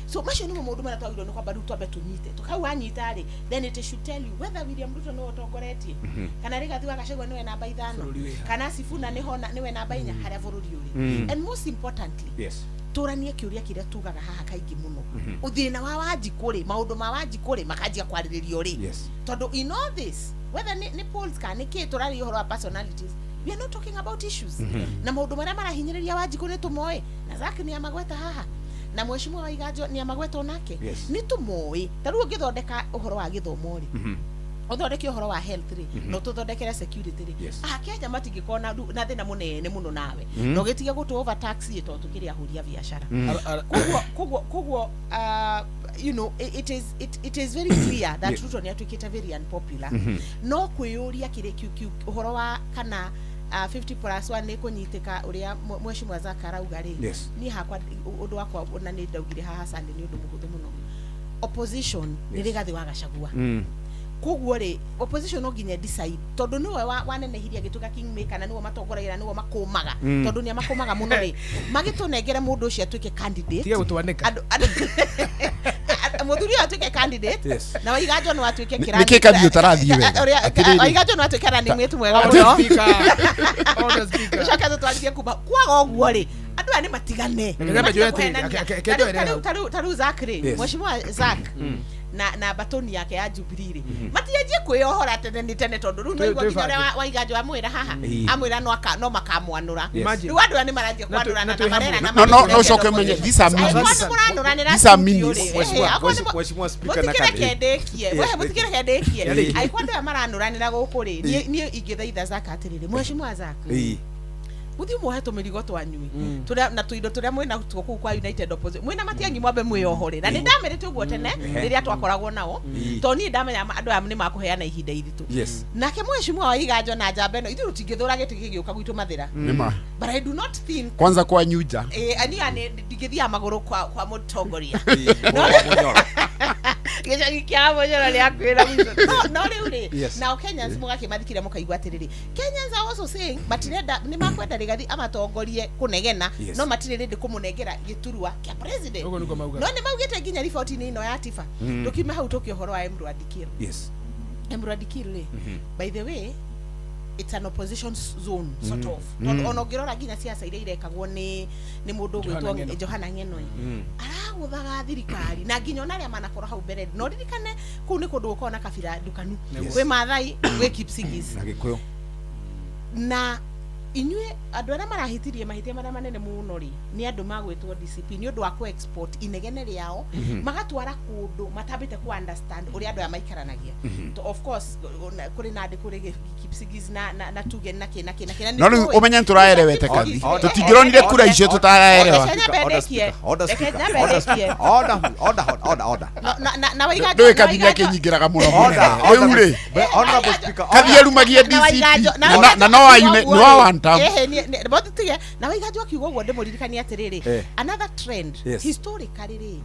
So macio nĩmo maũndũ marĩa twagĩrĩirwo nĩ kwamba rĩu twambe tũnyite. Kau wanyita rĩ, then it should tell you whether William Ruto nĩwe ũtongoretie, kana Rigathi wa Gachagua nĩwe namba 5, Bũrũri wĩ ha? kana Sifuna nĩho nĩwe namba 4, harĩa bũrũri ũrĩ. And most importantly, tũranie kĩũria kĩrĩa tugaga haha kaingĩ mũno, thĩna wa Wanjikũ rĩ, maũndũ ma Wanjikũ rĩ, makanjia kwarĩrĩrio rĩ? Tondũ in all this, whether nĩ polls kana nĩ kĩ, tũraria ũhoro wa personalities, we are not talking about issues. Na maũndũ marĩa marahinyĩrĩria Wanjikũ nĩ tũmoĩ, na Zack nĩ amagweta haha, na mheshimiwa Waiganjo nĩ amagweta onake. Nĩ tũmoĩ. Ta rĩu ũngĩthondeka ũhoro wa gĩthomo rĩ, ũthondeke ũhoro wa health rĩ, na ũtũthondekere security rĩ, ah, Kenya matingĩkorwo na thĩna mũnene mũno nawe. Na ũgĩtige gũtũ overtax ĩ, tondũ tũkĩrĩ ahũri a biacara. Koguo it is very clear that Ruto nĩ atuĩkĩte very unpopular. No kwĩyũria kĩrĩ ũhoro wa kana 50 plus 1 nĩ kũnyitĩka ũrĩa mheshimiwa Zack arauga rĩ, niĩ hakwa ũndũ wakwa na nĩ ndaugire haha Sunday, nĩ ũndũ mũhũthũ mũno. Opposition nĩ Rigathi wa Gachagua. Koguo rĩ, opposition no nginya decide, tondũ nĩwe wanenehirie agĩtuĩka kingmaker, na nĩwe matongoragia na nĩwe makũmaga. Tondũ nĩ amakũmaga mũno rĩ, magĩtũnengere mũndũ ũcio atuĩke candidate. Tiga gũtwanĩka. Mũthuri ũyũ atuĩke candidate, na Waiganjo no atuĩke Nĩkĩ kathi ũtarathiĩ wega? Atĩrĩrĩ. Waiganjo no atuĩke running mate mwega Order, mũno. Speaker. Order, Speaker. Ũcoke tũtwarithie kuma kwaga ũguo rĩ, andũ aya nĩ matigane. Reke nyambe njoe atĩrĩrĩ, Kũhenania. reke njoe hau. Ta rĩu Zack rĩ, mheshimiwa Zack na batoni yake ya Jubilee rĩ, matianjie kwĩyohora tene nĩ tene, tondũ rĩu nĩigua nginya ũrĩa Waiganjo amwĩra haha, amwĩra no makamwanũra. Imagine. Rĩu andũ aya nĩ maranjia Na kwanũrana na na twĩ hamwe. marerana No magĩtũnengera ũcoke ũmenye opposition. these are Angĩkorwo minis. nĩ mũranũranĩra These are studio minis. rĩ, Mheshimiwa akorwo Mheshimiwa Speaker na mũtikĩreke Kathi. ndĩkie. We, mũtikĩreke ndĩkie. Yarĩkia. Angĩkorwo andũ aya maranũranĩra gũkũ rĩ, niĩ ingĩthaitha Zack atĩrĩrĩ, mheshimiwa Zack, mũthiĩ muohe tũmĩrigo twanyui tũrĩa na tũindo tũrĩa mwĩna tuo kũu kwa United Opposition, mwĩna Matiang'i, mwambe mwĩyohore. Na nĩ ndamerĩte ũguo tene rĩrĩa twakoragwo nao, tondũ niĩ ndamenya andũ aya nĩ makũheana ihinda iritũ. Nake mheshimiwa Waiganjo na njamba ĩno, ithuĩ tũtingĩthũra gĩtĩ gĩgĩũka gwitũ Mathĩra, Nĩma. but I do not think Kwanza kwa nyuja. Niĩ nĩ ndingĩthiaga magũrũ kwa mũtongoria. Mũnyoro. Gĩcagi kĩa Mũnyoro nĩ akwĩra gwitũ. No rĩu rĩ, nao Kenyans mũgakĩmathikĩria, mũkaigua atĩrĩrĩ, Kenyans are also saying matirenda, nĩ makwenda Rigathi amatongorie kũnegena, no matirĩ ready kũmũnengera gĩturwa kĩa president. Ũguo nĩguo maugaga. No nĩ maugĩte nginya riboti-inĩ ĩno ya TIFA. Tũkiume hau tũke ũhoro wa Emurua Dikirr. Emurua Dikirr rĩ, by the way, it's an opposition zone sort of, tondũ ona ũngĩrora nginya ciaca iria irekagwo nĩ mũndũ Johana ũgwĩtwo Ng'eno. Johana Ng'eno ĩ, aragũthaga thirikari na nginya ona arĩa manakorwo hau mbere. No ririkane kũu nĩ kũndũ gũkoragwo na kabira ndukanu, kwĩ Maathai, gwĩ Kipsigis Na Gĩkũyũ. Na inyuĩ andũ arĩa marahĩtirie mahĩtia marĩa manene mũno rĩ, nĩ andũ magwĩtwo DCP, nĩ ũndũ wa kũ-export inegene rĩao, magatwara kũndũ matambĩte ku understand ũrĩa andũ aya maikaranagia. To of course kũrĩ Nandi, kũrĩ Kipsigis na Tugen na kĩ na kĩ na kĩ na nĩ No rĩu tũĩ. ũmenye nĩtũraerewete kathi. Kipsigis, Tũtingĩronire kura icio tũtaraerewa. Reke nyambe Order, ndĩkie. Speaker. Order, Reke Speaker. nyambe Order, ndĩkie. Speaker. Order, order, order, order. No, Na waiganjo Ndũĩ Kathi nĩ akĩnyingĩraga mũno mũnene. Rĩu rĩ, Honorable Speaker, Kathi arumagia DCP na no ayune no wa one term. Ehe, both tige na waiganjo akiuga ũguo ndĩmũririkanie atĩrĩrĩ, another trend historically rĩ,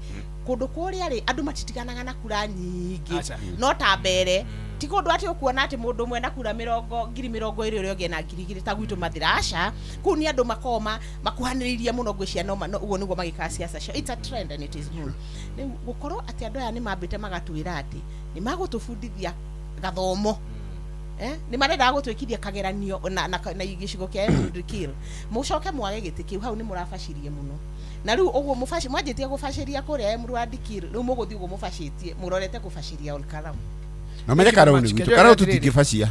kũndũ kũrĩa rĩ, andũ matitiganaga na kura nyingĩ. No ta mbere ti kũndũ atĩ ũkuona atĩ mũndũ ũmwe na kura mĩrongo 20,000 ũrĩa ũngĩ na 2,000 ta gwitũ Mathira. Aca, kũu nĩ andũ makoma makuhanĩrĩirie mũno, ngwĩciria no ũguo nĩguo magĩkaga siasa ciao. It's a trend and it is known. Rĩu gũkorwo atĩ andũ aya nĩ mambĩte magatwĩra atĩ nĩ magũtũbundithia gathomo, nĩ marendaga gũtwĩkithia kageranio na gĩcigo kĩa Embu mũcoke mwage gĩtĩ kĩu, hau nĩ mũrabacirie mũno. Na rĩu ũguo mũbaci mwanjĩtie gũbacĩria kũrĩa Embu Dikir, rĩu mũgũthiĩ ũguo mũbacĩtie mũrorete kũbacĩria Olkalau. Na menye Karau nĩ gwitũ. Karau tũtingĩbacia.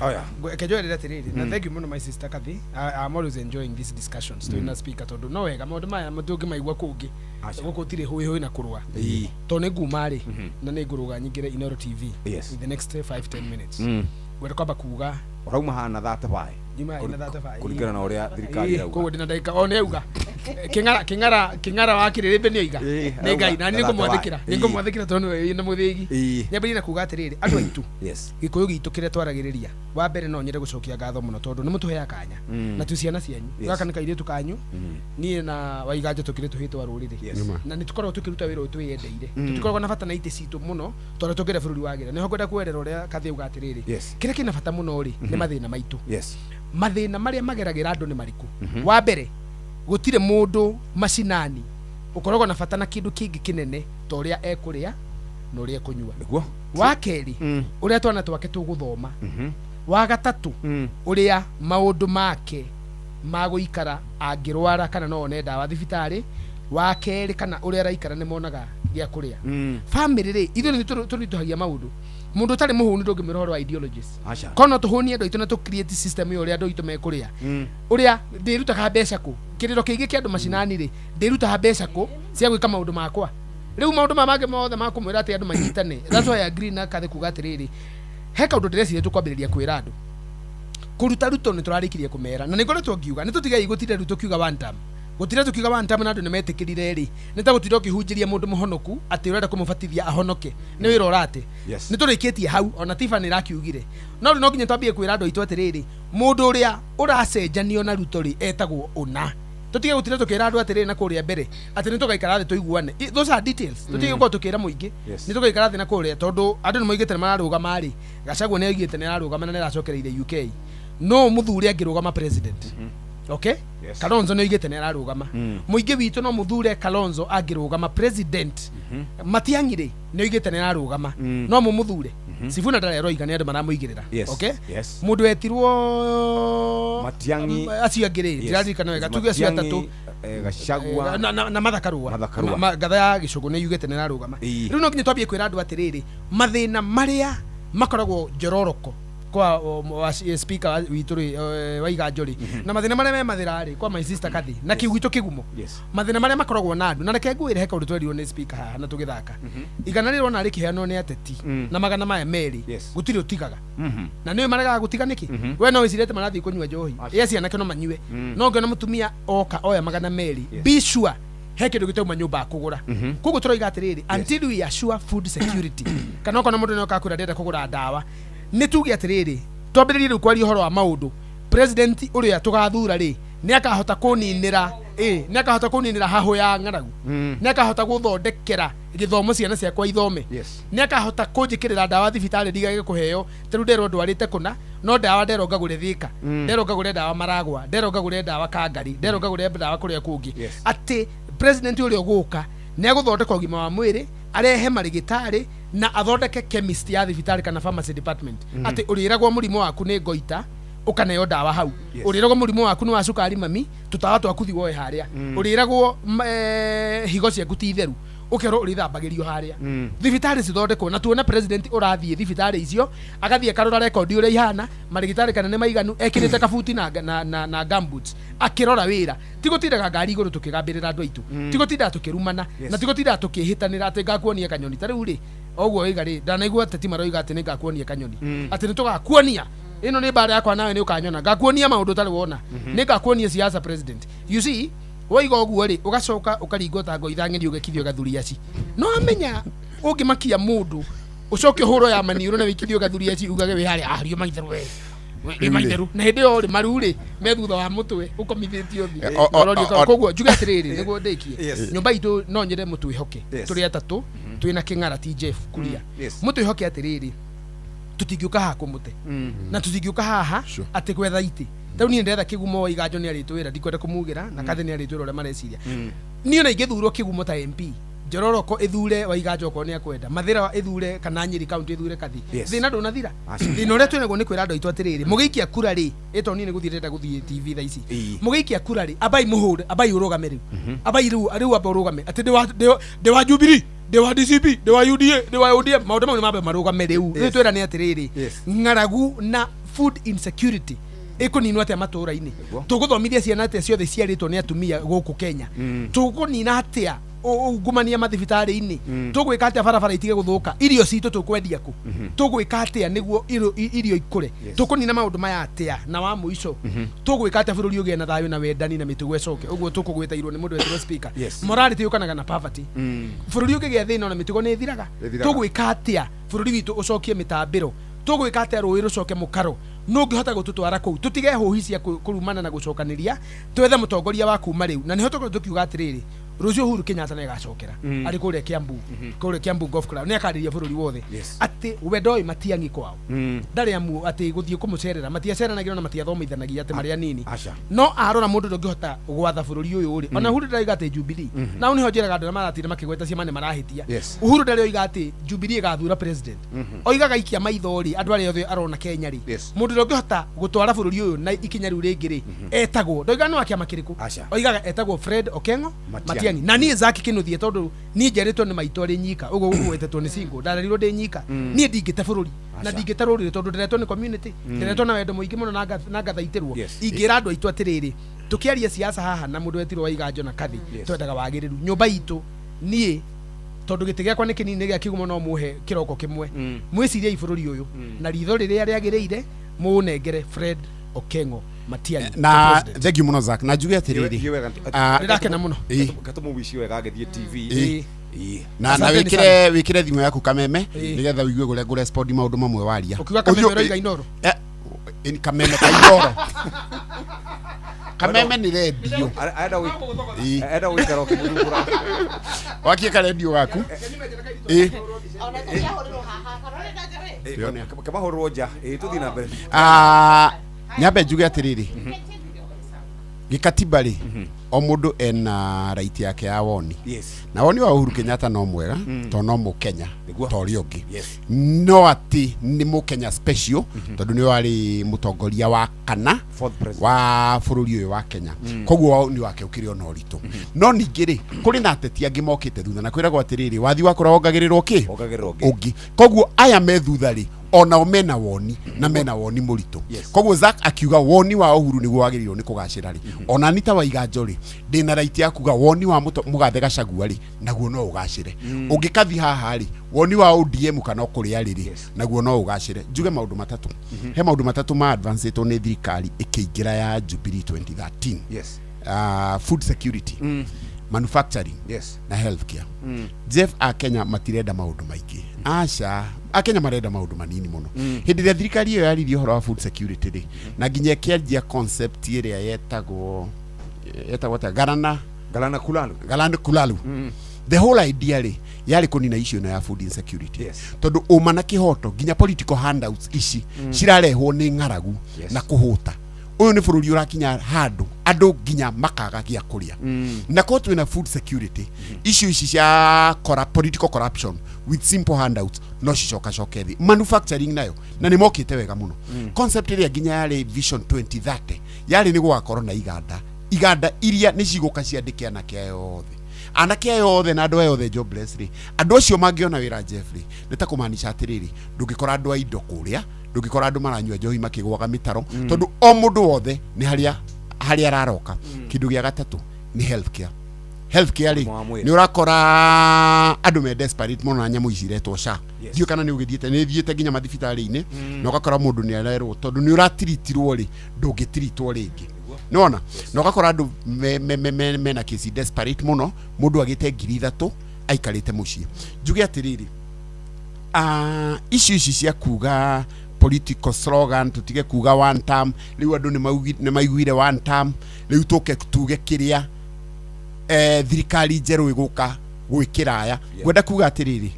Kejoerera atiriri, na thank you muno, my sister Kathy. I'm always enjoying these discussions twina speaker, tondu no wega maundu maya tũngĩmaigua kũngĩ gũkũ tirĩ hũĩ hũĩ na kũrũa, tondũ nĩ nguma rĩ na nĩ ngũrũga nyingĩre Inoro TV in the next 5 10 minutes. Ngwenda kwamba kuga Ũrauma hana 35. Nyuma ina 35. Kũringana na ũrĩa thirikari ĩrauga. Koguo ndĩna ndagĩka o nĩ auga kĩng'ara kĩng'ara kĩng'ara wa kĩrĩrĩmbĩ nĩ oiga nĩ Ngai na nĩ ngũmwathĩkĩra, nĩ ngũmwathĩkĩra tondũ nĩwe wĩna mũthĩgi. Nyambĩrĩrie na kuga atĩrĩrĩ, andũ aitũ, Gĩkũyũ gitũ kĩrĩa twaragĩrĩria, wa mbere no nyende gũcokia ngatho mũno tondũ nĩ mũtũheaga kanya na twĩ ciana cianyu. Gaka nĩ kairĩtu kanyu, niĩ na Waiganjo tũkĩrĩ tũhĩtwa rũrĩrĩ. Na nĩ tũkoragwo tũkĩruta wĩra ũyũ twĩyendeire. Tũtikoragwo na bata na itĩ citũ mũno tondũ tũngĩenda bũrũri wagĩre. Nĩho ngwenda kwerera ũrĩa Kathĩ auga atĩrĩrĩ, kĩrĩa kĩna bata mũno rĩ nĩ mathĩna maitũ. Mathĩna marĩa mageragĩra andũ nĩ marĩkũ? Wa mbere, gũtirĩ mũndũ macinani ũkoragwo na bata na kĩndũ kĩngĩ kĩnene ta ũrĩa ekũrĩa na ũrĩa ekũnyua. Wa kerĩ, ũrĩa twana twake tũgũthoma. Wa gatatũ, ũrĩa maũndũ make ma gũikara angĩrwara kana no one ndawa thibitarĩ. Wa kerĩ, kana ũrĩa araikara nĩ monaga gĩa kũrĩa. Family rĩ, ithuĩ nĩ tũritũhagia maũndũ. Mũndũ ũtarĩ mũhũnu ndũngĩmwĩra ũhoro wa ideologies. Korwo no tũhũnie andũ aitũ na tũ create system ĩyo ũrĩa andũ aitũ mekũrĩa, ũrĩa ndĩrutaga mbeca kũ, kĩrĩro kĩingĩ kĩa andũ macinani rĩ, ndĩrutaga mbeca kũ cia gwĩka maũndũ makwa. Rĩu maũndũ maya mangĩ mothe ma kũmwĩra atĩ andũ manyitane, that's why I agree na Kathĩ kuga atĩrĩrĩ, he kaũndũ ndĩreciria tũkwambĩrĩria kwĩra andũ kũruta Ruto nĩ tũrarĩkirie kũmera na nĩ ngoretwo ngiuga nĩ tũtigei gũtinda rĩu tũkiuga one term, gũtinda tũkiuga one term na andũ nĩ metĩkĩrire rĩ, nĩ ta gũtinda ũkĩhunjĩria mũndũ mũhonoku atĩ ũrenda kũmũbatithia ahonoke, nĩ wĩra ũrate. Nĩ tũrĩkĩtie hau, ona Tifa nĩ ĩrakiugire, no rĩu no nginya twambie kwĩra andũ aitũ atĩrĩrĩ, mũndũ ũrĩa ũracenjanio na Ruto rĩ etagwo ũna. Tũtige gũtinda tũkĩra andũ atĩrĩrĩ na kũrĩa mbere atĩ nĩ tũgaikara thĩ tũiguane. Those are details. Tũtige gũkorwo tũkĩra mũingĩ nĩ tũgaikara thĩ na kũrĩa, tondũ andũ nĩ moigĩte nĩ mararũgama rĩ, Gachagua nĩ oigĩte nĩ ararũgama na nĩ aracokereire UK, no mũthure angĩrũgama president, okay? Kalonzo nĩ oigĩte nĩ ararũgama. Mũingĩ witũ no mũthure Kalonzo angĩrũgama president. Matiang'i rĩ nĩ oigĩte nĩ ararũgama, no mũmũthure. Sifuna ndarĩ aroiga, nĩ andũ maramũigĩrĩra. Okay, mũndũ wetirwo Matiang'i. Acio angĩ rĩ, ndiraririkana wega, tuge acio atatũ. Gachagua. Na Martha Karua. Martha Karua. Ngatha ya gĩcũgũ nĩ yugĩte nĩ ararũgama. Rĩu no nginya twambie kwĩra andũ atĩrĩrĩ, mathĩna marĩa makoragwo njororoko kwa wa speaker witũ rĩ, Waiganjo rĩ, na mathĩna marĩa me Mathĩra rĩ, kwa my sister Kathi na kiu gitũ kĩgumo, mathĩna marĩa makoragwo na andũ. Na reke ngwĩre, he kaũndũ twerirwo nĩ speaker haha na tũgĩthaka, igana rĩrona rĩkĩheanwo nĩ ateti na magana maya merĩ, gũtirĩ ũtigaga. Na nĩwe maregaga gũtiga nĩkĩ? We no wĩcirie atĩ marathiĩ kũnyua njohi. Yes, anake no manyue, no ngĩona mũtumia oka oya 200, be sure he kĩndũ gĩtauma nyũmba akũgũra. Koguo tũroiga atĩrĩrĩ, until we assure food security, kana okorwo mũndũ nĩoka kwĩra ndĩrenda kũgũra ndawa, nĩ tuge atĩrĩrĩ, twambĩrĩrie rĩu kwaria ũhoro wa maũndũ. President ũrĩa tũgathura rĩ, nĩ akahota kũninĩra, nĩ akahota kũninĩra hahũ ya ng'aragu, nĩ akahota gũthondekera gĩthomo ciana ciakwa ithome, nĩ akahota kũnjĩkĩrĩra ndawa thibitarĩ ndigage kũheo. Ta rĩu nderwo ndwarĩte kũna, no ndawa nderwo ngagũre Thĩka, nderwo ngagũre ndawa Maragwa, nderwo ngagũre ndawa Kangari, nderwo ngagũre ndawa kũrĩa kũngĩ. Atĩ president ũrĩa ũgũka nĩ agũthondeka ũgima wa mwĩrĩ, arehe marĩgĩtarĩ na athondeke chemist ya thibitarĩ kana pharmacy department, atĩ ũrĩragwo mũrimũ waku nĩ ngoita ũkaneo ndawa hau, ũrĩragwo mũrimũ waku nĩ wa cukari, mami, tũtawa twaku thi woe harĩa, ũrĩragwo higo ciaku ti theru, ũkerwo ũrĩthambagĩrio harĩa. Thibitarĩ cithondekwo na tuone president ũrathiĩ thibitarĩ icio, agathiĩ akarora rekondi ũrĩa ihana, marĩgĩtarĩ kana nĩ maiganu, ekĩrĩte kabuti na gumboots akĩrora wĩra. Ti gũtindaga ngari igũrũ tũkĩgambĩrĩra andũ aitũ, ti gũtindaga tũkĩrumana, na ti gũtindaga tũkĩhĩtanĩra atĩ ngakuonia kanyoni. Ta rĩu rĩ, oguo oiga rĩ, ndanaigua ateti maroiga atĩ nĩ ngakuonia kanyoni, atĩ nĩ tũgakuonia, ĩno nĩ mbara yakwa nawe, nĩ ũkanyona, ngakuonia maũndũ ũtarĩ wona, nĩ ngakuonia siasa president. You see, woiga ũguo rĩ, ũgacoka ũkaringwo ta ngo ithang'eni, ũgekithio gathuri aci no amenya. Ũngĩmakia mũndũ ũcoke ũhũrwo ya maniũrũ na wĩkithio gathuria ci ugage wĩ harĩa ario maitherũ we. Wĩ maitherũ. Na hĩndĩ ĩyo rĩ maru rĩ me thutha wa mũtwe ũkomithĩtio thĩ. Koguo njuge atĩrĩrĩ nĩguo ndĩkie. Nyũmba itũ no nyende mũtwĩhoke. Tũrĩ atatũ twĩna kĩng'ara ti Jeff Kuria. Mũtwĩhoke atĩrĩrĩ tũtingĩũka haha kũmũte. Na tũtingĩũka haha atĩ gwetha itĩ. Rĩu niĩ ndetha kĩgumo wa Iganjo nĩ arĩtwĩra ndikwenda kũmugĩra na Kathe nĩ arĩtwĩra ũrĩa mareciria. Niĩ ona ingĩthurwo kĩgumo ta MP Njororoko ĩthure wa Iganjo okorwo nĩ akwenda Mathĩra ĩthure kana Nyĩrĩ county ĩthure Kathi. Thĩna ndũnathira. Thĩna ũrĩa twĩnaguo nĩ kwĩra andũ aitũ atĩrĩrĩ mũgĩikia kura rĩ ĩto niĩ nĩ gũthiĩ ndĩrenda gũthiĩ TV thaa ici. Mũgĩikia kura rĩ ambai mũhũre ambai ũrũgame rĩu. Ambai rĩu amba ũrũgame atĩ ndĩ wa Jubilee ndĩ wa DCP ndĩ wa UDA ndĩ wa ODM maũndũ mau nĩ mambe marũgame rĩu. Rĩu twĩra nĩ atĩrĩrĩ ng'aragu na food insecurity ĩkũninwo atĩa matũũra-inĩ. Tũgũthomithia ciana atĩa ciothe ciarĩtwo nĩ atumia gũkũ Kenya. Tũkũnina atĩa ungumania mathibitarĩ-inĩ. Tũgwĩka atĩa barabara itige gũthũka. Irio citũ tũkwendia kũ. Tũgwĩka atĩa nĩguo irio ikũre. Tũkũnina maũndũ maya atĩa na wa mũico. Tũgwĩka atĩa bũrũri ũgĩe na thayũ na wendani na mĩtugo ĩcoke. Ũguo tũkũgwĩtairwo nĩ mũndũ wetĩrwo speaker. Morality yũkanaga na poverty. Bũrũri ũngĩgĩa thĩna ona mĩtugo nĩ ĩthiraga. Tũgwĩka atĩa bũrũri witũ ũcokie mĩtambĩro. Tũgwĩka atĩa rũĩ rũcoke mũkaro. No ngĩhota gũtũtwara kũu tũtige hũhi cia kũrumana na gũcokanĩria twethe mũtongoria wa kuma rĩu na nĩho tũkorwo tũkiuga atĩrĩrĩ rũciũ Uhuru Kenyatta nĩ agacokera arĩ kũrĩa Kiambu kũrĩa Kiambu Golf Club nĩ akarĩria bũrũri wothe atĩ we ndoĩ Matiang'i kwao ndarĩ amu atĩ gũthiĩ kũmũcerera matiaceranagĩra na matiathomithanagia atĩ marĩ anini no arora mũndũ ndũngĩhota gwatha bũrũri ũyũ rĩ ona Uhuru ndarauga atĩ Jubilee na hau nĩho njĩraga andũ arĩa maratinda makĩgweta ciama nĩ marahĩtia. Uhuru ndarĩ oiga atĩ Jubilee ĩgathura president. Oigaga ikia maitho rĩ andũ arĩa othe arona Kenya rĩ mũndũ ũrĩa ũngĩhota gũtwara bũrũri ũyũ na ikinya rĩu rĩngĩ rĩ etagwo ndoiga nĩ wa kĩama kĩrĩkũ oigaga etagwo Fred Okengo Matiang'i na niĩ Zack Kinuthia tondũ niĩ njerĩtwo nĩ maitũ arĩ nyika ũguo gũgwetetwo nĩ single ndarerirwo ndĩ nyika niĩ ndingĩte bũrũri na ndingĩte rũrĩrĩ tondũ ndĩretwo nĩ community ndĩretwo na wendo mũingĩ mũno na ngathaitĩrwo. Ingĩra andũ aitũ atĩrĩrĩ tũkĩaria siasa haha na mũndũ wetirwo wa Iganjo na Kathi twendaga wagĩrĩru nyũmba itũ niĩ tondũ gĩtĩ gĩakwa nĩ kĩnini gĩa kĩgumo no mũhe kĩroko kĩmwe mwĩciriei bũrũri ũyũ na ritho rĩrĩa rĩagĩrĩire mũũnengere Fred Okengo Matiang'i na thank you mũno Zack na njuge atĩrĩrĩ ndĩrakena mũno gatũmũwici wega agĩthiĩ TV na wĩkĩre wĩkĩre thimũ yaku kameme nĩgetha ũigue ũrĩa ngũrespond maũndũ mamwe waria ũkiuga kameme ũroiga Inooro kameme ka Inooro kameme nĩ redio arenda gũikara ũkĩmũthumbũra wakie karendio gaku kamahũrwo nja tũthiĩ na mbere. Nyambe njuge atĩrĩrĩ gĩkatiba rĩ o mũndũ ena right yake ya woni na woni wa Uhuru Kenyatta no mwega tondũ no mũkenya ta ũrĩa ũngĩ no atĩ nĩ mũkenya special tondũ nĩwe warĩ mũtongoria wa kana wa bũrũri ũyũ wa Kenya koguo woni wake ũkĩrĩ ona ũritũ no ningĩ rĩ kũrĩ na ateti angĩ mokĩte thutha na kwĩragwo atĩrĩrĩ wathi wakũra wongagĩrĩrwo kĩ ũngĩ koguo aya me thutha rĩ ona mena woni na mena woni mũritũ koguo Zack akiuga woni wa Uhuru nĩguo wagĩrĩirwo nĩ kũgacĩra rĩ ona ni ta wa Iganjo rĩ ndĩna right ya kuga woni wa Mũgathe Gachagua rĩ naguo no ũgacĩre ũngĩkathi haha rĩ woni wa ODM kana kũrĩa rĩ naguo no ũgacĩre njuge maũndũ matatũ he maũndũ matatũ ma advancetwo nĩ thirikari ĩkĩingĩra ya Jubilee 2013 food security manufacturing na healthcare. Jeff a Kenya matirenda maũndũ maingĩ aca a Kenya marenda maũndũ manini mũno hĩndĩ ĩrĩa thirikari ĩyo yaririe ũhoro wa food security rĩ na nginya ĩkĩanjia concept ĩrĩa yetagwo atĩa Galana Kulalu the whole idea rĩ yarĩ kũnina issue ĩno ya food insecurity tondũ ũma na kĩhoto nginya political handouts ici cirarehwo nĩ ng'aragu na kũhũta ũyũ nĩ bũrũri ũrakinya handũ andũ nginya makaga gĩa kũrĩa na korwo twĩna food security issue ici cia political corruption with simple handouts no cicokacoke thĩ manufacturing nayo na nĩ mokĩte wega mũno concept ĩrĩa nginya yarĩ vision 2030 yarĩ nĩ gũgakorwo na iganda iria nĩ cigũka ciandĩke anake aya othe anake aya othe na andũ aya othe jobless rĩ andũ acio mangĩona wĩra Jeff rĩ nĩ ta kũmaanisha atĩrĩrĩ ndũngĩkora andũ a indo kũrĩa ndũngĩkora andũ maranyua njohi makĩgũaga mĩtaro tondũ o mũndũ wothe nĩ harĩa araroka kĩndũ gĩa gatatũ nĩ healthcare healthcare rĩ nĩ ũrakora andũ me desperate mũno na nyamũ ici iretwo SHA ndiũĩ kana nĩ ũgĩthiĩte nĩ thiĩte nginya mathibitarĩ-inĩ na ũgakora mũndũ nĩ arerwo tondũ nĩ ũratiritirwo rĩ ndũngĩtiritwo rĩngĩ nĩwona na ũgakora andũ mena kesi desperate mũno mũndũ agĩte 3,000 aikarĩte mũciĩ. Njuge atĩrĩrĩ, icio ici cia kuga political slogan, tutige kuga one term, rĩu andũ nĩ maiguire one term, rĩu tũke tuge kĩrĩa thirikari njerũ ĩgũka gwĩkĩra aya. Ngwenda kuga atĩrĩrĩ,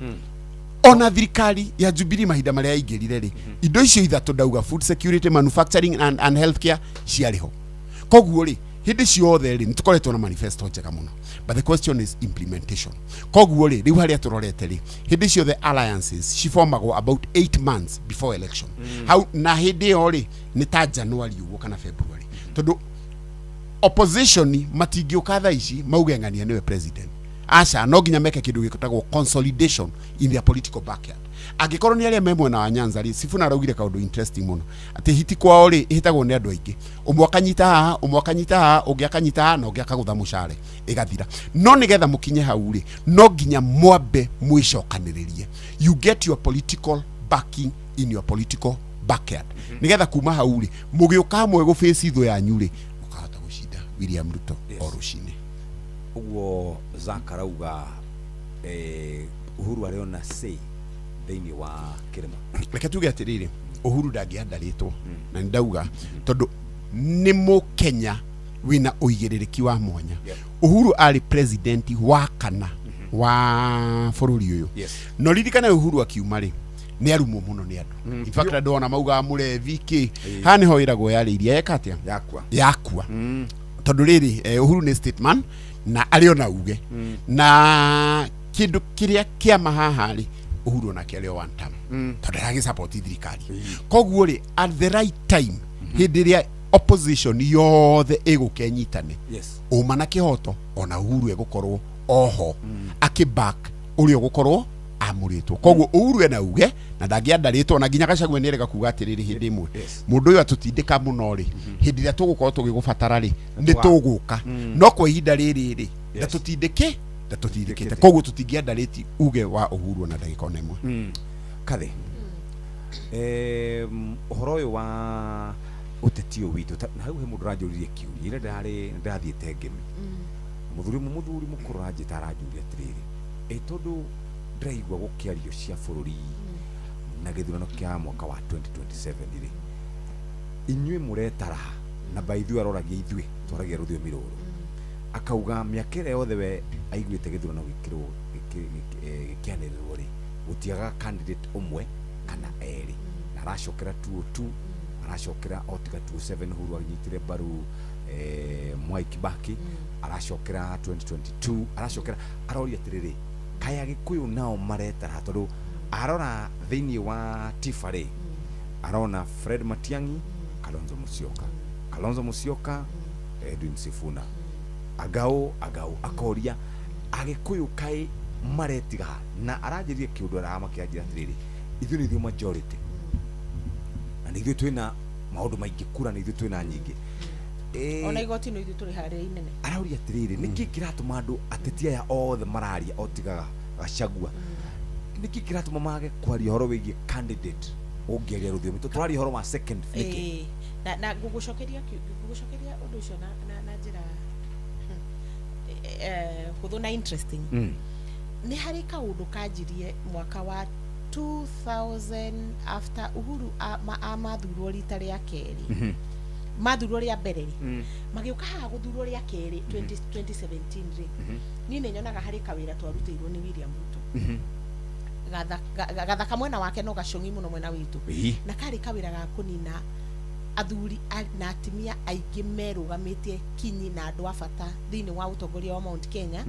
ona thirikari ya Jubilee mahinda marĩa yaingĩrire rĩ, indo icio ithatũ ndauga, food security, manufacturing and healthcare, ciarĩ ho. Koguo rĩ, hĩndĩ ciothe rĩ, nĩ tũkoretwo na manifesto njega mũno, but the question is implementation. Koguo rĩ, rĩu harĩa tũrorete rĩ, hĩndĩ ciothe alliances cifomagwo about 8 months before election. Hau na hĩndĩ ĩyo rĩ, nĩ ta January ũguo kana February, tondũ opposition matingĩũka thaa ici mauge ng'ania nĩwe president. Aca, no nginya meke kĩndũ gĩtagwo consolidation in their political backyard. Angĩkorwo nĩ arĩa me mwena wa Nyanza rĩ, Sifuna araugire kaũndũ interesting mũno, atĩ hiti kwao rĩ, ĩhĩtagwo nĩ andũ aingĩ, ũmwe akanyita haha, ũmwe akanyita haha, ũngĩ akanyita haha, na ũngĩ akagũtha mũcare, ĩgathira. No nĩgetha mũkinye hau rĩ, no nginya mwambe mwĩcokanĩrĩrie. You get your political backing in your political backyard, nĩgetha kuma hau rĩ, mũgĩũka hamwe gũbĩci thũ yanyu rĩ, mũkahota gũcinda William Ruto o rũcinĩ. Ũguo Zack arauga Uhuru arĩona say thĩinĩ wa kĩrĩma. Reke tuge atĩrĩrĩ, Uhuru ndangĩandarĩtwo, na nĩ ndauga tondũ nĩ mũkenya wĩna ũigĩrĩrĩki wa mwanya. Uhuru arĩ president wa kana wa bũrũri ũyũ. No ririkane Uhuru akiuma rĩ, nĩ arumwo mũno nĩ andũ. In fact andũ ona maugaga mũrevi kĩ, haha nĩho ĩragwo yarĩ iria yeka atĩa, yakua. Tondũ rĩrĩ, Uhuru nĩ statesman na arĩ ona uge, na kĩndũ kĩrĩa kĩama haha rĩ, Uhuru onake arĩ o one term, tondũ aragĩsupport thirikari. Koguo rĩ, at the right time, hĩndĩ ĩrĩa opposition yothe ĩgũka ĩnyitane, ũma na kĩhoto, ona Uhuru egũkorwo oho akĩback ũrĩa ũgũkorwo amũrĩtwo. Koguo Uhuru ena uge na ndangĩandarĩtwo, na nginya Gachagua nĩ erega kuga atĩrĩrĩ, hĩndĩ ĩmwe mũndũ ũyũ atũtindĩka mũno rĩ, hĩndĩ ĩrĩa tũgũkorwo tũgĩgũbatara rĩ, nĩ tũgũka, no kwa ihinda rĩrĩ rĩ, ndatũtindĩkĩte. Koguo tũtingĩandarĩti uge wa Uhuru ona ndagĩka ona ĩmwe. Kathĩ, ũhoro ũyũ wa ũteti ũyũ witũ, na hau he mũndũ ũranjũririe kĩũria ĩrĩa ndĩrathiĩte ngemi. Mũthuri mũkũrũ aranjĩta aranjũria atĩrĩrĩ, ĩ tondũ ndĩraigua gũkĩario cia bũrũri na gĩthurano kĩa mwaka wa 2027 rĩ, inyuĩ mũretara na by ithuĩ aroragia ithuĩ twaragia rũthiomi rũrũ, akauga mĩaka ĩrĩa yothe we aiguĩte gĩthurano gĩkĩanĩrĩrwo rĩ, gũtiagaga candidate ũmwe kana erĩ, na aracokera 202, aracokera o tiga 27 Uhuru anyitire mbaru Mwai Kibaki, aracokera 2022, aracokera aroria atĩrĩrĩ, kaya Gĩkũyũ nao maretara, tondũ arora thĩinĩ wa Tifa rĩ, arona Fred Matiang'i, Kalonzo Musyoka, Kalonzo Musyoka, Edwin Sifuna, Agao akoria Agĩkũyũ kaĩ maretiga, na aranjĩria kĩũndũ aramakĩanjĩra atĩrĩrĩ, ithuĩ nĩ ithuĩ majority, na nĩ ithuĩ twĩna maũndũ maingĩ, kura nĩ ithuĩ twĩna nyingĩ. Ona igoti nĩ ithuĩ tũrĩ harĩa inene. Arauria atĩrĩrĩ, nĩkĩ kĩratũma andũ ateti aya othe mararia o tigaga Gachagua, nĩkĩ kĩratũma mage kwaria ũhoro wĩgiĩ candidate ũngĩaria rũthiomi? Tũraria ũhoro wa second nĩkĩ? Na ngũgũcokeria ũndũ ũcio na njĩra hũthũ na interesting. Nĩ harĩ kaũndũ kanjirie mwaka wa 2000 after Uhuru amathurwo rita rĩa kerĩ, mathurwo rĩa mbere rĩ, magĩũka haha gũthurwo rĩa kerĩ 2017 rĩ, niĩ nĩ nyonaga harĩ kawĩra twarutĩirwo nĩ William Ruto, gathaka mwena wake no gacũng'i mũno mwena witũ, na karĩ kawĩra ga kũnina athuri na atumia aingĩ merũgamĩtie kinyi na andũ a bata thĩinĩ wa ũtongoria wa Mount Kenya,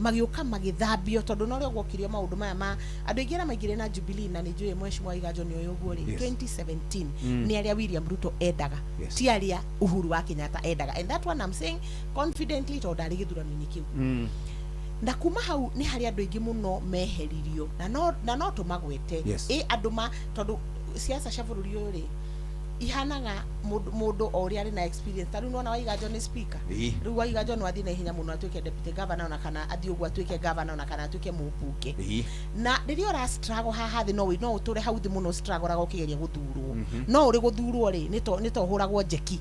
magĩũka magĩthambio, tondũ no rĩo gwokirio maũndũ maya ma andũ aingĩ arĩa maingĩrire na Jubilee, na nĩ njũĩ Mheshimiwa Iganjo nĩ ũyũ ũguo rĩ, 2017 nĩ arĩa William Ruto endaga, ti arĩa Uhuru wa Kenyatta endaga, and that one I'm saying confidently tondũ ndarĩ gĩthurano-inĩ kĩu. Na kuma hau nĩ harĩ andũ aingĩ mũno meheririo, na no tũmagwete ĩ andũ ma, tondũ siasa cia bũrũri ũyũ rĩ, ihanaga mũndũ o ũrĩa arĩ na experience. Ta rĩu nĩwona Waiganjo nĩ speaker, rĩu Waiganjo no athiĩ na ihenya mũno atuĩke deputy governor, ona kana athiĩ ũguo atuĩke governor, ona kana atuĩke mũmbunge. Na rĩrĩa ũra struggle haha thĩ, no ũtũre hau thĩ mũno struggle ũkĩgeria gũthurwo, no ũrĩ gũthurwo rĩ, nĩ to ũhũragwo njeki.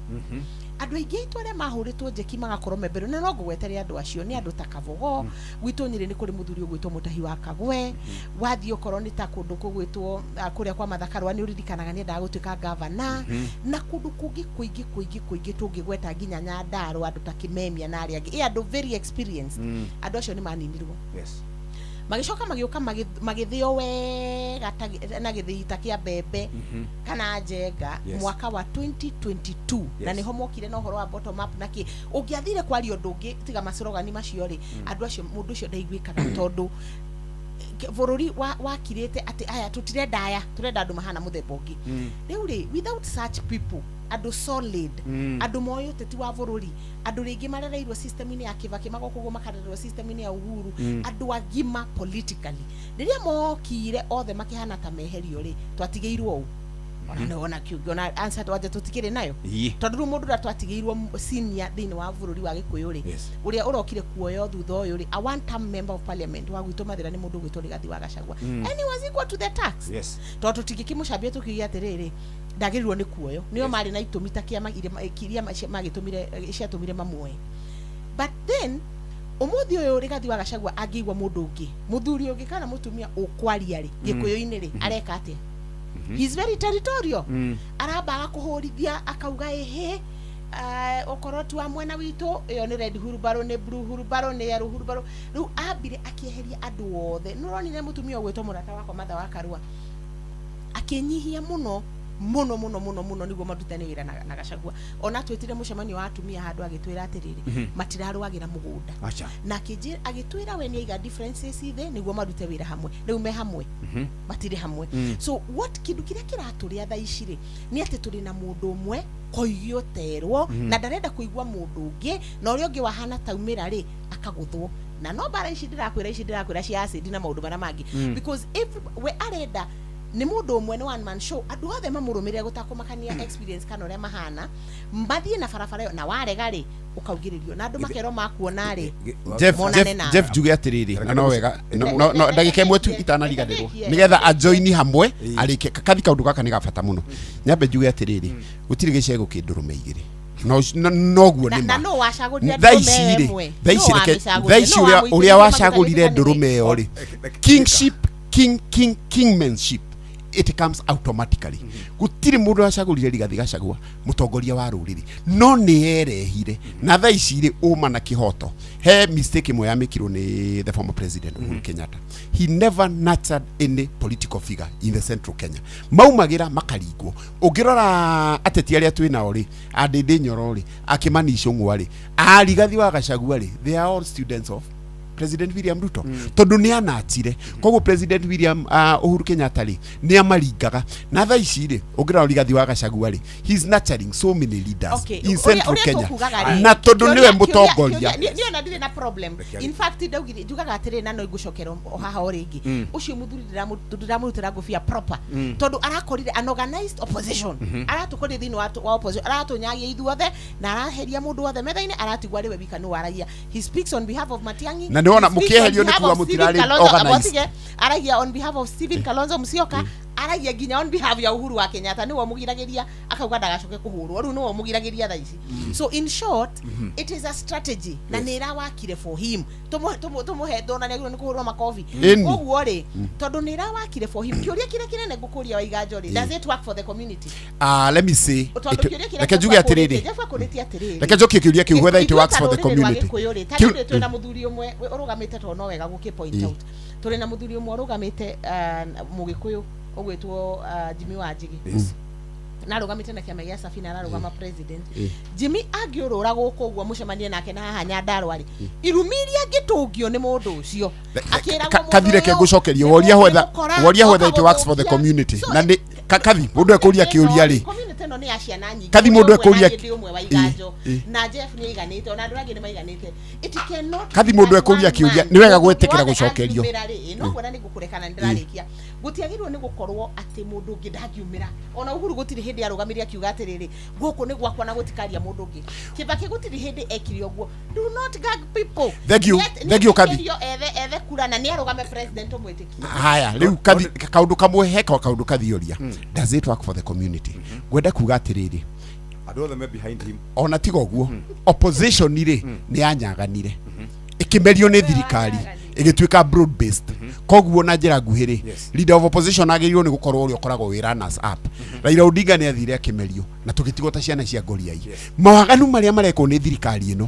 Andũ aingĩ aitũ arĩa mahũrĩtwo njeki magakorwo me mbere na no ngũgwetere andũ acio nĩ andũ ta Kabogo. Gwitũ Nyĩrĩ nĩ kũrĩ mũthuri ũgwĩtwo Mũtahi wa Kagwe. Wathiĩ okorwo nĩ ta kũndũ kũgwĩtwo kũrĩa kwa Mathakarũa nĩ ũririkanaga nĩ endaga gũtuĩka gavana. Na kũndũ kũngĩ kũingĩ kũingĩ kũingĩ tũngĩgweta nginya Nyandarũa, andũ ta Kimemia na arĩa angĩ, ĩ andũ very experienced. Andũ acio nĩ maninirwo. Magĩcoka magĩũka magĩthĩo wega na gĩthĩi ta kĩa mbembe kana njenga. Mwaka wa 2022 na nĩho mokire na ũhoro wa bottom up na kĩ. Ũngĩathire kwaria ũndũ ũngĩ tiga macurogani macio rĩ, andũ acio, mũndũ ũcio ndaiguĩkaga, tondũ bũrũri wakirĩte atĩ aya tũtirenda, aya tũrenda andũ mahana mũthemba ũngĩ. Rĩu rĩ, without such people, andũ solid, andũ moĩ ũteti wa bũrũri, andũ rĩngĩ marereirwo system-inĩ ya Kibaki, magoka ũguo makarererwo system-inĩ ya Uhuru, andũ agima politically, rĩrĩa mokire othe makĩhana ta meherio rĩ, twatigĩirwo ũũ ona nĩ ona kĩũngĩ ona answer twanja tũtikĩrĩ nayo, tondũ rĩu mũndũ ũrĩa twatigĩirwo senior thĩinĩ wa bũrũri wa Gĩkũyũ rĩ, ũrĩa ũrokire kuoywo thutha ũyũ rĩ, a one term member of parliament wa gwitũ Mathĩra, nĩ mũndũ ũgwĩtwo Rigathi wa Gachagua, and he was equal to the tax, tondũ tũtingĩkĩmũcambia tũkiuge atĩrĩrĩ, ndagĩrĩirwo nĩ kuoyo. Nĩo marĩ na itũmi ta kĩama iria magĩtũmire ciatũmire mamuoe. But then ũmũthĩ ũyũ Rigathi wa Gachagua angĩigua mũndũ ũngĩ, mũthuri ũngĩ kana mũtumia ũkwaria rĩ, Gĩkũyũ-inĩ rĩ, areka atĩa? He's very territorial. Aramba agakũhũrithia akauga, ĩhĩ, okorwo ti wa mwena witũ, ĩyo nĩ red hurubaro, nĩ blue hurubaro, nĩ yellow hurubaro. Rĩu ambire akĩeheria andũ othe. Nĩ ũronire mũtumia ũgwĩtwo mũrata wakwa Martha wa Karua akĩnyihia mũno mũno mũno mũno mũno nĩguo marutane wĩra na Gachagua. Ona twĩtire mũcemanio wa atumia handũ, agĩtwĩra atĩrĩrĩ, matirarũagĩra mũgũnda. Acha. Na akĩnjĩra, agĩtwĩra we nĩ aiga differences thĩ nĩguo marute wĩra hamwe. Rĩu me hamwe, matirĩ hamwe. So what kĩndũ kĩrĩa kĩratũrĩa thaa ici rĩ, nĩ atĩ tũrĩ na mũndũ ũmwe koigio terwo, na ndarenda kũigua mũndũ ũngĩ, na ũrĩa ũngĩ wahana taumĩra rĩ, akagũthwo. Na no mbara ici ndĩrakwĩra, ici ndĩrakwĩra cia acid na maũndũ marĩa mangĩ, because if we arenda nĩ mũndũ ũmwe, nĩ one man show, andũ othe mamũrũmĩrĩre gũtakũmakania experience kana ũrĩa mahana, mathiĩ na barabara ĩyo, na warega rĩ, ũkaugĩrĩrio na andũ makerwo makuona rĩ, Jeff, monane Jeff, nawe. Jeff, njuge atĩrĩrĩ, na no wega no ndagĩka ĩmwe tu itanariganĩrwo nĩgetha ajoini hamwe arĩkie. Kathi, kaũndũ gaka nĩ ga bata mũno. Nyambe njuge atĩrĩrĩ, gũtirĩ gĩcegũ kĩ ndũrũme igĩrĩ. No noguo nĩ na ma. no wacagũrire Thaa ndũrũme ici rĩ, ĩmwe? thaa ici Nũ reke wamĩcagũrire? thaa ici Nũ ũrĩa wamũitĩrĩirie ũrĩa maguta wacagũrire gĩtukanĩre? ndũrũme ĩyo rĩ, kingship, kingmanship, it comes automatically. Gũtirĩ mũndũ wacagũrire Rigathi Gachagua mũtongoria wa rũrĩrĩ, no nĩ erehire. Na thaa ici rĩ, ũma na kĩhoto, he mistake ĩmwe yamĩkirwo nĩ the former president Uhuru Kenyatta. He never nurtured any political figure in the central Kenya. Maumagĩra makaringwo. Ũngĩrora ateti arĩa twĩ nao rĩ, a Ndĩndĩ Nyoro rĩ, akĩmani Icũng'wa rĩ, a Rigathi wa Gachagua rĩ, they are all students of President William Ruto, tondũ nĩ anachire. Koguo President William Uhuru Kenyatta rĩ, nĩ amaringaga. Na thaa ici rĩ, ũngĩrora Rigathi wa Gachagua rĩ, he is nurturing so many leaders in central Ũrĩa Kenya, tũkugaga rĩ, na tondũ nĩwe mũtongoria. Niĩ ona ndirĩ na problem. In fact, ndaugire, njugaga atĩrĩ, na no ngũcokera o haha o rĩngĩ, ũcio mũthuri ndĩramũrutĩra ngũbia proper, tondũ arakorire an organized opposition. Aratũkorire thĩinĩ wa opposition, aratũnyagia ithuothe na araheria mũndũ wothe metha-inĩ, aratigwo arĩ we wika nĩ waragia. He speaks on behalf of Matiang'i. Na nĩwona He speaks on mũkĩeherio nĩ behalf kuga of Stephen mũtirarĩ Kalonzo. organized. Amotige, aragia on behalf of Stephen Kalonzo Musyoka, aragia nginya on behalf ya Uhuru wa Kenyatta, nĩwe ũmũgiragĩria akauga ndagacoke kũhũrwo, rĩu nĩwe ũmũgiragĩria thaa ici. So in short, it is a strategy na nĩ ĩrawakire for him. Tũmũhe ndona nĩ agĩrĩirwo nĩ kũhũrwo makobi. Koguo rĩ, tondũ nĩ ĩrawakire for him, kĩũria kĩrĩa kĩnene ngũkũria wa Iganjo rĩ, does it work for the community? Let me say Tondũ kĩũria kĩrĩa reke njuge Jeff atĩrĩrĩ, Jeff akũrĩtie atĩrĩrĩ, reke njokie kĩũria kĩu, whether it ithuĩ works ta for the rũrĩrĩ rwa community. Gĩkũyũ rĩ, ta rĩu twĩna mũthuri ũmwe ũrũgamĩte, tondũ no wega gũkĩ point out tũrĩ na mũthuri ũmwe ũrũgamĩte, mũgĩkũyũ ũgwĩtwo Jimmy Wanjigi, na arũgamĩte na kĩama gĩa Safina, ararũgama president. Jimmy angĩũrũra gũkũ ũguo mũcemanie nake na haha Nyandarua rĩ, irumi iria angĩtũngio nĩ mũndũ ũcio akĩragwo mũndũ Kathi, reke ũyũ ngũcokerie. nĩ Woria whether mũkora, woria whether oka it works for the gũthũkia. community. So, Na nĩ Kathi, mũndũ ekũria kĩũria rĩ, community ĩno nĩ ya ciana nyingĩ. Kathi, mũndũ Ũmwe ekũria na niĩ ndĩ ũmwe wa Iganjo, na Jeff nĩ aiganĩte, ona andũ angĩ nĩ maiganĩte. It cannot Kathi, be mũndũ that ekũria one kĩũria, man. nĩ wega Mũndũ gwĩtĩkĩra wothe gũcokerio. angiumĩra rĩ, no kuona nĩ ngũkũrekana nĩ ndĩrarĩkia, gũtiagĩrĩirwo nĩ gũkorwo atĩ mũndũ ũngĩ ndangiumĩra. Ona Uhuru gũtirĩ hĩndĩ arũgamire akiuga atĩrĩrĩ, gũkũ nĩ gwakwa na gũtikaria mũndũ ũngĩ. Kibaki gũtirĩ hĩndĩ ekire ũguo. Do not gag people. Thank you. Thank you, Kathi. Nĩetĩkĩrio ethe kura na nĩ arũgame president ũmwĩtĩkie. Haya, rĩu Kathi, kaũndũ kamwe, he kaũndũ Kathi oria, does it work for the community? Ngwenda kuga atĩrĩrĩ, Andũ othe me behind him. Ona tiga ũguo, opposition rĩ, nĩ yanyaganire, ĩkĩmerio nĩ thirikari, ĩgĩtuĩka broad based. Koguo na njĩra nguhĩ rĩ, leader of opposition agĩrĩirwo nĩ gũkorwo ũrĩa ũkoragwo wĩ runners up. Raila Odinga nĩ athire akĩmerio na tũgĩtigwo ta ciana cia ngoriai. Mawaganu marĩa marekwo nĩ thirikari ĩno,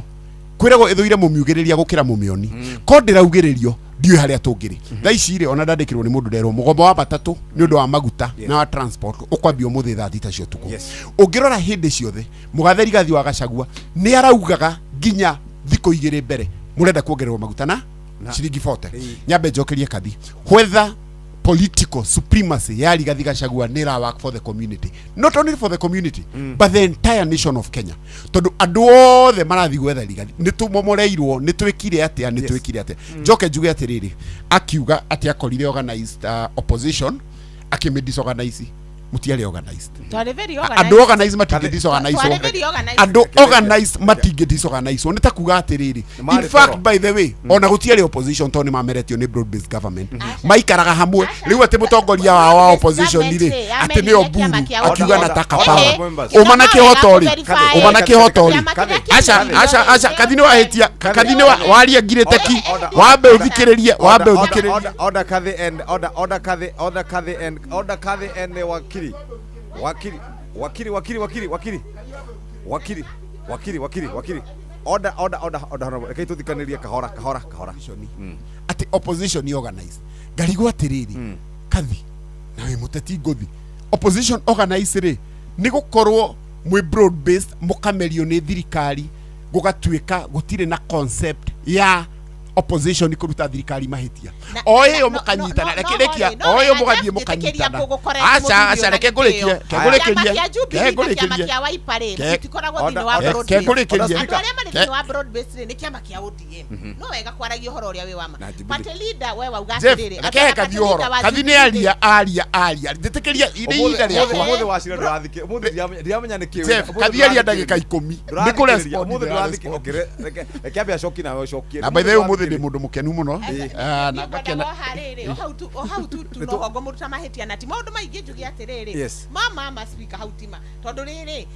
kwĩragwo ĩthũire mũmiugĩrĩria gũkĩra mũmĩoni, ko ndĩraugĩrĩrio ndiũĩ harĩa tũngĩrĩ thaa ici rĩ. Ona ndandĩkĩrwo nĩ mũndũ nderwo mũgomo wa matatũ nĩ ũndũ wa maguta na wa transport ũkwambia ũmũthĩ thaa 6 cia ũtukũ. Ũngĩrora hĩndĩ ciothe mũgathe Rigathi wa Gachagua nĩ araugaga nginya thikũ 2 mbere mũrenda kuongererwo maguta na ciringi 40. Nyambe njokerie Kathi, whether political supremacy ya Rigathi Gachagua nĩ ĩra work for the community, not only for the community but the entire nation of Kenya, tondũ andũ othe marathiĩ gwetha Rigathi. Nĩ tũmomoreirwo, nĩ twĩkire atĩa, nĩ twĩkire atĩa. Njoke njuge atĩrĩrĩ, akiuga atĩ akorire organized opposition, akĩmĩ disorganize. Mũtiarĩ organized. Twarĩ very organized. Andũ organized matingĩ disorganize. Twarĩ very organized. Andũ organized matingĩ disorganize. Nĩ ta kuga atĩrĩrĩ, Marĩ in fact, toro. by the way, ona gũtiarĩ opposition tondũ nĩ mameretio nĩ broad based government, maikaraga hamwe. Rĩu atĩ mũtongoria wao wa opposition rĩ, atĩ nĩo Oburu, akiuga nataka power, uma na kĩhoto rĩ, uma na kĩhoto rĩ. Aca, aca, aca, Kathi nĩ wahĩtia. Kathi nĩ waria ngirĩte ki. Wambe ũthikĩrĩrie, wambe ũthikĩrĩrie. Order, order, Kathy, and order, order, Kathy, order, Kathy, and order, Kathy, and wakili, wakili, wakili, wakili, wakili, wakili, wakili, wakili, wakili, wakili. Order, order, order, order, honorable. Reke tuthikanirie kahora, kahora, kahora. Atĩ opposition ni organized, ngarigwo atĩrĩrĩ, Kathi na wĩ mũteti ngũthi, opposition organized rĩ, nĩ gũkorwo mwĩ broad based, mũkamerio nĩ thirikari, gũgatuĩka gũtirĩ na concept ya opposition kũruta thirikari mahĩtia, o ĩyo mũkanyitana. Reke rĩkia, o ĩyo mũgathiĩ mũkanyitana. Aca, aca, reke ngũrĩkie, ke ngũrĩkĩrie, Kĩama kĩa ke Jubilee na kĩama ngũrĩkĩrie. kĩa Wiper rĩ, gĩtikoragwo thĩinĩ wa broad Ke based. ngũrĩkĩrie. Andũ arĩa marĩ thĩinĩ wa broad based rĩ, nĩ kĩama kĩa ODM. No wega kwaragia ũhoro ũrĩa wĩ wa ma. Na Jubilee. Party leader we wauga Jeff, atĩrĩrĩ, reke he atĩ Kathi party ũhoro. leader wa Kathi nĩ Jubilee aria, aria, aria, njĩtĩkĩria nĩ ihinda rĩakwa. Ũmũthĩ wacira ndũrathikĩ, ũmũthĩ ndiramenya nĩ kĩ. Jeff, Kathi aria ndagĩka 10 nĩ kũ respond. Ũmũthĩ ndũrathikĩ. Okay, reke ambe acokie nawe ũcokie. Na by the way, ũmũthĩ ndĩ mũndũ mũkenu mũno. Ah, na ngakena. Ngwendaga o harĩrĩ, o hau tu, o hau tu tu no hongo mũruta mahĩtia na ti maũndũ maingĩ. Njuge atĩrĩrĩ, mama speaker, hau tima tondũ rĩrĩ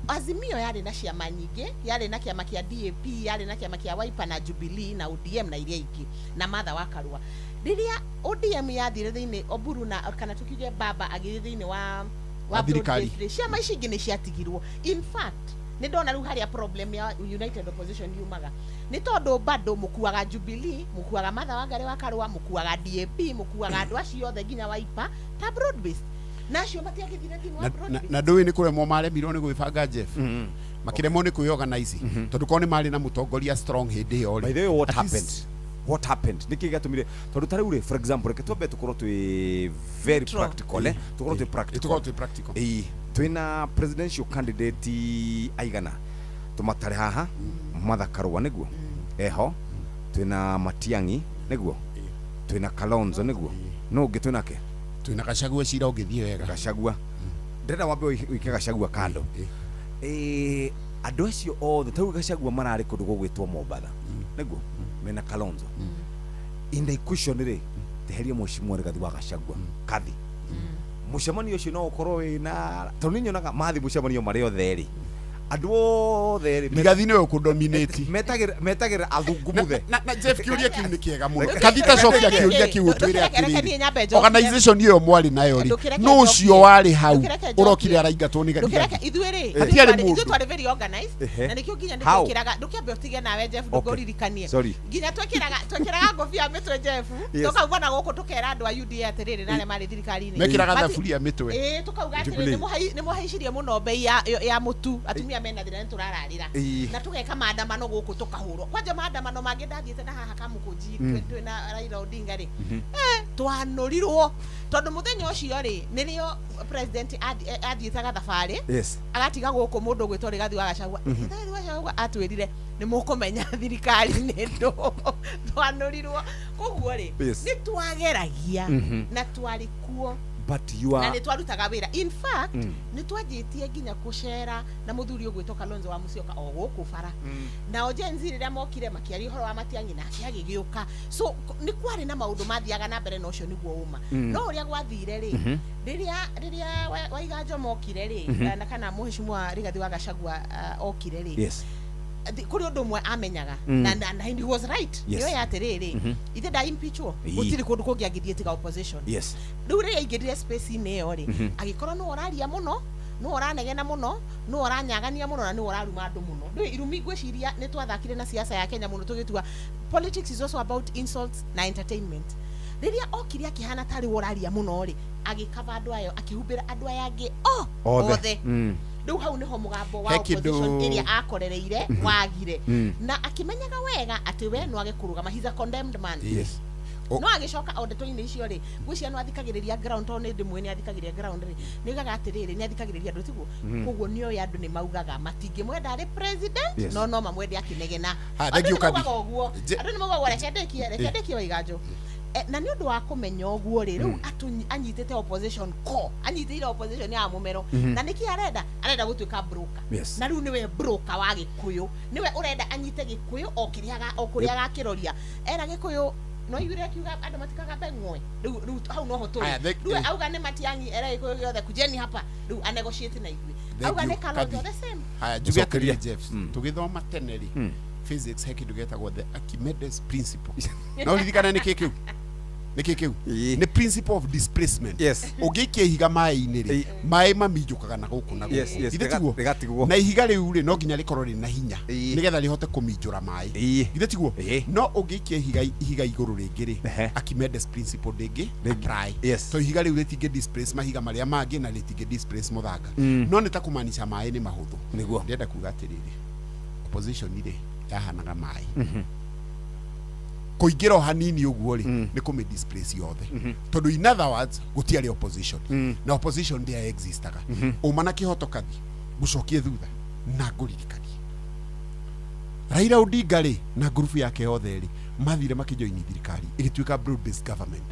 Azimio yarĩ na ciama nyingĩ, yarĩ na kĩama kĩa DAP, yarĩ na kĩama kĩa Wiper na Jubilee na ODM na iria ingĩ na Martha wa Karua. Rĩrĩa ODM yathire thĩinĩ, Oburu na kana tukiuge baba agĩthiĩ thĩinĩ wa Wa thirikari. broad based rĩ, ciama ici ingĩ nĩ ciatigirwo. In fact, nĩ ndona rĩu harĩa problem ya united opposition yumaga nĩ tondũ bado mũkuaga Jubilee, mũkuaga Martha Wangari wa Karua, mũkuaga DAP, mũkuaga andũ acio othe nginya Wiper ta broad based, na acio matiagĩthire thĩinĩ wa broad based. Na ndũĩ nĩ kũremwo maremirwo nĩ gwĩbanga, Jeff, makĩremwo nĩ kwĩorganize, tondũ korwo nĩ marĩ na mũtongoria strong hĩndĩ ĩyo rĩ. By the way, what At happened? What happened? Nĩkĩ gĩatũmire? Tondũ ta rĩu rĩ, for example, reke twambe tũkorwo twĩ very practical, tũkorwo twĩ practical. Tũkorwo twĩ practical. Ĩĩ, twĩna presidential candidate aigana? Tũmatare haha. Martha Karua nĩguo eho, twĩna Matiang'i nĩguo, twĩna Kalonzo nĩguo, no ũngĩ twĩnake? Twĩna Gachagua, cira ũngĩthiĩ wega. Gachagua, ndĩrenda wambe ũike Gachagua kando. Andũ acio othe ta rĩu Gachagua mararĩ kũndũ gũgwĩtwo Mombatha nĩguo mena Kalonzo. In the equation rĩ, teheria mheshimiwa Rigathi wa Gachagua. Kathi, mũcemanio ũcio no ũkorwo wĩna, tondũ nĩ nyonaga mathi mũcemanio marĩ othe rĩ, andũ othe rĩ Rigathi nĩwe ũkũdominate. Metagĩrĩra athungumuthe. Na Jeff, kĩũria kĩu nĩ kĩega mũno. Kathi, tacokia kĩũria kĩu, ũtwĩre Ndũkĩreke, reke atĩrĩrĩ, niĩ nyambe njokie. organization ĩyo mwarĩ nayo rĩ, Ndũkĩreke nũ njokie. ũcio warĩ hau Ndũkĩreke njokie. ũrokire araingatwo nĩ Ndũkĩreke Rigathi? ithuĩ rĩ, Hatiarĩ ithuĩ mũndũ. twarĩ very organized na nĩkĩo nginya How? nĩtwekĩraga, ndũkĩambe ũtige nawe Jeff, ndũngũririkanie. Sorry. Nginya twekĩraga ngobia mĩtwe, Jeff. Tũkauma na gũkũ tũkera andũ a UDA atĩrĩrĩ, na arĩa marĩ thirikari-inĩ. Mekĩraga thaburia mĩtwe. Ĩĩ, tũkauga atĩrĩrĩ, Jubilee. nĩmũhaicirie mũno bei ya mũtu, atumia mena thĩna, nĩtũrararĩra na tũgeka maandamano gũkũ tũkahũrwo kwanja maandamano mangĩ ndathiĩte na haha Kamũkũnji twĩna Raila Odinga rĩ, twanũrirwo tondũ mũthenya ũcio rĩ, nĩrĩo president athiĩte gathabarĩ, agatiga gũkũ mũndũ ũgwĩtwo Rigathi wa Gachagua. Rigathi wa Gachagua atwĩrire nĩ mũkũmenya thirikari nĩ ndũ. Twanũrirwo koguo rĩ, nĩ twageragia na twarĩ kuo. But you Na are nĩ twarutaga wĩra. In fact, nĩ twanjĩtie nginya kũcera na mũthuri ũgwĩtwo Kalonzo wa Musyoka o gũkũ bara. Nao Gen Z rĩrĩa mokire makĩaria ũhoro wa Matiang'i, nake agĩgĩũka. So nĩ kwarĩ na maũndũ mathiaga na mbere, na ũcio nĩguo ũma. No ũrĩa gwathire rĩ, rĩrĩa Waiganjo mokire rĩ, na kana Mheshimiwa Rigathi wa Gachagua okire rĩ, kũrĩ ũndũ ũmwe amenyaga, na he was right. Nĩoĩ atĩrĩrĩ, ithe nda impeachwo, gũtirĩ kũndũ kũngĩ angĩthiĩ tiga opposition. Rĩu rĩrĩa aingĩrire space-inĩ ĩyo rĩ, agĩkorwo nĩwe ũraria mũno, nĩwe ũranegena mũno, nĩwe ũranyagania mũno, na nĩwe ũraruma andũ mũno. Ndũĩ irumi, ngwĩciria nĩ twathakire na siasa ya Kenya mũno, tũgĩtua politics is also about insults na entertainment. Rĩrĩa okire akĩhana tarĩ we ũraria mũno rĩ, agĩkaba andũ ayo, akĩhumbĩra andũ aya angĩ o othe. Othe. Rĩu hau nĩho mũgambo wa He kĩndũ- opposition ĩrĩa akorereire wagire, na akĩmenyaga wega atĩ we no age kũrũgama. He's a condemned man. No agĩcoka o ndeto-inĩ icio rĩ, ngwĩciria no athikagĩrĩria ground, tondũ nĩ ndĩmũĩ nĩ athikagĩrĩria ground rĩ, nĩ oigaga atĩrĩrĩ, nĩ athikagĩrĩria andũ, tiguo? Koguo nĩ oĩ andũ nĩ maugaga matingĩmwenda arĩ president, no mamwende akĩnegena. Ha, Andũ thank you, nĩ Kathi. maugaga ũguo. Andũ nĩ maugaga reke ndĩkie, reke ndĩkie, Waiganjo. Na nĩ ũndũ wa kũmenya ũguo rĩ, rĩu anyitĩte opposition ko anyitĩire opposition ya mũmero. Na nĩkĩ arenda? Arenda gũtuĩka broker. Na rĩu nĩwe broker wa Gĩkũyũ, nĩwe ũrenda anyite Gĩkũyũ o kĩrĩa o kũrĩa agakĩroria, era Gĩkũyũ no iguire akiuga andũ matikagambe ng'we. Rĩu hau noho tũrĩ. Aya, Rĩu auga nĩ Matiang'i, era Gĩkũyũ gĩothe kujeni hapa, rĩu anegotiate na ithuĩ. Thank Auga you, nĩ Kalonzo, Kathi. the same. Haya, njuge Cokeria. atĩrĩrĩ, Jeff, tũgĩthoma tene rĩ, physics he kĩndũ gĩtagwo the Archimedes principle. No ririkana nĩ kĩ kĩu? Nĩ kĩ kĩu? Nĩ principle of displacement. Ũngĩikia ihiga maĩ-inĩ rĩ, maĩ maminjũkaga na gũkũ na gũkũ. Githĩ tiguo? Rĩgatigwo. Na ihiga rĩu rĩ, no nginya rĩkorwo rĩna hinya nĩgetha rĩhote kũminjũra maĩ. Githĩ tiguo? No ũngĩikia ihiga igũrũ rĩngĩ rĩ, Archimedes principle ndĩngĩ apply. To ihiga rĩu rĩtingĩ displace mahiga marĩa mangĩ, na rĩtingĩ displace mũthanga. No nĩ ta kũmaanisha maĩ nĩ mahũthũ. Ndĩrenda kuga atĩrĩrĩ, opposition rĩ, yahanaga maĩ. Kũingĩra o hanini ũguo rĩ, nĩ kũmĩ displace yothe, tondũ in other words gũtiarĩ opposition, na opposition ndĩa existaga. Ũma na kĩhoto, Kathi, ngũcokie thutha na ngũririkanie, Raila Odinga rĩ na ngurubu yake yothe rĩ, mathire makĩjoini thirikari, ĩgĩtuĩka broad based government,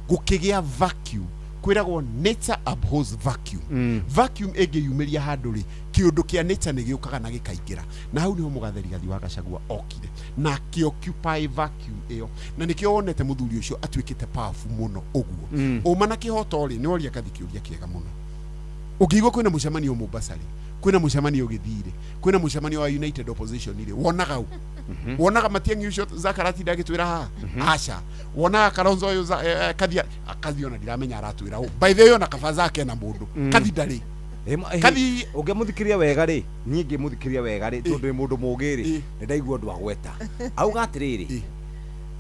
gũkĩgĩa vacuum. Kwĩragwo nature abhors vacuum. Vacuum ĩngĩyumĩria handũ rĩ, kĩũndũ kĩa nature nĩ gĩũkaga na gĩkaingĩra, na hau nĩho mũgathe Rigathi wa Gachagua okire na akĩoccupy vacuum ĩyo, na nĩkĩo wonete mũthuri ũcio atuĩkĩte powerful mũno ũguo. Ũma na kĩhoto rĩ, nĩ woria Kathi kĩũria kĩega mũno. Ũngĩigua kwĩna mũcemanio Mombasa rĩ, kwĩna mũcemanio Gĩthii rĩ, kwĩna mũcemanio wa United Opposition rĩ, wonaga ũ? Wonaga Matiang'i ũcio Zakaratinda agĩtwĩra haha? Aca. Wonaga Kalonzo ũyũ Kathi? Kathi ona ndiramenya aratwĩra ũ. By the way, ona kaba Zake na mũndũ Kathi ndarĩ. Kathi Ũngĩmũthikĩria wega rĩ, niĩ ngĩmũthikĩria wega rĩ, tondũ nĩ mũndũ mũũgĩ rĩ, nĩ ndaigua ũndũ agweta, auga atĩrĩrĩ,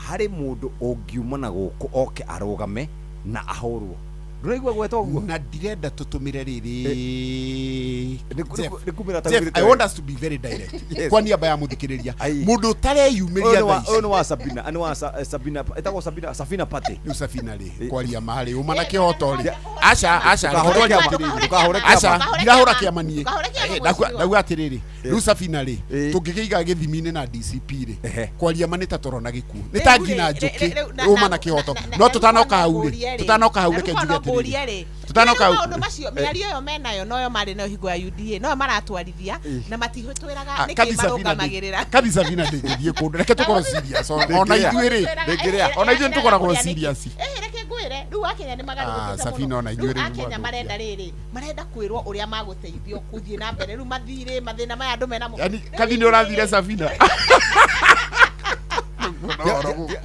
harĩ mũndũ ũngiuma na gũkũ oke arũgame na ahũrwo. Ndũraigua gweta ũguo? Na ndirenda tũtũmĩre rĩrĩ. Nĩ kumĩra ta Jeff, umĩrĩte I wega. want us to be very direct. Kwa niaba ya mũthikĩrĩria, mũndũ Ũyũ ũtareyumĩria nĩ wa- thaa ici. ũyũ nĩ wa Sabina, nĩ wa Sabina, ĩtagwo Sabina, Safina Party. Rĩu Safina rĩ, kwaria ma rĩ, ũma na kĩhoto rĩ, aca, aca, Ndũkahũre reke twarie kĩama, atĩrĩrĩ. ndũkahũre kĩama. Aca, ndirahũra kĩama niĩ. Ndũkahũre kĩama, Ndauga mheshimiwa. ndauga atĩrĩrĩ, rĩu Safina rĩ, tũngĩkĩiga gĩthimi-inĩ na DCP rĩ, kwaria ma nĩ ta toro na gĩkuũ, nĩ ta Rĩu ngina rĩ, njũkĩ. rĩu, Ũma na kĩhoto, no tũtanoka hau rĩ, tũtanoka hau, reke njuge atĩrĩrĩ, tũtanoka hau. Maũndũ macio, mĩario ĩyo menayo noyo marĩ nayo hingo ya UDA, noyo maratwarithia na matitwĩraga Ah, nĩkĩ Kathi Sabina marũgamagĩrĩra. Kathi Sabina ndĩngĩthiĩ kũndũ, reke tũkorwo serious ona ithuĩ rĩ. Ndĩngĩrĩa. Ona ithuĩ nĩtũkoragwo serious. Reke ngwĩre, rĩu Akenya nĩ Ah, magarũrũkĩte Sabina, mũno. ona ithuĩ Rĩu rĩu Akenya nĩmwathũkia. marenda rĩrĩ, marenda kwĩrwo ũrĩa magũteithio kũthiĩ na mbere. Rĩu mathirĩ, mathĩna maya andũ menamo. Yani Kathi nĩ ũrathire Sabina.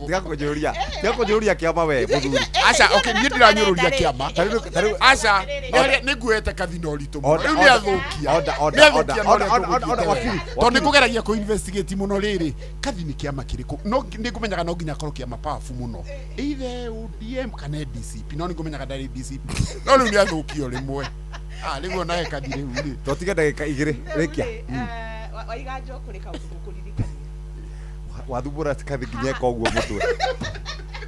Tiga kũnjũria, tiga kũnjũria kĩama we mũthuri. Aca, okay, niĩ ndiranyũrũria kĩama. Tarĩu Aca, nĩ nguete Kathi na ũritũ mũno. Order, Rĩu nĩ order, athũkia. order, order, Nĩ athũkia order, na ũrĩa order, order, tũgũthiĩte order, wega. wakiri, Tondũ nĩ wakiri. kũgeragia kũ investigate mũno rĩrĩ, Kathi nĩ kĩama kĩrĩkũ? No nĩ ngũmenyaga no nginya akorwo kĩama powerful mũno, either ODM kana DCP, no nĩ ngũmenyaga ndarĩ DCP, no rĩu nĩ athũkio rĩmwe. Ah, rĩu onawe Kathi rĩu rĩ. Twatige ndagĩka 2, rĩkia. Waiganjo, kũrĩ kaũndũ gũkũririkania. Wathumbũra Kathi nginya eka ũguo mũtwe.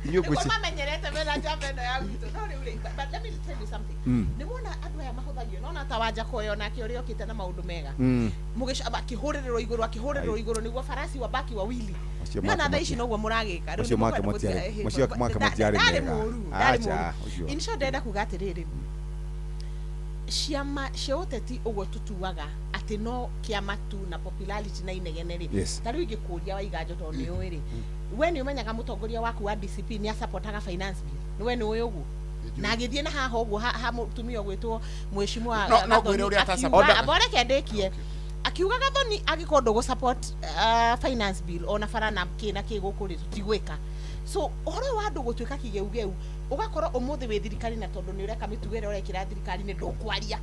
Inyuĩ Nĩguo ngwĩci mamenyerete Mena njamba ĩno ya gwitũ. No rĩu rĩ, but let me tell you something. Nĩ wona andũ aya mahũthagio, nona ta Wanja Koyo nake ũrĩa okĩte na maũndũ mega. Akĩhũrĩrĩrwo igũrũ, akĩhũrĩrĩrwo igũrũ nĩguo farasi wabaki wawili. Macio Nĩona make thaa ici noguo mũragĩka. Rĩu Macio nĩ make mũkwenda macio make matiarĩ ndarĩ mega. mũru, ndarĩ Acha, mũru. ũcio. In short, ndĩrenda kuga atĩrĩrĩ, ciama cia ũteti ũguo tũtuaga atĩ no kĩama tu na popularity na inegene rĩ, ta rĩu ingĩkũria Waiganjo tondũ nĩ ũĩ rĩ, we nĩ ũmenyaga mũtongoria waku wa DCP nĩ asapotaga finance bill, nĩ we nĩ ũĩ ũguo? Na agĩthiĩ na haha ũguo ha mũtumia ũgwĩtwo mheshimiwa No ngwĩre ũrĩa atasupport. Amba reke ndĩkie. Akiuga Gathoni angĩkorwo ndũgũ support finance bill ona bara na kĩ na kĩ gũkũ rĩ, tũtigwĩka. So ũhoro ũyũ wa andũ gũtuĩka kĩgeugeu, ũgakorwo ũmũthĩ wĩ thirikari na tondũ nĩ ũreka mĩtugo ĩrĩa ũrekĩra thirikari-inĩ, ndũkwaria,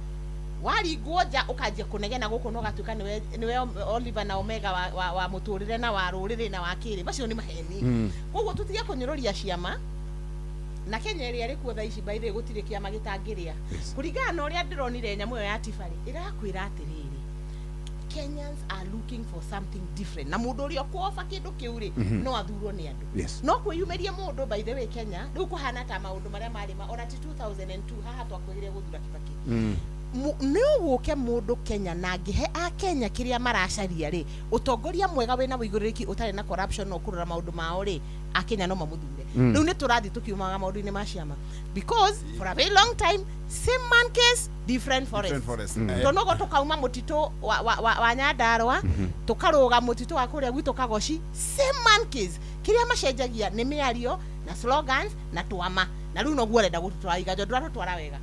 waringwo nja ũkanjia kũnegena gũkũ na ũgatuĩka nĩwe Oliver na Omega wa mũtũrĩre na wa rũrĩrĩ na wa kĩrĩ. Macio nĩ maheni. Koguo tũtige kũnyũrũria ciama na Kenya ĩrĩa ĩrĩ kuo thaa ici, by the way, gũtirĩ kĩama gĩtangĩrĩa kũringana na ũrĩa ndĩronire. Nyamũ ĩyo ya Tifa rĩ, ĩrakwĩra atĩrĩrĩ, Kenyans are looking for something different, na mũndũ ũrĩa ũkwoba kĩndũ kĩu rĩ, no athurwo nĩ andũ. No kwĩyumĩrie mũndũ, by the way, Kenya rĩu kũhana ta maũndũ marĩa marĩ ma ona ti 2002 haha twakwĩrire gũthura Kibaki. Nĩ ũgũke mũndũ Kenya na angĩhe a Kenya kĩrĩa maracaria rĩ, ũtongoria mwega wĩna ũigũrĩrĩki, ũtarĩ na corruption na ũkũrora maũndũ mao rĩ, akenya no mamũthure. Rĩu nĩ tũrathiĩ tũkiumaga maũndũ-inĩ ma ciama, because for a very long time, same man case, different forest. Different forest. Tondũ noguo tũkauma mũtitũ wa Nyandarũa, tũkarũga mũtitũ wa kũrĩa gwitũ Kagoci, same man case. Kĩrĩa macenjagia nĩ mĩario na slogans na twama, na rĩu noguo ũrenda gũtũtwara Iganjo, ndũratũtwara wega.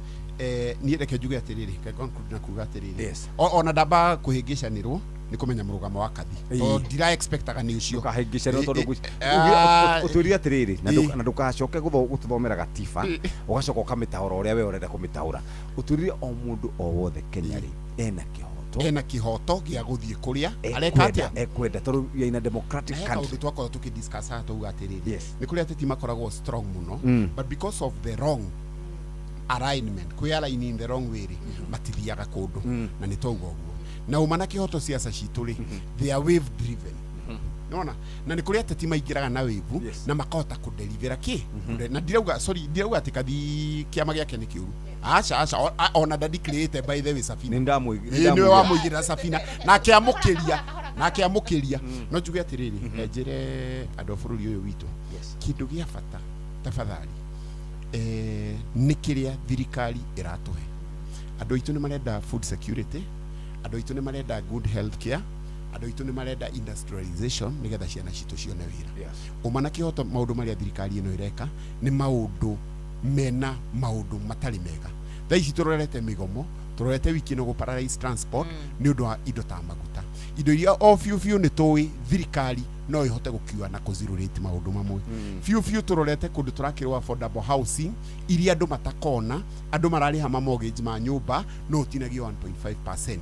Niĩ reke njuge atĩrĩrĩ, reke conclude na kuga atĩrĩrĩ, ona ndamba kũhĩngĩcanĩrwo nĩ kũmenya mũrũgamo wa Kathi, tondũ ndira expectaga nĩ ũcio. Ndũkahĩngĩcanĩrwo tondũ ũtwĩrire atĩrĩrĩ, na ndũgacoke gũtũthomera gatiba ũgacoka ũkamĩtaũra ũrĩa we ũrenda kũmĩtaũra. Ũtwĩrire o mũndũ o wothe Kenya rĩ, ena kĩhoto. Ena kĩhoto gĩa gũthiĩ kũrĩa areka atĩa. Ekwenda, tondũ we are in a democratic Na he country. kaũndũ twakorwo tũkĩdiscuss haha, twauga atĩrĩrĩ, nĩ kũrĩ ateti makoragwo strong mũno, but because of the wrong alignment, kwĩ align in the wrong way rĩ, matithiaga kũndũ. Na nĩ twauga ũguo na uma na kĩhoto, ciaca citũ rĩ, they are wave driven. Nona na nĩ kũrĩ ateti maingĩraga na wave na makahota kũdelivera kĩ. Na ndirauga, sorry, ndirauga atĩ Kathi kĩama gĩake nĩ kĩũru, aca aca, ona ndadeclarate, by the way, Safina. Nĩ Nĩwe wamũigĩrĩra Safina na akĩamũkĩria na akĩamũkĩria. No njuge atĩrĩrĩ, njĩre andũ a bũrũri ũyũ witũ, kĩndũ gĩa bata tafadhali, nĩ kĩrĩa thirikari ĩratũhe. Andũ aitũ nĩ marenda food security, andũ aitũ nĩ marenda good health care, andũ aitũ nĩ marenda industrialization nĩgetha ciana citũ cione wĩra. Ũma na kĩhoto, maũndũ marĩa thirikari ĩno ĩreka nĩ maũndũ mena maũndũ matarĩ mega. Thaa ici tũrorete mĩgomo, tũrorete wiki ĩno gũ paralyze transport nĩ ũndũ wa indo ta maguta, indo iria o biũ biũ nĩ tũĩ thirikari no ĩhote gũkiua na kũ zero rate maũndũ mamwe. Biũ biũ tũrorete kũndũ tũrakĩrwo affordable housing iria andũ matakona, andũ mararĩha ma mortgage ma nyũmba no ũtinagio 1.5%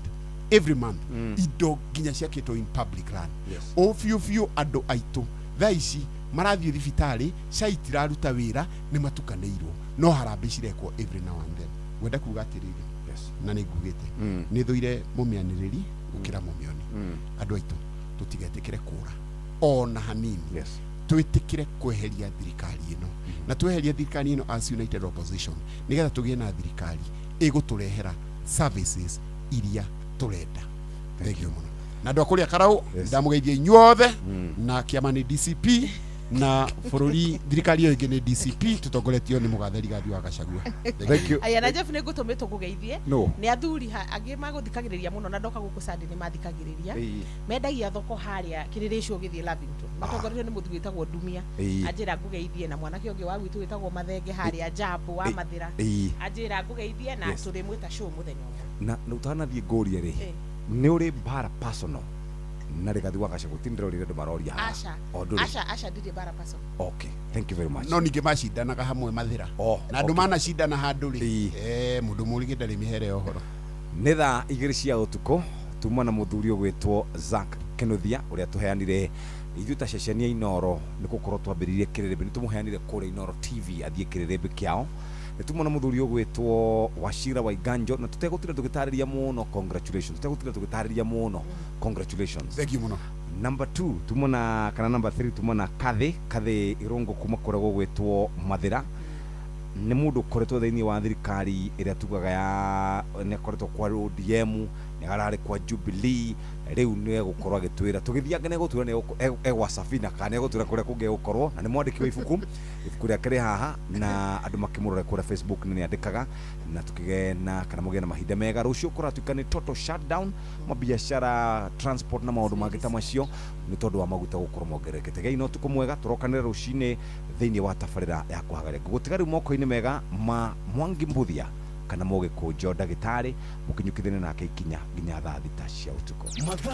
every month, indo nginya ciakĩtwo in public land. O biũ biũ andũ aitũ thaa ici marathiĩ thibitarĩ, CHA itiraruta wĩra, nĩ matukanĩirwo, no harambĩ cirekwo every now and then. Ngwenda kuga atĩrĩrĩ, na nĩ ngugĩte, nĩ thũire mũmĩanĩrĩri gũkĩra mũmĩoni. Andũ aitũ, tũtigetĩkĩre kũra ona hanini. Twĩtĩkĩre kweheria thirikari ĩno, na tweheria thirikari ĩno as united opposition, nĩgetha tũgĩe na thirikari ĩgũtũrehera services iria tũrenda. Thank you mũno. Na andũ a kũrĩa Karau, ndamũgeithia inyuothe. Na kĩama nĩ DCP, na bũrũri thirikari ĩyo ĩngĩ nĩ DCP tũtongoretio nĩ mũgathe Rigathi wa Gachagua. Thank you. Aya, na Jeff, nĩ ngũtũmĩtwo ngũgeithie. No. Nĩ athuri angĩ magũthikagĩrĩria mũno, na ndoka gũkũ Sunday nĩ mathikagĩrĩria. Mendagia thoko harĩa kĩrĩrĩcio ũgĩthiĩ Lavington, matongoretio nĩ mũthuri wĩtagwo Ndumia. Anjĩra ngũgeithie, na mwanake ũngĩ wa gwitũ wĩtagwo Mathenge harĩa Jambo wa Mathĩra. Anjĩra ngũgeithie na tũrĩmwĩta show mũthenya ũmwe. Na ũtanathiĩ ngũrie rĩ, nĩ ũrĩ mbara personal na Rigathi wa Gachagua? Ti ndĩrorire andũ maroria haha. Aca. O ndũrĩ? Aca aca, ndirĩ mbara personal. Okay, thank you very much. No ningĩ macindanaga hamwe Mathĩra, na andũ manacindana handũ rĩ, mũndũ mũrigĩ ndarĩ mĩhere ya ũhoro. Nĩ thaa 2 cia ũtukũ. Tuma na mũthuri ũgwĩtwo Zack Kinuthia ũrĩa tũheanire ithuĩ ta ceceni ya Inoro nĩ gũkorwo twambĩrĩirie kĩrĩrĩmbĩ, nĩ tũmũheanire kũrĩa Inoro TV athiĩ kĩrĩrĩmbĩ kĩao. Nĩ tuma na mũthuri ũgwĩtwo Wachira Waiganjo, na tũtegũtinda tũgĩtarĩria mũno, congratulations. Tũtegũtinda tũgĩtarĩria mũno, congratulations. Thank you mũno. Number 2 tuma na, kana number 3, tuma na Kathi Irungu kuma kũrĩa gũgwĩtwo Mathĩra. Nĩ mũndũ ũkoretwo thĩinĩ wa thirikari ĩrĩa tugaga ya nĩ akoretwo kwa ODM, nĩ ararĩ kwa Jubilee, rĩu nĩ egũkorwo agĩtwĩra tũgĩthianga nĩ egũtwĩra nĩ egwa Safina kana nĩ egũtwĩra kũrĩa kũngĩ egũkorwo, na nĩ mwandĩki wa ibuku, ibuku rĩake rĩ haha na andũ makĩmũrore kũrĩa Facebook nĩ andĩkaga, na tũkĩgĩe na kana mũgĩe na mahinda mega. Rũciũ kũratuĩka nĩ total shutdown mabiacara, transport na maũndũ mangĩ ta macio nĩ tondũ wa maguta gũkorwo mongererekete. Gĩai na ũtukũ mwega, tũrokanĩre rũcinĩ thĩinĩ wa tabarĩra ya kũhagaria. Ngũgũtiga rĩu moko-inĩ mega ma Mwangi Mbuthia kana Mũgĩkũnjo ndagĩtarĩ, mũkinyũkithanie nake ikinya nginya thaa 6 cia ũtukũ. Mathaa.